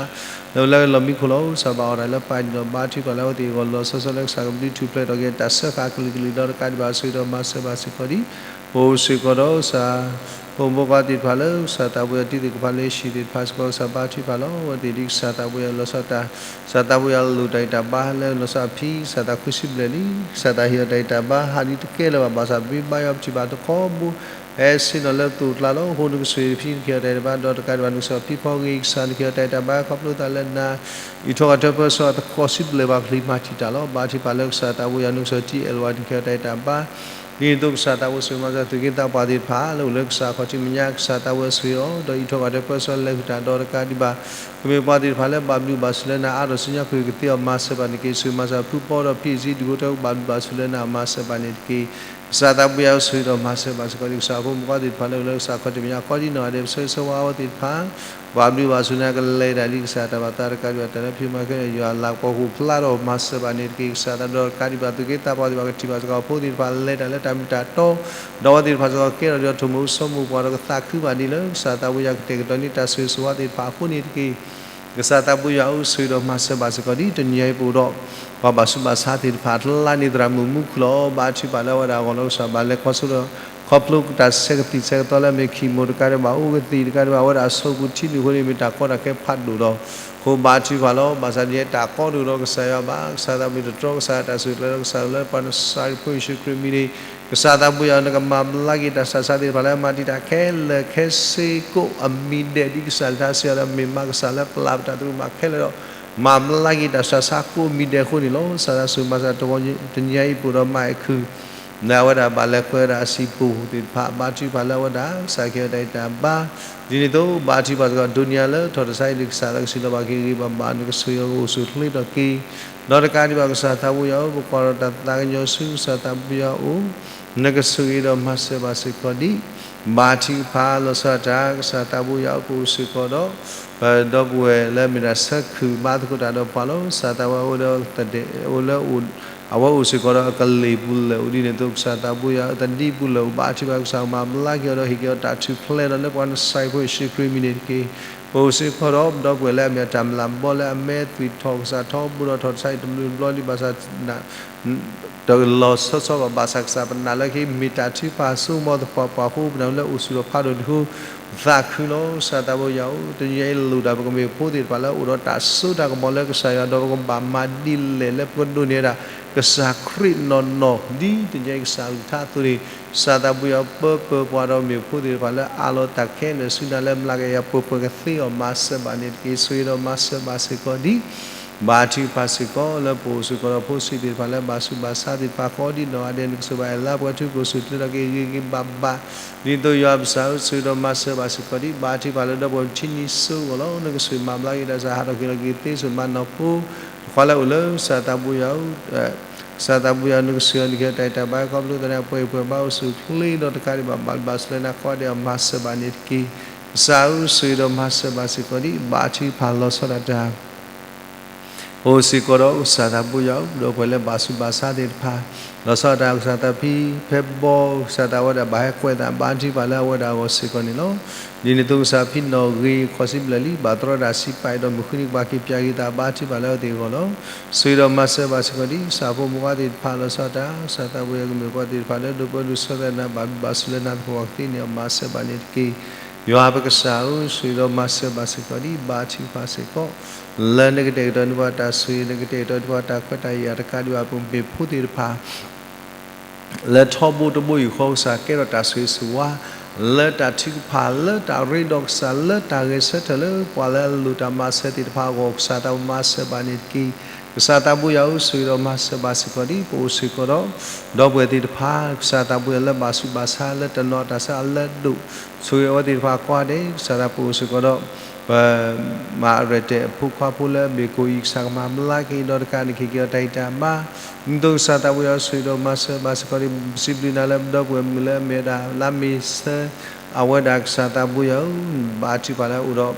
လၢဝဲလၢကလီၤမံခိၣ်လီၤ. ကစၢ်ဘၣ်အီၣ်တၢ်လၢပၢ်ဒီးဘါထုကဖၣ်လၢအဝဲသ့ၣ်အဂီၢ် လီၤဆီဆီလၢကစၢ်ကဘျုးထူၣ်ဖျဲးထီၣ်က့ၤ တၢ်စၢဃာ်ကလုာ်ကလုာ်ဒီးတကးဒံးဘၣ် အိၣ်ဆူၣ်ဒီးမၤစၢၤဘၣ်စ့ၢ်ကီးဒံး ပအိၣ်စ့ၢ်ကီးဒီးကစၢ် ဖိမုၣ်ဖိခွါသ့ၣ်တဖၣ်လၢကစၢ်သးဘိယွၤတံၤသကိးတဖၣ်လၢဟံၣ်သ့ၣ်တဖၣ်စ့ၢ်ကီး ကစၢ်ဘါထုကဖၣ်လီၤ. အဝဲသ့ၣ်ဒ်ကစၢ်သးဘိယွၤလီၤဆီတၢ် ကစၢ်သးဘိယွၤလိၣ်တၢ်အံၣ်တၢ်ဘါလၢလီၤဆီအဖံ ကစၢ်သးခုစံဘျဲၣ်လံ ကစၢ်သးဟ့ၣ်အီၤတၢ်အံၣ်တၢ်ဘါ ဟးဒ်တကဲလၢၤဘၣ် ဘၣ်ဆၣ်ဘ့ၣ်ဘါယွၤပထံၣ်ဘၣ်တခီဘိ ဟဲဆ့ၣ်နီၤလၢသိၣ်ကျါလီၤ. အဃိနကစၢ်ယွၤတဖံ နကဟ့ၣ်အီၤတၢ်အံၣ်တၢ်ဘါ ဒီးတကးဒံးဘၣ် နကစၢ်ဖံဖီဂ့ၤ ကစၢ်နကဟ့ၣ်အီၤတၢ်အံၣ်တၢ်ဘါ ခီဖျိသးလၢနၤ အံးထွဲကွၢ်ထွဲပၢဆှၢအသကိးစံဘျဲၣ်ဘၣ် ကလံၤမၤတံာ်တာ်လီၤ. ဘါထုကဖၣ်လၢကစၢ်သးဘိယွၤ နကစၢ်ထံအဲၣ်ဝါ နကဟ့ၣ်အီၤတၢ်အံၣ်တၢ်ဘါ ဒ်န့ၣ်အသိးကစၢ်သးဘိယွၤဆိၣ်ဂ့ၤမၤစၢၤ သုးက့သးပှၢ်သ့ၣ်တဖၣ် လၢအိၣ်လၢကစၢ်ခီၣ်ထံးမဲာ်ညါ ကစၢ်သးဘိယွၤဆိၣ်ဂ့ၤအီၤ ဒီးအံးထွဲကွၢ်ထွဲပၢဆှၢလဲၤဃုာ်တၢ်ဒီးတကးဒံးဘၣ် ကမ့ၢ်ပှၤသ့ၣ်တဖၣ်လၢဘၣ်ဘျုးဘၣ်ဆိၣ်လၢနၤ အါထီၣ်ဆူညါ ကဟုကသ့အီၤ မၤစၢၤဘၣ်န့ၣ်တက့ၢ်. ဆိၣ်ဂ့ၤမၤစၢၤဖုပီဒီးဖံအံၤ ဒုၣ်ဖိထၢဖိ ဘၣ်ဘျုးဘၣ်ဆိၣ်လၢနၤ မၤစၢၤဘၣ်န့ၣ်တက့ၢ်. ကစၢ်သးဘိယွၤဆိၣ်ဂ့ၤဒီးမၤစၢၤဘၣ်စ့ၢ်ကီးဒံး ကစၢ်ဖိမုၣ်ဖိခွါသ့ၣ်တဖၣ်လၢအိၣ်လၢကစၢ်ခီၣ်ထံးမဲာ်ညါ ကိးဒံနီၢ်ဂၤဒဲး ပဆၢဂ့ၤဆၢဝါအဝဲသ့ၣ်တဖၣ် ဘၣ်ဘျုးဘၣ်ဆိၣ်နၤ ကလဲၤတၢ်ဒ်ကစၢ်တၢ်ဘၣ်သးတကးဒံးဘၣ် တၢ်လၢဖံးမၤခဲလၢာ် ယွၤလၤကပီၤကအိၣ်ဖျါထီၣ် မၤစၢၤဘၣ်န့ၣ်တက့ၢ်. ကစၢ်သးဒီးတကးဒံးဘၣ် သုးက့သးပှၢ်သ့ၣ်တဖၣ် ကထံၣ်ဘၣ်စ့ၢ်ကီးဖိသ့ၣ်တဖၣ် လဲၤတၢ်လၢတၢ်မ့ၢ်တၢ်တီ ဒီးအဝဲသ့ၣ်တဖၣ်စ့ၢ်ကီး ကဲထီၣ်ဒီးထိၣ်မူးဆိကမိၣ် ပှၤဒီးကသးခုဘၣ်ဒံးလၢ ကစၢ်သးဘိယွၤကတဲာ်ကတီၤန့ၢ်တၢ်ဆိၣ်ဂ့ၤဆိၣ်ဝါသ့ၣ်တဖၣ်အဃိန့ၣ်တက့ၢ်. ကစၢ်သးဘိယွၤအိၣ်ဆိၣ်ဂ့ၤဒီးမၤစၢၤဘၣ်စ့ၢ်ကီးဒံး တနံၤအံၤပအိၣ်ဒီး ပှၤဘၣ်ဆူးဘၣ်ဆါသ့ၣ်တဖၣ် တလါန့ၣ်သရၣ်မုၣ်မူခိၣ်လီၤ. ဘါထုကဖၣ်လၢအဝဲဒၣ်အဂီၢ်လီၤ ကစၢ်ဘၣ်လဲၤခီဆူဒီး ခီဖျိတၢ်ဆဲးကသံၣ်ဆဲးကသီလၢအမ့ၢ်ခံမူးတကးဒံးဘၣ် အိၣ်ကသံၣ်တကးဒံးဘၣ် အဝဲဒၣ်အဆိကတၢၢ်ထံနုာ်အဃိန့ၣ် မ့ၢ်တၢ်ကီတၢ်ခဲဖးဒိၣ်လီၤ. အဃိဘါထုကဖၣ်လီၤ. ဘၣ်ဆၣ်ဒ်န့ၣ်တၢ်ကီတအိၣ်ဒီးကစၢ်ယွၤဘၣ် ကစၢ်သးမ့ၢ်တတြီ ကစၢ်တၢ်ဆိၣ်ဂ့ၤလၢကစၢ်လၢပှၤနစၤရ့းဖိယ့ၣ်ၡူးခရံာ်မံၤန့ၣ် ကစၢ်သးဘိယွၤ နကမၤဘျါက့ၤတၢ်ဆးဆါသ့ၣ်တဖၣ်လၢအမၤတံာ်တာ်ခဲလၢာ်ခဲဆ့ကိး အမံၤဒဲးဒ်ကစၢ်လၢထါစံးအီၤဒီး မ့ၢ်မးကစၢ်လၢပျၢ်ပတၢ်သရူးမးခဲလၢာ်ဒီး မၤဘျါက့ၤတၢ်ဆးဆါကိးမံၤဒဲးအဃိန့ၣ်လီၤ. ကစၢ်သးဆိၣ်ဂ့ၤမၤစၢၤ တနံၤအံၤပအိၣ်ဒီးမၤအဲၣ်ခုၣ် လၢအဝဲဒၣ်ဘၣ်လဲၤဃုာ်ဝဲဒၣ်အစံာ်ပူၤသ့ၣ်တဖၣ် ဘါထုကဖၣ်လၢအဝဲဒၣ် ကစၢ်ကဟ့ၣ်အီၤတၢ်အံၣ်တၢ်ဘါ ဒ်န့ၣ်အသိး ဘါထုကဖၣ်စ့ၢ်ကီး ဒိးန့ၢ်ယၤလၢထီၣ်တၢ်ဆါအံၤန့ၣ် ကစၢ်လၢကစံးလီၤဘၣ်က့ၤဂ့ၤဂ့ၤဘၣ်ဘၣ် နကဆိၣ်ဂ့ၤကအိၣ်ဆိၣ်ချ့ထီၣ်က့ၤ ဒီးတကးဒံးဘၣ် ကစၢ်သးဘိယွၤဧၢ ပကွၢ်ထီၣ်တၢ်သးကညီၤဆူ ကစၢ်သးဘိယွၤအအိၣ် နကဆိၣ်ဂ့ၤဒီးမၤစၢၤဘၣ်စ့ၢ်ကီးဒံး ဘါထုကဖၣ်လီၤဆီဒၣ်တၢ် ကစၢ်သးဘိယွၤဧၢ ပအိၣ်စ့ၢ်ကီးဒီး ပဒီပုၢ်ဝဲၢ်လၢအမ့ၢ်ဒၣ်ဆၢခုၣ်ဘါသကိးတၢ်ဒီးပှၤလီၤ. ကစၢ်သးဘိယွၤအိၣ်ဒီးတဒဲး အိၣ်လၢ အဝဲအိၣ်စ့ၢ်ကီးဒီးအကလ့ၢ်ပူၤလၢာ် အိၣ်ဒ်န့ၣ်အသိး ကစၢ်သးဘိယွၤတဒံပူၤလၢာ် အိၣ်ဘါထုကဖၣ် ကစၢ်မၤဘျါက့ၤအီၤဒီးဟ့ၣ်က့ၤအီၤတၢ်ထူၣ်ဖျဲးဒီးလၢပှၤနစၤရ့းဖိယ့ၣ်ၡူးခရံာ်မံၤန့ၣ်တက့ၢ်. ပအိၣ်စ့ၢ်ကီးဒီး ပဒီပုၢ်ဝဲၢ်လၢအမ့ၢ်အတၢ်မလၤဘီလၢအမဲာ်သွံၣ်ထီၣ် ကစၢ်ထီဘိဒီးထီၣ်တၢ်ဆါအံၤတဘျီဘျီလံ ဘၣ်ဆၣ် တလီၤဆီဆီဘၣ် ဘၣ်ဆၣ်ကစၢ်ပနာ်လၢကမ့ၢ်တၢ်ထုကဖၣ်ဆိကမိၣ်သပှၢ်ပှၢ်အဃိ ပနာ်လၢအိၣ်ဆူၣ်ထီၣ်ဖးဒိၣ်တဃိ သးခုလီၤ. ကစၢ်သးဘိယွၤဧၢ တနံၤအံၤလိၣ်ဒၣ်ပကမ့ၢ်ဖိသ့ၣ်တဖၣ်လၢအိၣ်ဒီးတၢ်စိတၢ်ကမီၤလၢကစၢ်ယွၤ ဒီးပကဘၣ်မၤဒ်လဲၣ်လၢပကဒိးန့ၢ်ဝဲဒၣ် ကစၢ်ခရံာ်နီၢ်နီၢ် ဒ်တနံၤအံၤကစၢ်အကလုၢ်ကထါအသိးန့ၣ် ကစၢ်သးဘိယွၤပၢပၢပှၤဒီးမ့ၢ်ဖိသ့ၣ်တဖၣ်လၢအးလီၤတၢ်ခဲလၢာ်ဆူနၤလၢမျးကယၤပှဲၤပှဲၤကသ့အီၤ မၤစၢၤဘၣ်န့ၣ်တက့ၢ်. ဆိၣ်ဂ့ၤဒီးမၤစၢၤဘၣ်စ့ၢ်ကီးဒံး ဘါထုကဖၣ်စ့ၢ်ကီး လၢပအိၣ်စ့ၢ်ကီးဒီးဖိဆံးသ့ၣ်တဖၣ်လၢဘၣ်ဆူးဘၣ်ဆါသ့ၣ်တဖၣ် ကိးဒ်နီၢ်ဂၤဒဲး နကဆိၣ်ဂ့ၤဘၣ်အဲၣ်လၢပှဲၤထူကအိၣ်ဆူၣ်ချ့ထီၣ်က့ၤဂ့ၤဂ့ၤဘၣ်ဘၣ် ဒ်သိးယွၤပစံး ဆိၣ်ဂ့ၤဒီးမၤစၢၤဘၣ်စ့ၢ်ကီးဒံး ဘါထုကဖၣ်လၢဒီပုၢ်ဝဲၢ်ထံနံၤစိအဂီၢ်လီၤ. နကဆိၣ်ဂ့ၤမၤဘျါက့ၤတၢ်ဆါ ဟးထီၣ်က့ၤလီၤက့ၤသ့ ဆိၣ်ဂ့ၤမၤနီၢ်ဖိ တခွါလၢအိၣ်လၢကစၢ်သးဘိယွၤ ကစၢ်သးဘိယွၤ နကဆိၣ်ဂ့ၤအီၤ နကဟ့ၣ်အီၤတၢ်အံၣ်တၢ်ဘါ ခီဖျိသတးန့ၣ် အပှဲၤပှဲၤဘၣ်အိၣ်ဆူၣ်အိၣ်ချ့ဒီးတကးဒံးဘၣ် ဘၣ်ဘျုးဘၣ်ဆိၣ်လၢနၤ ကိးဂၤဒဲးအီၤ မၤစၢၤဘၣ်န့ၣ်တက့ၢ်. ကစၢ်ဧၢ ဆိၣ်ဂ့ၤဒီးမၤစၢၤဘၣ်စ့ၢ်ကီးဒံး ဘါထုကဖၣ်လီၤဆီဒၣ်တၢ် အိၣ်စ့ၢ်ကီးဒီးကစၢ်သးဘိယွၤ ဒီပုၢ်ဝဲၢ်လၢဘၣ်ဆူးဘၣ်ဆါသ့ၣ်တဖၣ် လီၤဆီဒၣ်တၢ် ကစၢ်သးဖံဖဲဘီ ကစၢ်သးဝဲဒၣ်ဘၣ်ဟဲကွဲးသး ဘါထုကဖၣ်လၢအဝဲဒၣ်အဂီၢ်စ့ၢ်ကီးန့ၣ်လီၤ. ဒ်န့ၣ်အသိး ကစၢ်ဖံနီၣ်ဂ့ၤ ခီၣ်စံဘျဲၣ်လံ ဘၣ်တြီဒၣ်စံးပာ်အံၤဒီး မုၢ်ဃုနံၤကဘၣ်က့ၤပၠးက့ၤသး ဘါထုကဖၣ်လၢအဝဲသ့ၣ်အဂီၢ်လီၤ. ဆိၣ်ဂ့ၤဒီးမၤစၢၤဘၣ်စ့ၢ်ကီးဒံး ကစၢ်ဖိမုၣ်ဖိခွါသ့ၣ်တဖၣ် လီၤဆီဒၣ်တၢ် ကစၢ်သးဘိယွၤကမ့ၢ်ပှၤသ့ၣ်တဖၣ်လၢဒိးပၢဒိးဆှၢသးနၤ ဘၣ်ဘျုးဘၣ်ဆိၣ်လၢနၤ သပှၢ်ပှၢ်ကသ့န့ၣ်အီၤ မၤစၢၤဘၣ်န့ၣ်တက့ၢ်. ယွၤပကစၢ်ဧၢ ဆိၣ်ဂ့ၤဒီးမၤစၢၤဘၣ်စ့ၢ်ကီးဒံး ဘါထုကဖၣ်စ့ၢ်ကီး လၢနကတဲာ်ကတီၤန့ၢ်ပှၤတၢ်ဆိၣ်ဂ့ၤ နကတဲာ်ကတီၤန့ၢ်ပှၤတၢ်ခွဲးတၢ်ယာ်တကးဒံးဘၣ် ပကမ့ၢ်ဖိသ့ၣ်တဖၣ် လၢထီဘိတဘိယူၢ်ဃီကစၢ် ကဲထီၣ်တၢ်ဆိၣ်ဂ့ၤဆိၣ်ဝါ လၢတၢ်ထုကဖၣ် လၢတၢ်ရ့ဒီးကစၢ် လၢတၢ်ဂဲၤဆၢထၢၣ်လၢပှၤလၢအလိၣ်တၢ်မၤစၢၤသ့ၣ်တဖၣ်အဂီၢ် ကစၢ်သးဘိမၤစၢၤဘၣ်န့ၣ်တက့ၢ်. ကစၢ်သးဘိယွၤဧၢ ဆိၣ်ဂ့ၤဒီးမၤစၢၤဘၣ်စ့ၢ်ကီးဒံး ပအိၣ်စ့ၢ်ကီးဒီး ဒီပုၢ်ဝဲၢ်သ့ၣ်တဖၣ် ကစၢ်သးဘိယွၤလၢဘၣ်ဆူးဘၣ်ဆါ လၢတနီၤတၢ်ဆါအလၢအဒိၣ် ဆိၣ်ဂ့ၤအဝဲသ့ၣ်တဖၣ်ကိးဂၤဒဲး ကစၢ်သးဘိယွၤ ပအိၣ်စ့ၢ်ကီးဒီး ပမၤအရဲၣ်တၢၣ်အဖိခွါဖိလၢအမ့ၢ်ကိၣ်အံၤ ကစၢ်ကမၤဘျါက့ၤဒီးတကးန့ၣ် ကဟ့ၣ်က့ၤအီၤတၢ်ဂံၢ်တၢ်ဘါ ဒ်သိးကစၢ်သးဘိယွၤ ဆိၣ်ဂ့ၤဒီးမၤစၢၤဘၣ်စ့ၢ်ကီးဒံး ပစံးဘျုးနၤလၢပဒီပုၢ်ဝဲၢ်မုၣ်လၢအမ့ၢ်ဝဲဒၣ် လါမ့ၤဆၢ အဝဲဒၣ်ကစၢ်သးဘိယွၤဧၢ, ဘါထုကဖၣ်လၢအအိၣ်ဒီး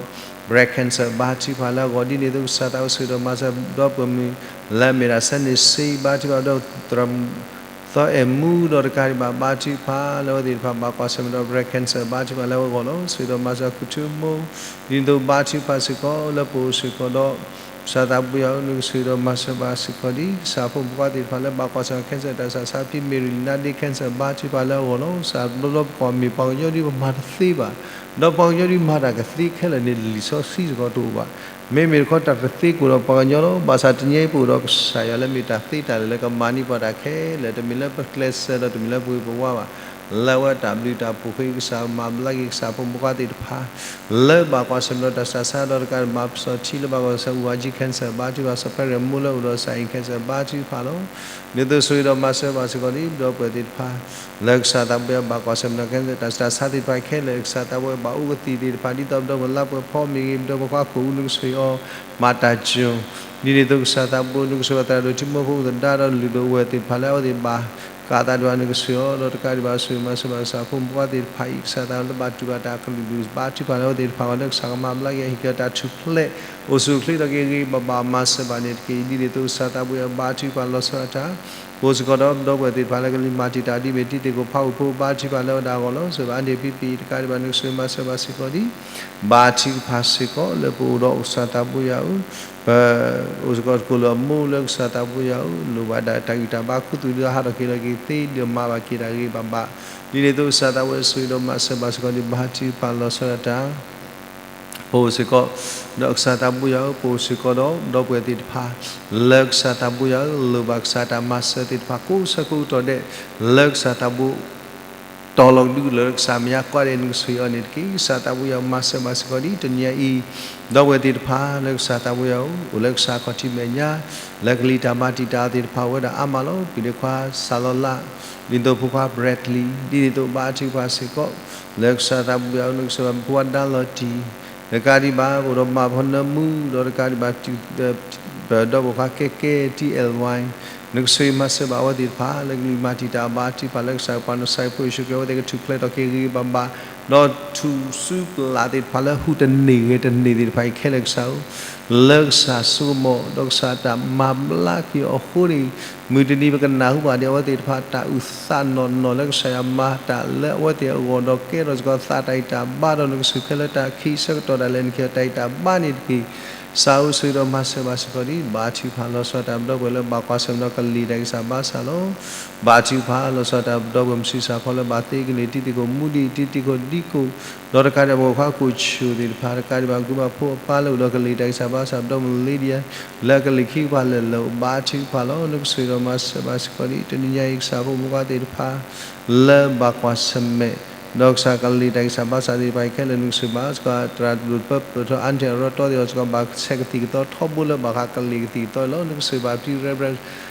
breast cancer ဘါထုကဖၣ်လၢအဂီၢ် ဒ်န့ၣ်အသိးကစၢ်သးဘိယွၤ ဆိၣ်ဂ့ၤဒီးမၤစၢၤဒီပုၢ်ဝဲၢ်မုၣ် လၢအမ့ၢ်ဒၣ် စဲန့ၣ်စ့ ဘါထုကဖၣ်ဒီး သရၣ် သီအဲၣ်မူဒီးတကးဒံးဘၣ် ဘါထုကဖၣ်လၢအဝဲသ့ၣ်တဖၣ် ဘၣ်ကွၢ်ဆၢၣ်မဲာ်ဒီး breast cancer ဘါထုကဖၣ်လၢအဂီၢ်လီၤ. ဆိၣ်ဂ့ၤဒီးမၤစၢၤဃုထၢမိၢ် ဒ်န့ၣ်အသိးဘါထုကဖၣ်စ့ၢ်ကီးလၢပအိၣ်စ့ၢ်ကီးဒီး ကစၢ်သးဘိယွၤဧၢ နကဆိၣ်ဂ့ၤဒီးမၤစၢၤဘၣ်စ့ၢ်ကီးဒ် ကစၢ်ဖိမုၣ်ဖိခွါသ့ၣ်တဖၣ်လၢဘၣ်ကွၢ်ဆၢၣ်မဲာ် cancer တၢ်ဆါဆါဖံး မ့ၢ်ရံလံနါဒ့ cancer ဘါထုကဖၣ်လၢအဂီၢ်လီၤ. ကစၢ်တဘျီဘျီပကွၢ်မ့ၢ်ပှၤကညီဒ်ပမၤတသ့ဘၣ်, ဒီးပှၤကညီဒ်မၤတၢ်ကသ့ခဲလၢာ်န့ၣ် လံာ်စီဆှံစ့ၢ်ကီးတအိၣ်ဘၣ်. မ့မ့ၢ်တခီတၢ်တသ့ကအိၣ်ဒီးပှၤကညီလီၤ. ဘၣ်ဆၣ်တနံၤအံၤပအိၣ်ဒီးကစၢ်ယွၤလၢမ့ၢ်တၢ်သ့တၢ်လၢာ်လၢကမၤန့ၢ်ပှၤတၢ်ခဲလၢာ် တမ့ၢ်လၢပကျဲးစၢးဒီးတမ့ၢ်လၢပဂ့ၤပဝါဘၣ်. လၢအဝဲတၢ်ဘျုးတၢ်ဖှိၣ်ဃ့ ကစၢ်မၤဘျါက့ၤကစၢ်ဖိမုၣ်ဖိခွါသ့ၣ်တဖၣ် လၢဘၣ်ကွၢ်ဆၢၣ်မဲာ်ဒီးတၢ်ဆါဆါဒီးတကးဒံးဘၣ်ပစီၤထံလၢဘၣ်ကွၢ်ဆၢၣ်မဲာ် အူဝါကံ cancer ဘါထုကဖၣ် စီၤဖဲရဲၣ်မိၢ်လၢအိၣ်ဒီးစးအံၤ cancer ဘါထုကဖၣ်လီၤ. ဒ်န့ၣ်အသိးဆိၣ်ဂ့ၤဒီးမၤစၢၤဘၣ်စ့ၢ်ကီးဒ်ပဒီပုၢ်ဝဲၢ်သ့ၣ်တဖၣ် လၢကစၢ်သးဘိယွၤဘၣ်ကွၢ်ဆၢၣ်မဲာ်ဒီး cancer တၢ်ဆါဆါသ့ၣ်တဖၣ်ခဲလၢာ် ကစၢ်သးဘိယွၤဘၣ်အိၣ်ကသံၣ်သ့ၣ်တဖၣ် ဒ်သိးပဒီပုၢ်ဝဲၢ်လါပှဲၤဖီမ့ၢ်ဂ့ၤ ပဒီပုၢ်ဝဲၢ်ခွါခိၣ်အူ နကဆိၣ်ဂ့ၤအီၤ မၤတၢ်စၢၤ ဒ်န့ၣ်အသိးကစၢ်သးဘိ နကဆိၣ်ဂ့ၤသရၣ်ဒိၣ်ထံမိၢ်ဖိသဒါဒီးလုၢ်ဒိၣ်ဝဲၢ်သ့ၣ်တဖၣ်လၢအဝဲသ့ၣ်ဘၣ်ကးသးဒံးဘၣ် နကဆိၣ်ဂ့ၤအီၤဒီးတကးဒံးဘၣ်ဆိၣ်ဂ့ၤမၤစၢၤဘၣ်ကစၢ်ဖိမုၣ်ဖိခွါသ့ၣ်တဖၣ်အံၤ ကစၢ်သးလၢဘၣ်တူၢ်ဘၣ်တၢ်ကလုၢ်ဒူၣ် ဘါထုကဖၣ်လၢအဝဲသ့ၣ်တဖၣ်အဂီၢ် လၢကစၢ်ကမၤဘျါက့ၤ ဟ့ၣ်က့ၤတၢ်ထူၣ်ဖျဲး အိၣ်ဆူၣ်အိၣ်ချ့ထီၣ်က့ၤဂ့ၤဂ့ၤဘၣ်ဘၣ် မၤစၢၤဘၣ်န့ၣ်တက့ၢ်. ဒ်န့ၣ်အသိးကစၢ်သးဘိယွၤဘါထုကဖၣ်လီၤဆီဒၣ်တၢ် ပအိၣ်စ့ၢ်ကီးဒီးပဒီပုၢ်ဝဲၢ်သ့ၣ်တဖၣ်လၢကလံၤမၤတံာ်တာ်ဒ်မ့ၢ်တံၤသကိးဖးအိၣ်ဖိ ဘါထုကဖၣ်လၢဝဲဒၣ်အဂီၢ်လီၤ. စၢၤဘၣ်အါန့ၢ်ဖံဖံတကးဒံးဘၣ် နကဆိၣ်ဂ့ၤမၤစၢၤဘၣ်စ့ၢ်ကီးဒ် ဘါထုကဖၣ်စ့ၢ်ကီးလၢပအိၣ်ဒီးကစၢ်သးဘိယွၤဧၢ, ပအိၣ်စ့ၢ်ကီးသကိးလၢအမိၢ်လၢကစၢ်သးဘိယွၤဧၢ, လိၣ်ဘၣ်ဒၣ်တၢ်ဂံၢ်တၢ်ဘါခူသူၣ်ဒီးဟးထီၣ်က့ၤလီၤက့ၤသ့ဒီးမၤဘၣ်က့ၤတၢ်ဂ့ၤဘၣ်ဘၣ်, ဒ်န့ၣ်အသိးကစၢ်သးဘိယွၤဆိၣ်ဂ့ၤဒီးမၤစၢၤဘၣ်စ့ၢ်ကီးဒ် ဘါထုကဖၣ်လီၤဆီဒၣ်တၢ် ပအိၣ်စ့ၢ်ကီး ဒီးကစၢ်သးဘိယွၤဧၢ, ပအိၣ်စ့ၢ်ကီးဒီးပဒီပုၢ်ဝဲၢ်သ့ၣ်တဖၣ် လၢကစၢ်သးဘိယွၤဧၢ, လိၣ်ဘၣ်ကစၢ်တၢ်မၤစၢၤသ့ၣ်တဖၣ် ကိးဆၢကိးကတီၢ်ဒဲး လၢကစၢ်သးဘိ တီၤလီၤကဒုလၢကစၢ်မဲာ်ညါကွၢ်ဒဲး နကဆိၣ်ဂ့ၤအီၤန့ၣ်တက့ၢ်. ကစၢ်သးဘိယွၤမၤစၢၤဘၣ်စ့ၢ်ကီးဒ်တနံၤအံၤ ဒီပုၢ်ဝဲၢ်သ့ၣ်တဖၣ်လၢကစၢ်သးဘိယွၤဧၢ, အိၣ်လၢကစၢ်ခီၣ်ထံးမဲာ်ညါ လၢကလံၤတၢ်မၤတံာ်တာ်သ့ၣ်တဖၣ်အိၣ်ဝဲဒၣ်အါမးလီၤ. ပဒိၣ်ခွါစၢ်လီၤလး ဒ်သိးဖိခွါ Bradley ဒ်န့ၣ်အသိးဘါထုကဖၣ်စ့ၢ်ကီး လၢကစၢ်သးဘိယွၤဧၢ, နကဆိၣ်ဂ့ၤဘၣ်ဖိခွါ Dorothy တကးဒံးဘၣ် ပအိၣ်ဒီးမါဖိနၢမူဒီးတကးဒံးဘၣ် ပဒီပုၢ်ဝဲၢ်ခွါကဲကဲ ထံအဲၣ်ဝါ နကဆိၣ်ဂ့ၤမၤစၢၤဘၣ်အဝဲသ့ၣ်တဖၣ် လၢကလံၤမၤတံာ်တာ်အဘါထုကဖၣ်လၢကစၢ်ပှၤနဆဲးဖိယ့ၣ်ၡူးခရံာ် အဝဲသ့ၣ်ကထူၣ်ဖျဲးထီၣ်က့ၤဂ့ၤဂ့ၤဘၣ်ဘၣ်, ဒီးထူၣ်စုကလးသ့ၣ်တဖၣ်လၢဟူးတန့ၢ်ဂဲၤတန့ၢ်သ့ၣ်တဖၣ်အံၤခဲလၢာ်ကစၢ်ဧၢ, လၢကစၢ်ဆိကမိၣ် ဒီးကစၢ်တၢ်မၤဘျါက့ၤအီၤအဃိန့ၣ် မုၢ်တနံၤပကနၢ်ဟူဘၣ်ဒံးအဝဲသ့ၣ်တဖၣ်တၢ်အုၣ်သးနီၢ်နီၢ်လၢကစၢ်ယွၤမၤတၢ်လၢအဝဲသ့ၣ်အဂီၢ်ဒီးကဲထီၣ်စ့ၢ်ကီးသးတၢ်ဂံၢ်တၢ်ဘါဒီး နကဆိၣ်ခဲလၢာ်တၢ်ခံးဆၢကတီၢ်ဒၣ်လဲာ် နကဟ့ၣ်အီၤတၢ်ဂံၢ်တၢ်ဘါန့ၣ်တက့ၢ်. ကစၢ်ဧၢ, ဆိၣ်ဂ့ၤဒီးမၤစၢၤဘၣ်စ့ၢ်ကီးဒ် ဘါထုကဖၣ်လီၤဆီဒၣ်တၢ်ပဒီပုၢ်ဝဲၢ်လၢဘၣ်ကွၢ်ဆၢၣ်မဲာ်ဒီးကလံၤတၢ်ဂံၢ်စၢ်ဘါစၢ်လီၤ. ဘါထုကဖၣ်လီၤဆီဒၣ်တၢ်ပဒီပုၢ်ဝဲၢ် မုၢ်ဆံးစၢ်ဖီလၢဘၣ်သ့ကန့ၢ် တံၤသကိးမူဒံး တံၤသကိးဒံကိး ဒီးတကးဒံးဘၣ် ပှၤခွါကိးဆိၣ်သ့ၣ်တဖၣ် တကးဒံးဘၣ် ကုၢ်ဘၣ်ဖိအပၢ်လၢအိၣ်ဒီးကလံၤတၢ်ဂံၢ်စၢ်ဘါစၢ် ပဒီပုၢ်ဝဲၢ် Lydia လၢအကလံၤခံကပၤလၢာ်လၢာ် ဘါထုကဖၣ်လီၤ. နကဆိၣ်ဂ့ၤဒီးမၤစၢၤဘၣ်စ့ၢ်ကီးဒ် တနံၤညါအံၤ ကစၢ်ဖိမုၣ်ဖိခွါသ့ၣ်တဖၣ် လၢဘၣ်ကွၢ်ဆၢၣ်မဲာ် ဒီးကစၢ်ကလံၤတၢ်ဂံၢ်စၢ်ဘါစၢ်သ့ၣ်တဖၣ်အံၤခဲလၢာ် နကဆိၣ်ဂ့ၤဘၣ်စ့ၢ်ကီး သရၣ်ဒိၣ်ပၢပၢၢ်ထီၣ် အါန့ၢ်အရီတီသ့ၣ်တဖၣ်စ့ၢ်ကီး ဘၣ်ဆဲးကသံၣ်ကသီထီဘိလၢဘၣ်ဃးကလံၤကသံၣ်ကသီလီၤ. နကဆိၣ်ဂ့ၤဘၣ်ဖု Reverend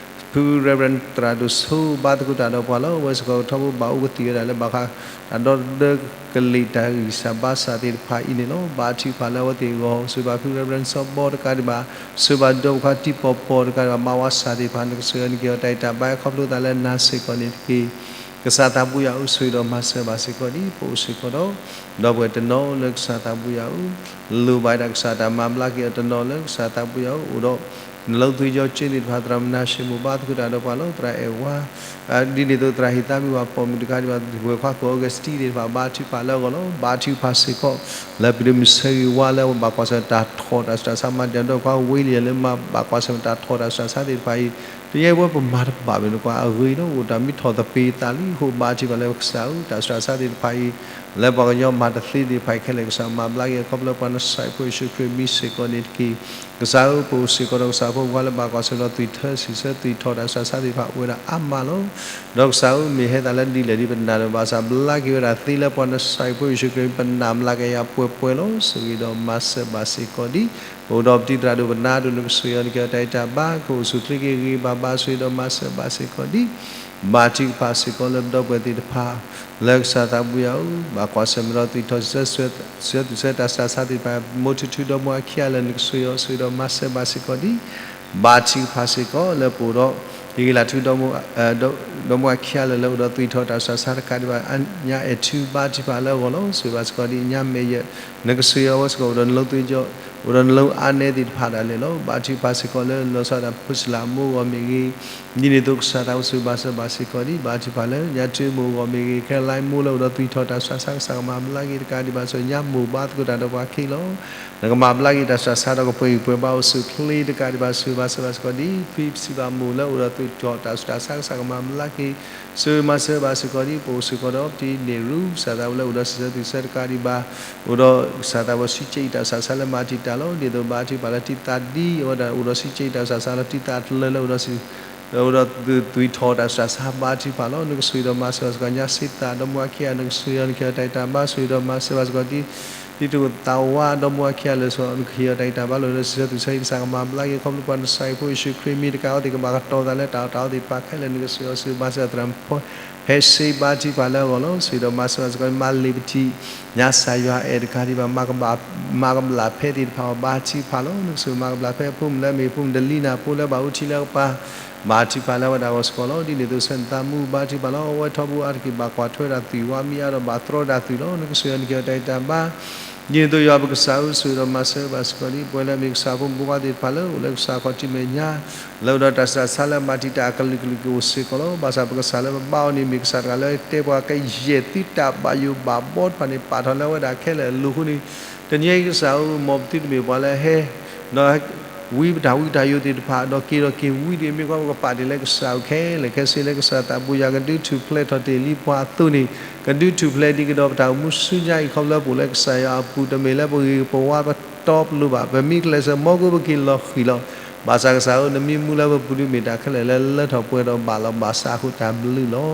ဖု Reverend သရၣ်ဒိၣ်ဆိ ဘါသကိးတၢ်ဒီးပှၤလီၤ. အဝဲစ့ၢ်ကီးထီဘိဘၣ်အိၣ်ကသံၣ်ဝဲဒၣ်လၢဘၣ်ဃး တၢ်ဒီသဒၢကလံၤတၢ်ဂံၢ်စၢ်ဘါစၢ်သ့ၣ်တဖၣ်အံၤန့ၣ်လီၤ. ဘါထုကဖၣ်လၢအဝဲသ့ၣ်အဂီၢ် ဆိၣ်ဂ့ၤဘၣ်ဖု Reverend စီၤဘီတကးဒံးဘၣ် ဆိၣ်ဂ့ၤဘၣ်ဒီပုၢ်ဝဲၢ်ခွါတံၤပီၤပီၤတကးဒံးဘၣ် မၤဝါစၢ်သ့ၣ်တဖၣ် နကဆိၣ်ဂ့ၤ နကဟ့ၣ်အီၤတၢ်ဂံၢ်တၢ်ဘါ ခီဖျိသးလၢနၤစ့ၢ်ကီးန့ၣ်တက့ၢ်. ကစၢ်သးဘိယွၤဧၢ, ဆိၣ်ဂ့ၤဒီးမၤစၢၤဘၣ်စ့ၢ်ကီးဒ် ပအိၣ်စ့ၢ်ကီးဒီး ဒီပုၢ်ဝဲၢ်တနီၤလၢကစၢ်သးဘိယွၤဧၢ, လိၣ်ဘၣ်ဒၣ်ကစၢ်တၢ်မၤဘျါက့ၤအီၤတနီၤလၢကစၢ်သးဘိယွၤဧၢ, အိၣ်ဒီး နလီသုယီၤကၠ့သ့ၣ်တဖၣ် သရၣ်မနၤၡ့မိၢ် ဘါသကိးတၢ်ဒီးပှၤလီၤ. သရၣ်အဲၣ်ဝါ ဒ်န့ၣ်အသိးသရၣ်ဟ့ၣ်သးမံဝၤပိာ်မုၣ်တကးဒံးဘၣ် ဝဲၢ်ခွါကိး Augustine သ့ၣ်တဖၣ် ဘါထုကဖၣ်လၢအဂီၢ်လီၤ. ဘါထုကဖၣ်စ့ၢ်ကီး လၢပဒိၣ်မုၣ်ဆၢဂ့ၤဝါလၢအဘၣ်ကွၢ်ဆၢၣ်တၢ်ထီၣ်တၢ်ဆူးတၢ်ဆါ မၤတံာ်တာ်ဒီပုၢ်ဝဲၢ်ခွါ William လၢမၤဘၣ်ကွၢ်ဆၢၣ်တၢ်ထီၣ်တၢ်ဆူးတၢ်ဆါသ့ၣ်တဖၣ်အံၤ, တနံၤအံၤပဝဲပမၤတဘၣ်မ့ၢ်နကွၢ်အဂ့ၤလီၤ, အိၣ်တၢ်မံထီၣ်သပ့ၤသးလံအဃိ ဘါထုကဖၣ်လၢကစၢ်ဧၢ, တၢ်ဆူးတၢ်ဆါသ့ၣ်တဖၣ်အံၤ လၢပှၤကညီမၤတသ့သ့ၣ်တဖၣ်အံၤခဲလၢာ် ကစၢ်မၤဘျါက့ၤ ခီဖျိပှၤနဆဲးဖိယ့ၣ်ၡူးခရံာ်မံစ့ၢ်ကီးန့ၣ်တက့ၢ်. ကစၢ်ဧၢ, ပအိၣ်စ့ၢ်ကီးဒီးကစၢ်ဖိခွါလၢဘၣ်ကွၢ်ဆၢၣ်ဒီးသွံၣ်ထၢစံးဆၢသွံၣ်ထီၣ်တၢ်ဆူးတၢ်ဆါသ့ၣ်တဖၣ်အိၣ်ဝဲဒၣ်အါမးလီၤ. ဒီးကစၢ်ဧၢ, မ့ၢ်ဟဲသးလၢဒ်လဲၣ်ဒ်ပနာ်လၢၤဘၣ်ဆၣ် ဘျါက့ၤဝဲဒၣ်သ့လၢပှၤနဆဲးဖိယ့ၣ်ၡူးခရံာ် ပနာ်ဘျါက့ၤယၤပှဲၤပှဲၤလီၤ. ဆိၣ်ဂ့ၤဒီးမၤစၢၤဘၣ်စ့ၢ်ကီးဒ် ပအိၣ်ဒီးပတံၤသရၣ်ဒိၣ်ပနါဒိၣ် နကဆိၣ်ဂ့ၤအီၤ နကဟ့ၣ်အီၤတၢ်ဂံၢ်တၢ်ဘါ ကအိၣ်ဆူၣ်ချ့က့ၤဂ့ၤဂ့ၤဘၣ်ဘၣ် ဆိၣ်ဂ့ၤဒီးမၤစၢၤဘၣ်စ့ၢ်ကီးဒ် ဘါထုကဖၣ်စ့ၢ်ကီးလၢပဒီပုၢ်ဝဲၢ်သ့ၣ်တဖၣ် လၢကစၢ်သးဘိယွၤဧၢ, ဘၣ်ကွၢ်ဆၢၣ်မဲာ်ဒီးသွံၣ်ထီၣ်စံးဆၢ စံးဆၢသွံၣ်ဆၢတၢ်ဆူးတၢ်ဆါသ့ၣ်တဖၣ် မိၢ်ထူထူဒီးမိၢ်အခံဂၤလၢာ် နကဆိၣ်ဂ့ၤအီၤ ဆိၣ်ဂ့ၤဒီးမၤစၢၤဘၣ်စ့ၢ်ကီးဒ် ဘါထုကဖၣ်စ့ၢ်ကီးလၢပအိၣ်ဒီး ဟ့ၣ်ဂံၢ်လၢ်ထူ ဒီမါဝၤခံဂၤလၢာ်လၢအိၣ်ဒီးသွံၣ်ထီၣ်တၢ်ဆူးတၢ်ဆါတကးဒံးဘၣ် ညါအဲၣ်ထုဘါထုကဖၣ်လၢအဂီၢ်လီၤ. ဆိၣ်ဂ့ၤဘၣ်စ့ၢ်ကီးဒ်အညါမဲာ်ယဲၢ် နကဆိၣ်ဂ့ၤအဝဲစ့ၢ်ကီး အိၣ်ဒီးနလီသုယီၢ် အိၣ်ဒီးနလီအါနဲသ့ၣ်တဖၣ်ဒၣ်လဲာ်လီၤ. ဘါထုကဖၣ်စ့ၢ်ကီးလၢလီၤဆီဒၣ်တၢ်ဖိစလၣ်အမိၢ်အဂီၢ်မ့ၢ်ဂ့ၤ, ဒ်န့ၣ်အသိးကစၢ်သးဘိယ့ၣ်ၡူးမၤစၢၤဘၣ်စ့ၢ်ကီးဒ် ဘါထုကဖၣ်လၢညါထုမိၢ်အဂီၢ်မ့ၢ်ဂ့ၤ, ခဲလၢာ်လၢ မိၢ်လၢအိၣ်ဒီးသွံၣ်ထီၣ်တၢ်ဆူးတၢ်ဆါ ကစၢ်ကမၤဘျါက့ၤတကးဒံးဘၣ် ဆိၣ်ဂ့ၤညါမိၢ်ဘါသကိးတၢ်ဒီးပှၤခံလီၤ. နကမၤဘျါက့ၤတၢ်ဆူးတၢ်ဆါဒီးကပှဲၤဂံၢ်ပှဲၤဘါအိၣ်ဆူၣ်အိၣ်ချ့တကးဒံးဘၣ် ဆိၣ်ဂ့ၤဘၣ်စ့ၢ်ကီးဒ် ဖံဖံဘၣ်မိၢ်လၢအိၣ်ဒီးသွံၣ်ထီၣ်တၢ်ဆူးတၢ်ဆါ ကစၢ်ကမၤဘျါက့ၤ ဆိၣ်ဂ့ၤမၤစၢၤဘၣ်စ့ၢ်ကီးဒ် ပအိၣ်စ့ၢ်ကီးဒီးပတံၤန့ၣ်ရူ ကစၢ်သးဘိလၢအိၣ်ဒီးစံးဆၢသ့ၣ်ဆၢတကးဒံးဘၣ် အိၣ်ဒီးကစၢ်သးဘိဆံးကဲအံၤတၢ်ဆူးတၢ်ဆါလၢမၤတံာ်တာ်လီၤ. ဒ်သိးဘါထုကဖၣ်လၢတံၤသၣ်ဒ်အဝဲဒၣ်အိၣ်ဒီးဆံးကဲအံၤတၢ်ဆူးတၢ်ဆါလီၤ တံၤသၣ်တလၢလၢအိၣ်ဒီး အိၣ်ဒီးသွံၣ်ထီၣ်တၢ်ဆူးတၢ်ဆါဘါထုကဖၣ်လီၤ. နကဆိၣ်ဂ့ၤဒီးမၤစၢၤဘၣ်စ့ၢ်ကီးညါစ့သး ဒီမါဝၤခံဂၤ နကဆိၣ်ဂ့ၤအီၤ နကဟ့ၣ်အီၤတၢ်ဂံၢ်တၢ်ဘါ ဆိၣ်ဂ့ၤဒီးမၤစၢၤဘၣ်စ့ၢ်ကီးဒ် ဒ်သကိးသးဝါ ဒီမါဝၤခံဂၤလၢာ်ဆိး နကဟ့ၣ်အီၤတၢ်ဂံၢ်တၢ်ဘါလီၤ. ဒီးစံးဆၢသ့ၣ်ဆၢအံၤ ကစၢ်ကမၤဘျါက့ၤ ခီဖျိပှၤနစၢ်အံၤဖိယ့ၣ်ၡူးခရံာ်မံၤတကးအံၤ သ့ၣ်ကဘၣ်ကတီၤသးလၢတၢ်အီၣ်တၢ်အီသ့ၣ်တဖၣ်ခဲလၢာ် နကဆိၣ်ဂ့ၤအီၤ ဆိၣ်ဂ့ၤမၤစၢၤအသရၣ်မုၣ်ဖိ ဟဲစ့ဘါထုကဖၣ်လၢအဂီၢ်လီၤ. ဆိၣ်ဂ့ၤဒီးမၤစၢၤဘၣ်စ့ၢ်ကီး မၤလ့ၤပတံၤ ညါစၢ်ယွၤအဲၣ်တကးဒံးဘၣ် မၤကဘျၣ်ဖဲသ့ၣ်တဖၣ်အီၤ ဘါထုကဖၣ်လီၤ. နကဆိၣ်ဂ့ၤမၤကဘျၣ်ဖဲအဖိမုၣ်လၢအမ့ၢ်ဖိမုၣ်တလံနၤဖိလၢဘၣ်အူထံလၢကပၤ ဘါထုကဖၣ်လၢအဝဲဒၣ်အဂီၢ်စ့ၢ်ကီးလီၤ. ဒ်န့ၣ်အသိးဆၢနသးမူဘါထုကဖၣ်လီၤ. အဝဲထီဘိအါတက့ၢ် ဘၣ်ကွၢ်ထွဲဒၣ်သွံၣ်ဝါမံအါဒီးဘၣ်သရီဒၣ်သွံၣ်လီၤ. နကဆိၣ်ဂ့ၤအီၤ နကဟ့ၣ်အီၤတၢ်ဂံၢ်တၢ်ဘါ ဒ်န့ၣ်အသိးယွၤပကစၢ်ဧၢ ဆိၣ်ဂ့ၤဒီးမၤစၢၤဘၣ်စ့ၢ်ကီးဒ် ပဝဲလၢအမ့ၢ်ကစၢ်ဖိမုၣ်ဖိခွါသ့ၣ်တဖၣ်လၢအိၣ်လၢကစၢ်ခီၣ်ထံးမဲာ်ညါ လၢအိၣ်ဒီးတၢ်ဆူးတၢ်ဆါလၢမၤတံာ်တာ်အကလုာ်ကလုာ်ကအိၣ်စ့ၢ်ကီးလီၤ. ဘၣ်ဆၣ်ပကစၢ်လၢပဘါအီၤန့ၣ် မ့ၢ်ကစၢ်တဂၤလၢတဲပှၤကယဲၢ်သုတၢ်ဘၣ်ယိၣ်ဘၣ်ဘီတဖၣ်န့ၣ် ပာ်ထီၣ်လၢအဝဲဒၣ်ခဲလၢာ်အလိၤအဃိန့ၣ် တနံၤအံၤကစၢ်ဧၢ မ်ပသုတမ့ၢ်ပှၤလၢဟဲ ဒီး ဝံပတၢ်ဝံတၢ်ယိာ်သ့ၣ်တဖၣ် ဒီးက့ၤဒီးက့ၤဝံတဂ့ၤ မ့ၢ်ကွၢ်ပကပာ်တ့ၢ်လၢကစၢ်အအိၣ်ခဲလၢာ်ခဲဆ့လၢကစၢ်သးဘိယွၤကဒုးထူၣ်ဖျဲးထီၣ်တ့ၢ်လံပှၤအသိးန့ၣ် ကဒုးထူၣ်ဖျဲးဒံးကဒီးပတၢ်အိၣ်မူဆူညါအံၤ ခီဖျိလၢပအိၣ်လၢကစၢ်ယွၤအပူၤ တမ့ၢ်လၢပဂ့ၤပဝါပတီပလိၤဘၣ် ပမ့ၢ်ကျဲးစၢးမ်ကအိပက့ၤလီၤဃံၤလီၤ. ဘၣ်ဆၣ်ကစၢ်ဧၢ နမ့ၢ်မူလၢပပူၤဒုးမ့ၢ်တၢ်ခဲလၢာ်လၢလၢထီၣ်ပှဲၤဒီးဘၣ်လီၤ ဘၣ်ဆၣ်အဃိတၢ်ဘျုးလီၤ.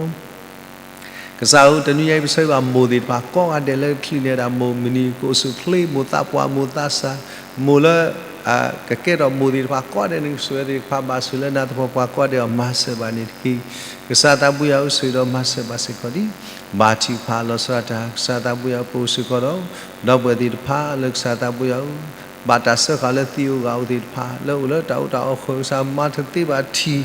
ကစၢ်ဧၢ တနံၤညါအံၤ ပဆၢဂ့ၤဘၣ်မိၢ်သ့ၣ်တဖၣ်ကိးဂၤဒဲးလၢတချုးန့ၣ်ဒၣ် မိၢ်မုၢ်နံၤကအိၣ်ဆူၣ်အိၣ်ချ့ မိၢ်သးပှၢ် မိၢ်သးစၢ် မိၢ်လၢ ကကဲထီၣ်မိၢ်သ့ၣ်တဖၣ်ကိးဂၤဒဲး နကဆိၣ်ဂ့ၤသ့ၣ်တဖၣ် ဘၣ်ဆိၣ်လၢနၤသပှၢ်ပှၢ်ကိးဂၤဒဲးအီၤ မၤစၢၤဘၣ်န့ၣ်တက့ၢ်. ကစၢ်သးဘိယွၤဧၢ ဆိၣ်ဂ့ၤဒီးမၤစၢၤဘၣ်စ့ၢ်ကီးဒ် ဘါထုကဖၣ်လီၤဆီဒၣ်တၢ် ကစၢ်သးဘိယွၤဧၢ ပအိၣ်စ့ၢ်ကီးဒီး ဒီပုၢ်ဝဲၢ်သ့ၣ်တဖၣ်လၢကစၢ်သးဘိယွၤဧၢ ဘၣ်တၢ်စၢဃာ်လၢသံးဧိၤဂာ်ဧိၤသ့ၣ်တဖၣ် လၢအိၣ်လၢတၢ်အိၣ်တၢ်အီၣ်ဃၢၤ ကစၢ်မၤတသ့ဘၣ်ထံး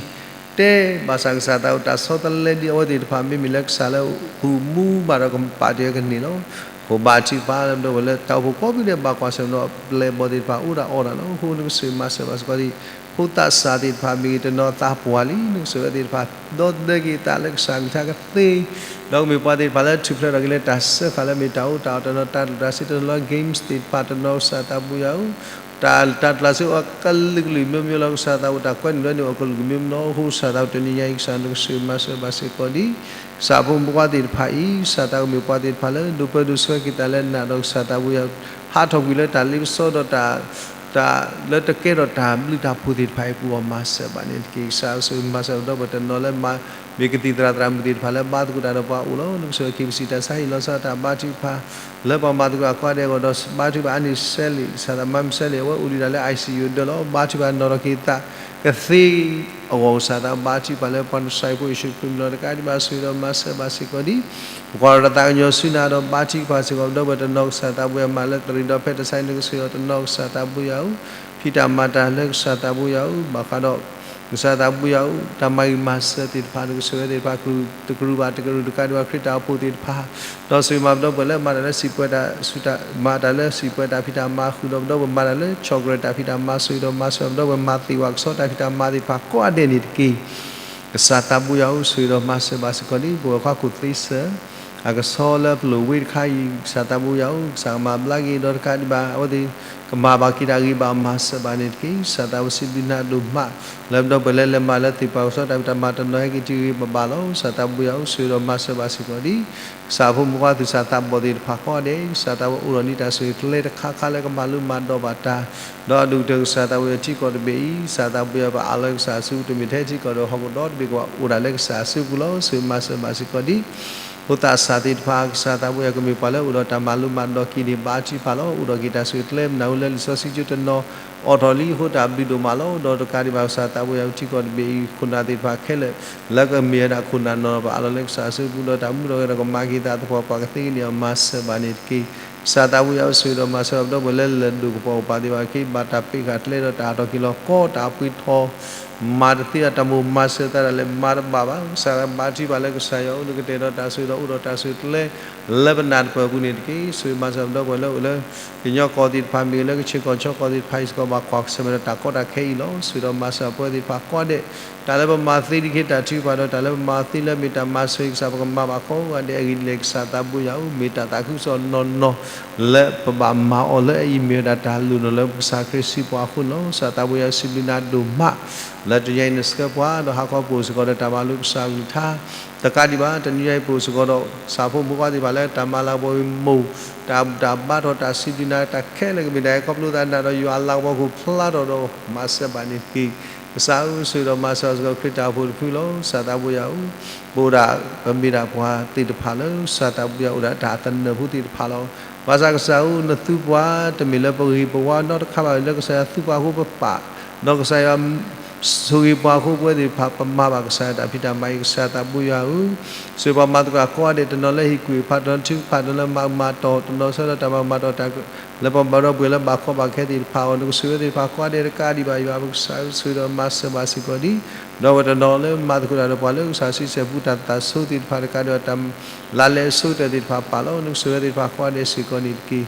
တဲဘၣ်ဆၣ်ကစၢ်သးအိၣ်တၢ်ဆီတလဲဒ်အဝဲသ့ၣ်တဖၣ် မ့မ့ၢ်လၢကစၢ်လၢဟူးမူဘၣ်ဒီးကပာ်တ့ၢ်အကန့ၢ်လီၤ. အဃိဘါထုကဖၣ်လၢပဒီပုၢ်ဝဲၢ်လၢတၢ်အိၣ်ဖှိၣ်ကိးဘ့ၣ်ဒဲး ဘၣ်ကွၢ်ဆၢၣ်မဲာ်ဒီးပျဲၢ်ဘီၣ်သ့ၣ်တဖၣ် အိၣ်ဒၣ်အီၣ်ဒၣ်လီၤ. အဃိနကဆိၣ်ဂ့ၤမၤစၢၤဘၣ်စ့ၢ်ကီးဒ် ဖိသးစၢ်သ့ၣ်တဖၣ်မ့ၢ်ဂ့ၤ တနီၤသးပှၢ်လံ နကဆိၣ်ဂ့ၤသ့ၣ်တဖၣ် ဒီသဒၢက့ၤသးလၢကစၢ်ကလုၢ်ကထါကသ့ ဒီးကမ့ၢ်ပှၤသ့ၣ်တဖၣ်လၢထူၣ်ဖျဲးထီၣ်က့ၤလၢတၢ်စၢဃာ်လၢမ့ၢ်တၢ်အိၣ်တၢ်အီၣ်တနီၤ တၢ်ကျိၣ်တၢ်စ့တနီၤလၢ games သ့ၣ်တဖၣ်တနီၤ ကစၢ်သးဘိယွၤဧၢ တၢ် တၢ်ကျိၣ်စ့အိၣ်အကလုာ်ကလုာ်မျိုးမျိုးလီၤ. ကစၢ်သးအိၣ်တၢ်ကွဲးန့ၣ်လၢန့ၣ် အကလုာ်ကမျိုးမျိုးလီၤ. အဃိကစၢ်သးဘိတနံၤညါအံၤ ကစၢ်နကဆိၣ်ဂ့ၤမၤစၢၤဘၣ်စ့ၢ်ကီးဒ် ကစၢ်ဖိမုၣ်ဖိခွါသ့ၣ်တဖၣ်အံၤ ကစၢ်သးကမ့ၢ်ပှၤသ့ၣ်တဖၣ်လၢ ဒိးပၢဒိးဆှၢက့ၤသးလၢနၤဒီးကစၢ်သးဘိယွၤ ဟးထီၣ်ကွံာ်လၢတၢ်လ့ပစီဒီး တၢ်လၢတကဲထီၣ်တၢ်ဘျုးတၢ်ဖှိၣ်သ့ၣ်တဖၣ်အံၤ ပူၤအီၤမၤစၢၤဘၣ်န့ၣ်တက့ၢ်. ကစၢ်ဆိၣ်ဂ့ၤမၤစၢၤဒီပုၢ်ဝဲၢ်တနီၤလၢ မ့ၢ်ကသံၣ်သရၣ်သရၣ်မုၣ်သ့ၣ်တဖၣ်လၢဘါသကိးတၢ်ဒီးပှၤအိၣ်လီၤ. နကဆိၣ်ဂ့ၤက့ၤပစံးတၢ်ဆါဟံၣ်လီၤဆီဒၣ်တၢ်ဘါထုကဖၣ် လၢပှၤမၤသကိးအကိးဂၤဒဲးအဂီၢ်ဒီး ဘါထုကဖၣ်အါန့ၢ်စဲလံာ် ကစၢ်သးမၤမုၢ်စဲလံာ် အဝဲအိၣ်ဒံးဒၣ်လၢ ICU ဒၢလီၤ. ဘါထုကဖၣ်နီၣ်ထီၣ်က့ၤသးကသ့အဂီၢ် ကစၢ်သးဘါထုကဖၣ်လၢပှၤနစၢ်အံၤဖိယ့ၣ်ၡူးခရံာ်မံၤလီၤ. တကးဒံးဘၣ်ဆိၣ်ဂ့ၤဒီးမၤစၢၤဘၣ်စ့ၢ်ကီးဒ် ပကွၢ်ဒီးတၢ်သးကညီၤဆူနၤဒီးဘါထုကဖၣ်စ့ၢ်ကီး ဒီပုၢ်ဝဲၢ်တနီၤ ကစၢ်သးဘိယွၤ မၤလၢတရံးဒီးဖဲတၢ်ဆါအံၤ နကဆိၣ်ဂ့ၤအီၤတနီၤကစၢ်သးဘိယွၤဧၢ ဖံးတၢ်မၤတၢ်လၢကစၢ်သးဘိယွၤဧၢ ဘၣ်ဃးဒီး ကစၢ်သးဘိယွၤဧၢ တၢ်မၤဂ့ၤမၤစၢၤသ့ၣ်တဖၣ် နကဆိၣ်ဂ့ၤသ့ၣ်တဖၣ် တကရူၢ်ဘၣ်တကရူၢ် တကးဒံးဘၣ်ခရံာ်တၢ်အိၣ်ဖှိၣ်သ့ၣ်တဖၣ် ဒီးဆိၣ်ဂ့ၤမၤပဒီပုၢ်ဝဲၢ်လၢမၤတၢ်လၢစံာ်ပှဲၤတၢ်ဆူၣ်တၢ် မၤတၢ်လၢစံာ်ပှဲၤတၢ်ဖံးတၢ်မၤဃုာ်ဒီးပဒီပုၢ်ဝဲၢ် မၤတၢ်လၢဆီၣ်ကရၢၢ်တၢ်ဖံးတၢ်မၤ ဆိၣ်ဂ့ၤဒီးမၤစၢၤပဒီပုၢ်ဝဲၢ် မၤသ့ၣ်ဝဲကဆီတၢ်ဖံးတၢ်မၤသ့ၣ်တဖၣ်ကိးဂၤဒဲးန့ၣ်တက့ၢ်. ကစၢ်သးဘိယွၤဧၢ ဆိၣ်ဂ့ၤဒီးမၤစၢၤဘၣ်စ့ၢ်ကီးဒ် ပဝဲၢ်ခွါခိၣ်သ့စၢၤ အကဆီလၢပလိာ်ဝ့တခါအံၤ ကစၢ်သးဘိယွၤဧၢ ကစၢ်ကမၤဘျါက့ၤဒီးတကးဒံးဘၣ် အဝဲသ့ၣ် ကမၤဘၣ်က့ၤတၢ်ဂ့ၤဘၣ်မၤစၢၤဘၣ်န့ၣ်တက့ၢ်. ကစၢ်သးဘိစံးဘျုးနၤဒိၣ်မး လၢပဒီပုၢ်ဝဲၢ်လၢလဲၤမၤလၢသ့ၣ်ပှၤကဆီတၢ်ဖံးတၢ်မၤတနီၤဟဲက့ၤတဂ့ၤဘၣ်ဘၣ်လီၤ. ကစၢ်သးဘိယွၤဧၢ ဆိၣ်ဂ့ၤဒီးမၤစၢၤဘၣ်စ့ၢ်ကီးဒ် ကစၢ်ဖိမုၣ်ဖိခွါသုးစၢ်သးဘီၣ်သ့ၣ်တဖၣ်ကိးဂၤဒဲး ကစၢ်သးဘိအိၣ်ဒီးန့ၢ်တၢ်ဆိၣ်ဂ့ၤကျဲတခါခါလၢကမၤလိမၤဒိးဘၣ်တၢ် ဒီးအဒိၣ်ကတၢၢ်ကစၢ်သးဘိယွၤထံကီၢ်တဘ့ၣ်အံၤ ကစၢ်သးဘိယွၤပအးလီၤကစၢ်အစုပူၤ တမ့ၢ်ထဲထံကီၢ်ဒီးဟီၣ်ခိၣ်ဒီတဘ့ၣ်ကဘၣ်အိၣ်ဒၣ်လၢကစၢ်အစုပူၤလီၤ. ဆိၣ်ဂ့ၤမၤစၢၤဘၣ်စ့ၢ်ကီးဒ် ဖိသၣ်စၢ်သ့ၣ်တဖၣ် ကစၢ်သးဘိယွၤကမ့ၢ်ပှၤလၢအိၣ်ဒီးတၢ်မၤလိမၤဒိးက့ၤန့ၢ်ဘါထုကဖၣ်လီၤ. အိၣ်ဒီးက့ၤတၢ်ဆိၣ်ဂ့ၤကျဲမနုၤဝဲလၢ လံာ်စီဆှံကၠိတနီၤအိးထီၣ်လံအဃိ တၢ်ဘျုးဒိၣ်မးလီၤ. ဒီးတကးဒံးဘၣ် ကစၢ်သးဘိယွၤထံကီၢ်တဘ့ၣ်အံၤ ခိၣ်နၢ်သ့ၣ်တဖၣ်ခဲလၢာ် လၢကမ့ၢ်ဝဲဒၣ်ခိၣ်နၢ်နီၢ်နီၢ် ပအးလီၤလၢကစၢ်အစုပူၤ ဒီးတၢ်မူထီၣ်ဂဲၤဒီးကမၤက့ၤသးသပှၢ်ပှၢ်ကသ့ကန့ၢ်အီၤ မၤစၢၤဘၣ်န့ၣ်တက့ၢ်. ကစၢ်သးပူၤယွၤဧၢ, ဆိၣ်ဂ့ၤဒီးမၤစၢၤပဒီပုၢ်ဝဲၢ်လၢလၢၢ်ဒိၣ်ကပီၤကပၤသ့ၣ်တဖၣ်အခံ, ဘၣ်တၢ်ပ့းဃာ်ကျဲဒီးတၢ်အါထီၣ်က့ၤလီၤကီ, တၢ်အပှ့ၤထီၣ်မၤတသ့, တၢ်မိၣ်မၤစၢၤသးဒၣ်လဲာ်မၤတဘၣ်ဘၣ်. ကစၢ်ဘါထုကဖၣ်လၢကစၢ်ယွၤဧၢ, နကတဲာ်ဒီးတၢ်ဆိၣ်ဂ့ၤဒီးအိၣ်ဒီးတၢ်ဆိၣ်ဂ့ၤကျဲလၢပနၢ်တပၢၢ်အပူၤန့ၣ်တက့ၢ်. ဆိၣ်ဂ့ၤမၤစၢၤပဒီပုၢ်ဝဲၢ်လၢအိၣ်လၢ ကညီကီၢ်သ့ၣ်တဖၣ်မ့ၢ်ဂ့ၤ, လၢကခ့ၣ်ကီၢ်ဆၢကီၢ်သ့ၣ်တဖၣ်အံၤစ့ၢ်ကီး ဘၣ်ကွၢ်ဆၢၣ်မဲာ်ဒီးတၢ်ကီတၢ်ခဲအံၤလီၤ. ဆိၣ်ဂ့ၤဒီးမၤစၢၤပဝဲသ့ၣ်တဖၣ်ကိးဂၤဒဲး, တၢ်လၢပမၤသ့ဒ်ခ့တၢ်ထုကဖၣ်ဒီး တၢ်လၢပမၤသ့လၢမ့ၢ်တၢ်မၤဆိၣ်ဂ့ၤကစၢ် ပကမၤဘၣ်ကိးဂၤဒဲးအဂ့ၢ်ဒ်လဲၣ်. ကစၢ်သးပူၤယွၤဧၢ, မ့ၢ်တၢ်သးခုကစီၣ်နီၢ်နီၢ် လၢပဘၣ်မၤအီၤလၢအအံၤမ့ၢ်ဝဲဒၣ်တၢ်လိၣ်နီၢ်လၢကစၢ်ခရံာ်စံးပှၤအဃိန့ၣ်လီၤ. ကစၢ်သးပူၤယွၤဧၢ, စံးဘျုးနၤဒိၣ်မး လၢတနံၤအံၤနဆှၢပှၤ ဒီးဟးခီပအိၣ်စ့ၢ်ကီးဒီးတၢ်မၤလိကစၢ်အကလုၢ်ကထါ တကးဒံးဘၣ် တနံၤအံၤပအိၣ်စ့ၢ်ကီးဒီး ကစၢ်ဖိမုၣ်ဖိခွါသ့ၣ်တဖၣ်လၢတၢ်မၤလၤကပီၤအံၤမိၢ်, တၢ်ဘူၣ်တၢ်ဘါထီၣ် တၢ်စံးဘျုးနၤ တၢ်ခဲလၢာ်ကမ့ၢ်တၢ်အဲၣ်ခီဖျိသးနၤဒီး ယွၤအလၤကပီၤကအိၣ်ဖျါထီၣ်ဒီးမၤစၢၤဘၣ်န့ၣ်တက့ၢ်. ကစၢ်ဧၢ, ဆိၣ်ဂ့ၤဒီးမၤစၢၤစ့ၢ်ကီးခရံာ်တၢ်အိၣ်ဖှိၣ်တဖုလီၤ. ကစၢ်သးပူၤယွၤဧၢ, ပအိၣ်ဒၣ် ပမ့ၢ်ဒၣ်ပှၤသ့ၣ်တဖၣ်လၢ ကစၢ်သးပူၤယွၤအိၣ်ဒၣ်တၢ်သနၢၣ်ဖိသ့ၣ်တဖၣ်လီၤ. ဘၣ်ဆၣ်ကစၢ်ဧၢ, နသူပှၤတမ့ၢ်လၢပဂ့ၤပဝါနီတခါဘၣ်, လၢကစၢ်ယွၤသူပှၤအဃိပပာ်, ဒီးကစၢ်ယွၤ ဆိၣ်ဂ့ၤပှၤအဃိပဝဲသ့ၣ်တဖၣ် ပမၤဘၣ်ကစၢ်ယွၤတၢ်ဖံးတၢ်မၤအံၤ. ကစၢ်သးပူၤယွၤဧၢ, ဆိၣ်ဂ့ၤပှၤမၤသကိးကိးဂၤဒဲး, တနီၤလၢဟ့ၣ်ကူၣ်ဟ့ၣ်ဖး, တနီၤထုကဖၣ်, တနီၤလၢမၤကမၤတီၢ်, တနီၤဆၢလၢတၢ်မၤကမၤတီၢ်တၢ် လၢပှၤဘၣ်ဒီပုၢ်ဝဲၢ်လၢဘၣ်ကီဘၣ်ခဲသ့ၣ်တဖၣ်အဂီၢ်, နကဆိၣ်ဂ့ၤဝဲသ့ၣ်တဖၣ်ကိးဂၤဒဲးတကးဒံးဘၣ်, ယွၤပကစၢ်ဧၢ, ဆိၣ်ဂ့ၤဒီးမၤစၢၤဘၣ်စ့ၢ်ကီးဒ်, ဒီးဝဲတနီၤလၢမၤသကိးတၢ်ဒီးပှၤလၢကစၢ်စုစဲးပူၤ တၢ်သးဆိသ့ၣ်တဖၣ်တကးဒံးဘၣ်, တၢ်လၢလဲၤအဆိကတၢၢ်သ့ၣ်တဖၣ်ပာ်လီၤ, နကဆိၣ်ဂ့ၤဝဲသ့ၣ်တဖၣ်ကိးဂၤဒဲးစ့ၢ်ကီးန့ၣ်တက့ၢ်.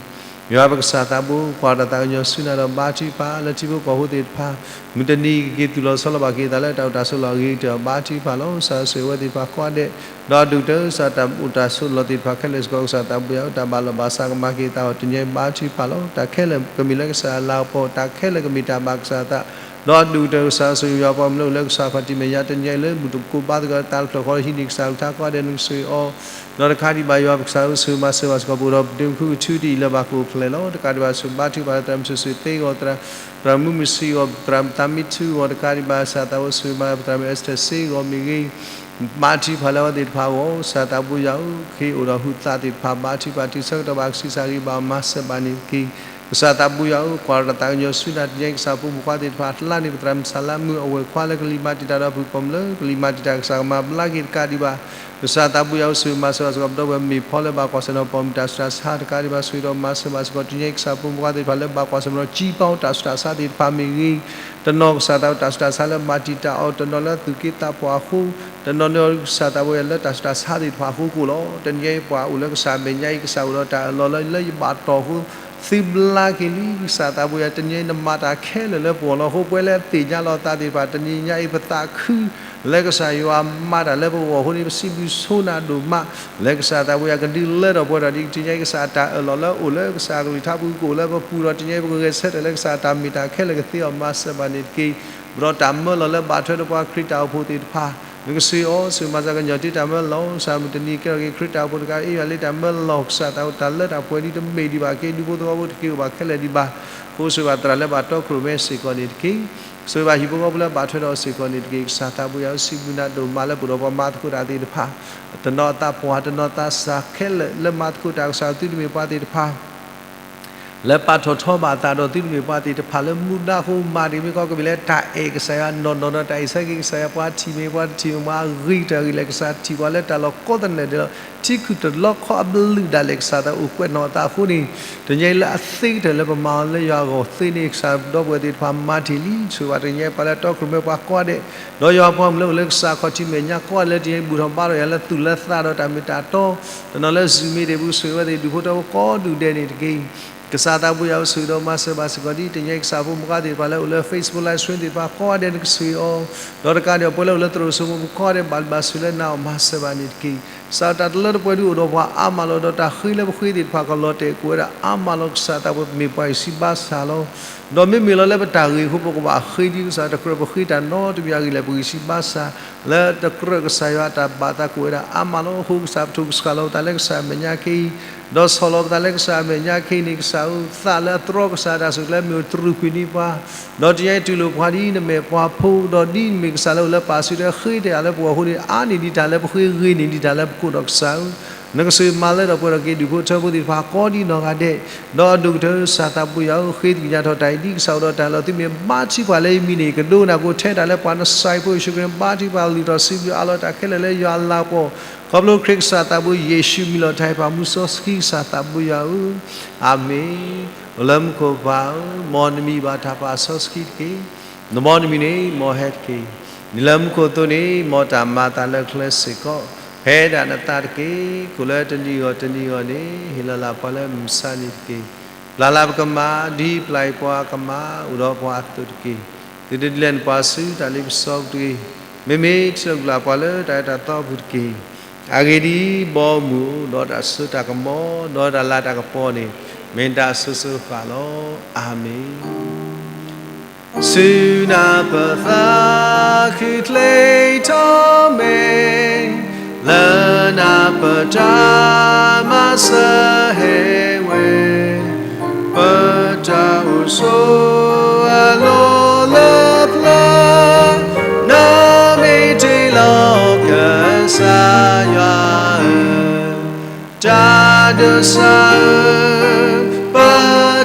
ယွၤပကစၢ်သးပူၤ, ကွၢ်တၢ်သးကညီၤဆူနၤဒီးဘါထုကဖၣ်လၢထံဖိကီၢ်ဖိသ့ၣ်တဖၣ်, မုၢ်တနံၤကက့ၤသူၣ်လီၤဆီလီၤဘၣ်က့ၤအသးလၢတၢ်အိၣ်တၢ်ဆိးလီၢ်အဂ့ၤကတၢၢ်အဘါထုကဖၣ်လီၤ. ကစၢ်ဆိၣ်ဂ့ၤဝဲသ့ၣ်တဖၣ်ကိးဂၤဒဲး, ဒီးဒုၣ်ကတၢၢ်ကစၢ်တၢ်အိၣ်တၢ်ဆိးလီၢ်သ့ၣ်တဖၣ်ခဲလၢာ်စ့ၢ်ကီး ကစၢ်သးပူၤယွၤဧၢ, တၢ်ဘၣ်လီၢ်ဘၣ်စးကမၤက့ၤအသးအဂီၢ် တနံၤအံၤဘါထုကဖၣ်လီၤ. တၢ်ခဲလၢာ်ကမ့ၢ်လၢကစၢ်အလၤကပီၤ, တၢ်ခဲလၢာ်ကမ့ၢ်တၢ်ဘၣ်ကစၢ်အသး, ဒီးဒုၣ်ကတၢၢ်ကစၢ်ဆိၣ်ဂ့ၤယွၤပှၤကမျၢၢ်အိၣ်လၢကစၢ်ခီၣ်ထံးမဲာ်ညါ တနံၤအံၤလၢမုၢ်တကိးဘါသကိးတၢ်တဖျၢၣ်ဃီ ဟံးန့ၢ်ကစၢ်ကလုၢ်ကထါကိးဂၤဒဲး နကဆိၣ်ဂ့ၤအီၤ, ဒီးတကးဒံးဘၣ် ယွၤပကစၢ်ဧၢ, ဆိၣ်ဂ့ၤမၤစၢၤဘၣ်စ့ၢ်ကီး ပအိၣ်ဒီးပတုၤမုၢ်ခုၣ်ကထူတယံာ်လၢဘၣ်ကအိၣ်ဖျဲၣ်လီၤ. တကးဒံးဘၣ် ဆိၣ်ဂ့ၤဘါထုကဖၣ်လၢသရၣ်မုၢ်စံးဆၢသ့အဂီၢ်, သရၣ်မုၢ်မုၢ်ဆံးအဂီၢ်, သရၣ်မုၢ်သးမံထူအဂီၢ်, တကးဒံးဘၣ် ကစၢ်သးပူၤဆိၣ်ဂ့ၤမၤ သရၣ်မုၢ်အဲစတၢၢ်စ့အဂီၢ်မ့ၢ်ဂ့ၤ, ဘါထုကဖၣ်လၢအဝဲသ့ၣ်တဖၣ်အဂီၢ်, ကစၢ်သးပူၤယွၤဧၢ, ခ့အိၣ်ဒီးဟုးသးသ့ၣ်တဖၣ် ဘါထုကဖၣ်တုၤဆၢကတီၢ်ဘၣ်ကဆံးစၢ်ဂ့ၤဘၣ်မၤစၢၤဘၣ်န့ၣ်တက့ၢ်. ကစၢ်သးပူၤယွၤဧၢ, ကွၢ်တၢ်သးကညီၤဆူနၤ တနံၤအံၤ ကစၢ်ဖိမုၣ်ဖိခွါသ့ၣ်တဖၣ် ဖျါန့ၢ်ပသရၣ်မုၢ်စၢ်လါမုၢ်အဝဲၢ်ခွါလၢကလံၤမၤတံာ်တာ်ဒီးဖုၣ်ပိာ်မုၣ်လၢ ကလံၤမၤတံာ်တာ် ကစၢ်ကမၤဘျါက့ၤတကးဒံးဘၣ် ကစၢ်သးပူၤယွၤဧၢ, ဆိၣ်ဂ့ၤမၤစၢၤဘၣ်စ့ၢ်ကီး ပဒီပုၢ်ဝဲၢ်မ့ၢ်ဖီလၢဘၣ်ကွၢ်ဆၢၣ်နီၤ ပိာ်မုၣ်တၢ်ဆူးတၢ်ဆါတကးဒံးဘၣ်, ဆိၣ်ဂ့ၤဒီးမၤစၢၤဘၣ်စ့ၢ်ကီး တနံၤအံၤ ကစၢ်ဖိမုၣ်ဖိခွါသ့ၣ်တဖၣ်လၢဘၣ်ကွၢ်ဆၢၣ်နီၤ ကံပီတၢ်ဆူးတၢ်ဆါသ့ၣ်တဖၣ်မ့ၢ်ဂ့ၤ, တနီၤကစၢ်သးပူၤတၢ်ဆူးတၢ်ဆါလၢမၤတံာ်တာ်အီၤ, တနီၤလၢသူၣ်က့သးပှၢ်အဃိ, တနီၤန့ၣ်ကစၢ်သးပူၤယွၤလၢတၢ်ဆူးတၢ်ဆါသ့ၣ်တဖၣ်အဃိကအိၣ်လီၤ. တနံၤအံၤပှၤအိၣ်လၢကစၢ်မဲာ်ညါအံၤ ကစၢ်အိၣ်ဒီးတၢ်အၢၣ်လီၤလၢ လၢယဘၣ်တီၢ်အဃိ သုဘျါက့ၤလံ ကစၢ်သးပူၤယွၤ, တနံၤအံၤနမၤတၢ်ခဲလၢာ်လၢပဂီၢ်လီၤ. အဃိပဝဲလၢအသ့ၣ်ညါလီၤအသးသ့ၣ်တဖၣ် တနံၤညါအံၤ ပသးခုလၢကစၢ်ယွၤမၤတၢ်လၢပဂီၢ်အဃိန့ၣ် ပစံးဘျုးဆိနၤဒိၣ်မး လၢကစၢ်သးပူၤယွၤကဒုးလၢထီၣ်ပှဲၤထီၣ်ဒံး တနံၤညါအံၤ ကစၢ်အတၢ်အၢၣ်လီၤလၢအအိၣ်လၢကစၢ်အကလုၢ်ကထါပူၤ ကအိၣ်လၢပပူၤဒီး တနံၤညါအံၤ ပကဂဲၤဆၢထၢၣ်လၢကစၢ်အတၢ်မ့ၢ်တၢ်ခဲလၢာ်ကသ့အီၤ မၤစၢၤဘၣ်န့ၣ်တက့ၢ်. ပဒီးတၢ်မၢလီၤလၢဘၣ်ထွဲဒီးပှၤခရံာ်တၢ်အိၣ်ဖှိၣ်သ့ၣ်တဖၣ် နကဆိၣ်ဂ့ၤအီၤ, ဆိၣ်ဂ့ၤမၤစၢၤကညီၤတ့ၢ်တၢ်မၢလီၤ. ကစၢ်မုၢ်တနံၤကဲထီၣ်က့ၤ ခရံာ်တၢ်အိၣ်ဖှိၣ်တကး အ့ၣ်ယွၤလၢတၢ်မၢလီၤ ကစၢ်သးပူၤ တၢ်လၢတၢ်ပှဲၤဒံးတမ့ၢ်ဒံးဘၣ်က့ၤ ဒူဖိသဝီဖိတက့ၤအိၣ်ဘၣ်ခဲလၢာ်ဒံးဘၣ်. အဃိဆိၣ်ဂ့ၤဘၣ်သရၣ်လၢဘၣ်တီခိၣ်ရိၣ်မဲစ့ၢ်ကီးန့ၣ်တက့ၢ်. ဆိၣ်ဂ့ၤဘၣ်ဟံၣ်ဖိဃီဖိလၢဘၣ်ထွဲဒီးအီၤစ့ၢ်ကီးန့ၣ်တက့ၢ်. ကစၢ်သးပူၤယွၤဧၢ, စံးဘျုးနၤဒိၣ်မးလၢပအိၣ်ဒီးပှၤမၤသကိးတၢ်သ့ၣ်တဖၣ်, တနီၤအသးပှၢ် တနီၤသးစၢ်ခဲလၢာ် လၢမၤသကိးတၢ်ကစၢ်သုတမ့ၢ်ပှၤသ့ၣ်တဖၣ် လၢပာ်ထီၣ်ထီဘၣ်အသးဒီးသုတမ့ၢ်ပှၤသ့ၣ်တဖၣ်လၢမူဒါဃိ မၤတမံၤဃီ ကမ့ၢ်လၢတၢ်အဲၣ်ကစၢ်ယွၤနီၢ်နီၢ်ဒီး တၢ်အဲၣ်ဆၢက့ၤကစၢ်ယွၤ ပှၤထံၣ်မ့ၢ်ပှၤတထံၣ်မ့ၢ် မ့ၢ်အဂ့ၤကတၢၢ်အဂ့ၢ်လၢ ကစၢ်ထံၣ်ပှၤလၢတၢ်လီၢ်ကိးသနၢၣ်ဒဲးလီၤ. ထံခုၣ်တလီခီအဘျုးဒၣ်လဲာ် ကစၢ်သးအိၣ်ကွဲးနီၣ်အသးအဃိန့ၣ် တနံၤအံၤလၢအသ့ကတၢၢ်လၢပမၤအီၤလၢယွၤအဂီၢ်သ့န့ၣ် ကစၢ်ဒီပုၢ်ဝဲၢ်သ့ၣ်တဖၣ်မၤတ့ၢ်လံ. ဆိၣ်ဂ့ၤဘၣ်တနံၤအံၤ ပှၤလၢတီခိၣ်ရိၣ်မဲပှၤကိးဂၤဒဲး ဒီးယွၤပှၤကမျၢၢ်အိၣ်လၢကစၢ်ခီၣ်ထံးမဲာ်ညါကိးဂၤဒဲးလၢတနံၤအံၤ ဘူၣ်ထီၣ်ဘါထီၣ်ယွၤလၢသူၣ်လၢသးဒီးတၢ်မ့ၢ်တၢ်တီ တနီၤလၢ Zoom မ့ၢ်ဒၣ် ပကဆိၣ်ဂ့ၤဝဲသ့ၣ်ဒူၣ်ဖိထၢဖိကိးဒူၣ်ဒဲးန့ၣ်တက့ၢ်. ကစၢ်သးပူၤယွၤဧၢ, ဆိၣ်ဂ့ၤဒီးမၤစၢၤဘၣ်စ့ၢ်ကီးဒ်တနံၤအံၤ ကစၢ်ဖိမုၣ်ခွါသ့ၣ်တဖၣ်လၢအိၣ်လၢ Facebook Live Stream သ့ၣ်တဖၣ်ကိးဂၤဒဲး နကဆိၣ်ဂ့ၤအီၤ, ဒီးတကးဒံး ပှၤလၢအိၣ်လၢသရိာ်စိမိၤပူၤကိးဂၤဒဲး ဘၣ်ဘျုးဘၣ်ဆိၣ်လၢနၤအီၤ မၤစၢၤဘၣ်န့ၣ်တက့ၢ်. ကစၢ်တၢ်တလၢတပှဲၤဒုးအိၣ်ဒီးပှၤအါမးလီၤ. ဒီးတၢ်ဃ့လၢပဃ့သ့ၣ်တဖၣ် ကလီၤတဲာ်ကွံာ်ဝဲဒၣ်အါမးလီၤ. ကစၢ်သးပူၤမ့ၢ်ပှၤအံၤစံးဘၣ်ဆၣ်လီၤ. ဒီးမ့မ့ၢ်လီၤလၢပတၢ်ဂ့ၤအဃိ ပကဘၣ်ဃ့ဒ်ကစၢ်တကြၢးပဃ့တၢ်နီတမံၤအဂ့ၢ်လဲၣ်, ပဂံၢ်စံးဘၣ်ဆၣ် လၢတကြၢးကစၢ်ယွၤအတၢ်ဘၣ်သးကွံာ်ဝဲဒၣ်အါမးလီၤ. အဃိကစၢ်ပထိၣ်ကစၢ်လီၤပသးလၢကစၢ်အမဲာ်ညါခဲအံၤ, ဒီးဆီၣ်လီၤပသးလၢကစၢ်အမဲာ်ညါခဲအံၤန့ၣ် ကစၢ်ဧၢ, သးလၢအတြီကစၢ်တၢ်ဆိၣ်ကျဲမ့ၢ်အိၣ်တြူာ်ကွံာ်န့ၢ်ပှၤ, ဒီးတနံၤအံၤတူၢ်လိာ်ပှၤဒ်နမဲာ်ပှၤဖိ, ဒီးဒ်နမ့ၢ်ကစၢ်လၢအိၣ်လၢပာ်စုဒီးဃ့တ့ၢ်အီၤလၢပဂီၢ်အဃိန့ၣ် အါန့ၢ်ဒံးတၢ်လၢပဃ့ ဂ့ၤန့ၢ်ဒံးတၢ်လၢပခိၣ်ဒီးကစၢ်ဧၢ နကစၢ်မၤလၢထီၣ်ပှဲၤထီၣ်က့ၤဒူၣ်ဖိထၢဖိသ့ၣ်တဖၣ်ကိးဒံးနီၢ်ဂၤဒဲး, ဒီးအဒိၣ်ကတၢၢ်ကစၢ်သးဘိယွၤဧၢ, ဃ့သကညးထီၣ်တၢ်အံၤဒ်ကစၢ်အိၣ်ဒီးတၢ်လီၤသုမ့ၢ်ဘါထုကဖၣ်လၢယမံၤန့ၣ် ကဒိကနၣ်ကအိၣ်ထဲတၢ်လၢပှၤနစၢ်ဖိယ့ၣ်ၡူးခရံာ်ဘါထုကဖၣ်လုၢ်ထီၣ်စံးဘျုးအးလီၤတၢ်ခဲလၢာ်လၢယွၤအလၤကပီၤ, ခီဖျိခရံာ်ကစၢ်သးဘိယ့ၣ်ၡူးမံၤလီၤတၢ်ဟ့ၣ်ပှၤမူစီဆှံကစၢ်သးဘိယွၤဧၢ, အၤမ့ၣ်. အိၣ်လၢမူခိၣ်ပၢ်ဧၢ, မ်နမံၤဘၣ်တၢ်ပာ်စီဆှံတက့ၢ်. နဘီနမံၤန့ၣ်မ်ဟဲတက့ၢ်. နံၤလၢမူခိၣ်အသိးန့ၣ် မ်တၢ်မၤအသးလၢကျဲစ့ၢ်ကီး, ဖဲဒၣ်နသးတက့ၢ်. ကိၣ်လၢတနံၤဂီၢ်တနံၤဂီၢ်န့ၣ် ဟ့ၣ်လီၤလၢ်ပှၤလၢမုၢ်မဆါတနံၤတက့ၢ်. ပျၢ်လၢ်ပကမၣ်, ဒ်ပျၢ်အီၤပှၤကမၣ်အိၣ်ဒီးပှၤအသိးတက့ၢ်. သုတဒုးလဲၤနပှၤဆူတၢ်လ့ပစီပူၤတဂ့ၤ. မ့မ့ၢ်ထံၣ်လိာ်ပျၢ်ပှၤလၢတၢ်အဲၣ်တၢ်သီပူၤတက့ၢ်. အဂ့ၢ်ဒ်အံၤ, ဘီမုၢ်အိၣ်, ဒီးတၢ်စိတၢ်ကမီၤ, ဒီးတၢ်လၤတၢ်ကပီၤန့ၣ် မ့ၢ်တၢ်အစိၤစိၤအဃၣ်လီၤ. အၤမ့ၣ်. ဆူနၢ်ပၢၢ်သးခုချ့ထီၣ်မ့ၢ်, လၢနၢ်ပၢၢ်တၢ်မၤစၢၤဟဲဝဲ, ပတၢ်အိၣ်ဆိးအလီၢ်လၢပျၢၤ, နမ့ၢ်တ့လီၤကစၢ်ယွၤဧၢ, တၢ်ဒိးစၢ်ဧၢ, ပ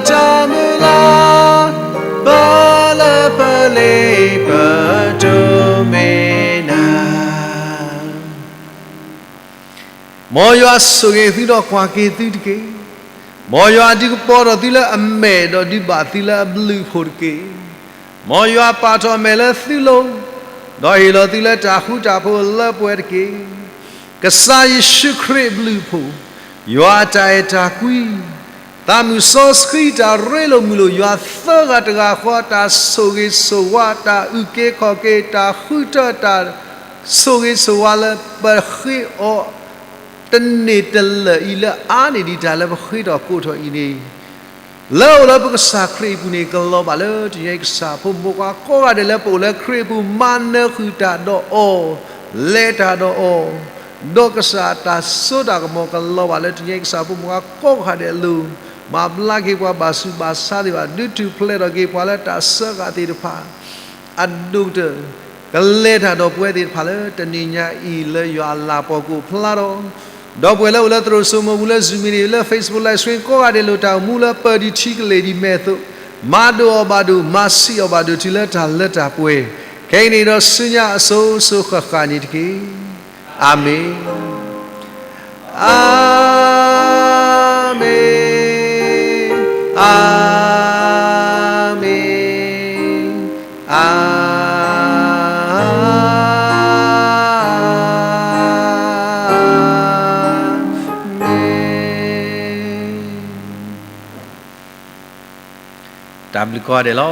တၢ်မုၢ်လၢ်, ပလၢပလ့ပတိၢ်မ့ၢ်နၤ. မ်ယွၤဆိၣ်ဂ့ၤသုဒီးကွၢ်က့ၤသုတက့ၢ်. မ်ယွၤဒုးကပီၤထီၣ်သုလၢအမဲာ် ဒီးဒုးဘၣ်သုလၢအဘျုးအဖှိၣ်တက့ၢ်. မ်ယွၤပာ်ထီၣ်အမဲာ်လၢသုလိၤ, ဒီးဟ့ၣ်လီၤသုလၢတၢ်ဃူတၢ်ဖိးလၢပှဲၤတက့ၢ်. ကစၢ်ယ့ၣ်ၡူးခရံာ်အဘျုးအဖှိၣ်, ယွၤအတၢ်အဲၣ်တၢ်ကွံ, သးမုၢ်စီဆှံတၢ်ရ့လိာ်မုာ်လိာ် ယွၤသၢဂၤတဂၤဃီ တၢ်ဆိၣ်ဂ့ၤဆိၣ်ဝါ, တၢ်အုၣ်က့ၤခီၣ်က့ၤ, တၢ်ဃုထၢ, တၢ်ဆိၣ်ဂ့ၤဆိၣ်ဝါလၢပဃ့အီၤ တန့ၢ်တလၢာ်အံၤ လၢအါန့ၢ်ဒံးတၢ်လၢပဃ့ထီၣ်ကိးထီၣ်အံၤန့ၣ်, လၢအအိၣ်လၢပကစၢ်ခရံာ်အပူၤန့ၣ် ကလီၤဘၣ်လၢတနံၤညါအံၤ ကစၢ်ဖိမုၣ်ဖိခွါကိးဂၤဒဲးလၢပအိၣ်လၢခရံာ်အပူၤ မၤနၢၤဃုာ်တၢ်ဒီးအီၤ, လဲၤတၢ်ဒီးအီၤ, ဒီးကစၢ်တၢ်စိတၢ်ကမီၤကလီၤဘၣ်လၢတနံၤညါအံၤ ကစၢ်ဖိမုၣ်ဖိခွါကိးဂၤဒဲးအလိၤ, မၤဘျါက့ၤပှၤဘၣ်ဆူးဘၣ်ဆါသ့ၣ်တဖၣ်, ဒုးထူၣ်ဖျဲးထီၣ်က့ၤပှၤလၢတၢ်စၢဃာ်သ့ၣ်တဖၣ် အဒိၣ်ကတၢၢ် ကလဲၤတၢ်ဒီးပဝဲသ့ၣ်တဖၣ်လၢတနံၤညါအံၤ လၢယွၤအလၤကပီၤကအိၣ်ဖျါထီၣ်, ဒီပုၢ်ဝဲၢ်လၢအိၣ်လၢသရိာ်စိမိၤပူၤ လၢ Zoom မ့ၢ်ဂ့ၤ လၢ Facebook Live Stream ကိးဂၤဒဲး လိၣ်တၢ်အိၣ်မူလၢပၢၢ်ဒံးထံကလ့ၢ်ဒံးမဲာ်အသိး, မၤဒိၣ်အီၤဘၣ်ဒိၣ်, မၤဆံးအီၤဘၣ်ဒိၣ် တုၤလၢတၢ်လၢတၢ်ပှဲၤ, ခဲအံၤန့ၣ်ဒီးဆူညါအစိၤစိၤဃၣ်ဃၣ်န့ၣ်တက့ၢ်. အၤမ့ၣ်. အၤမ့ၣ်, အၤမ့ၣ်, အၤမ့ၣ်. တၢ်ဘျုးကိးဂၤဒဲးလီၤ.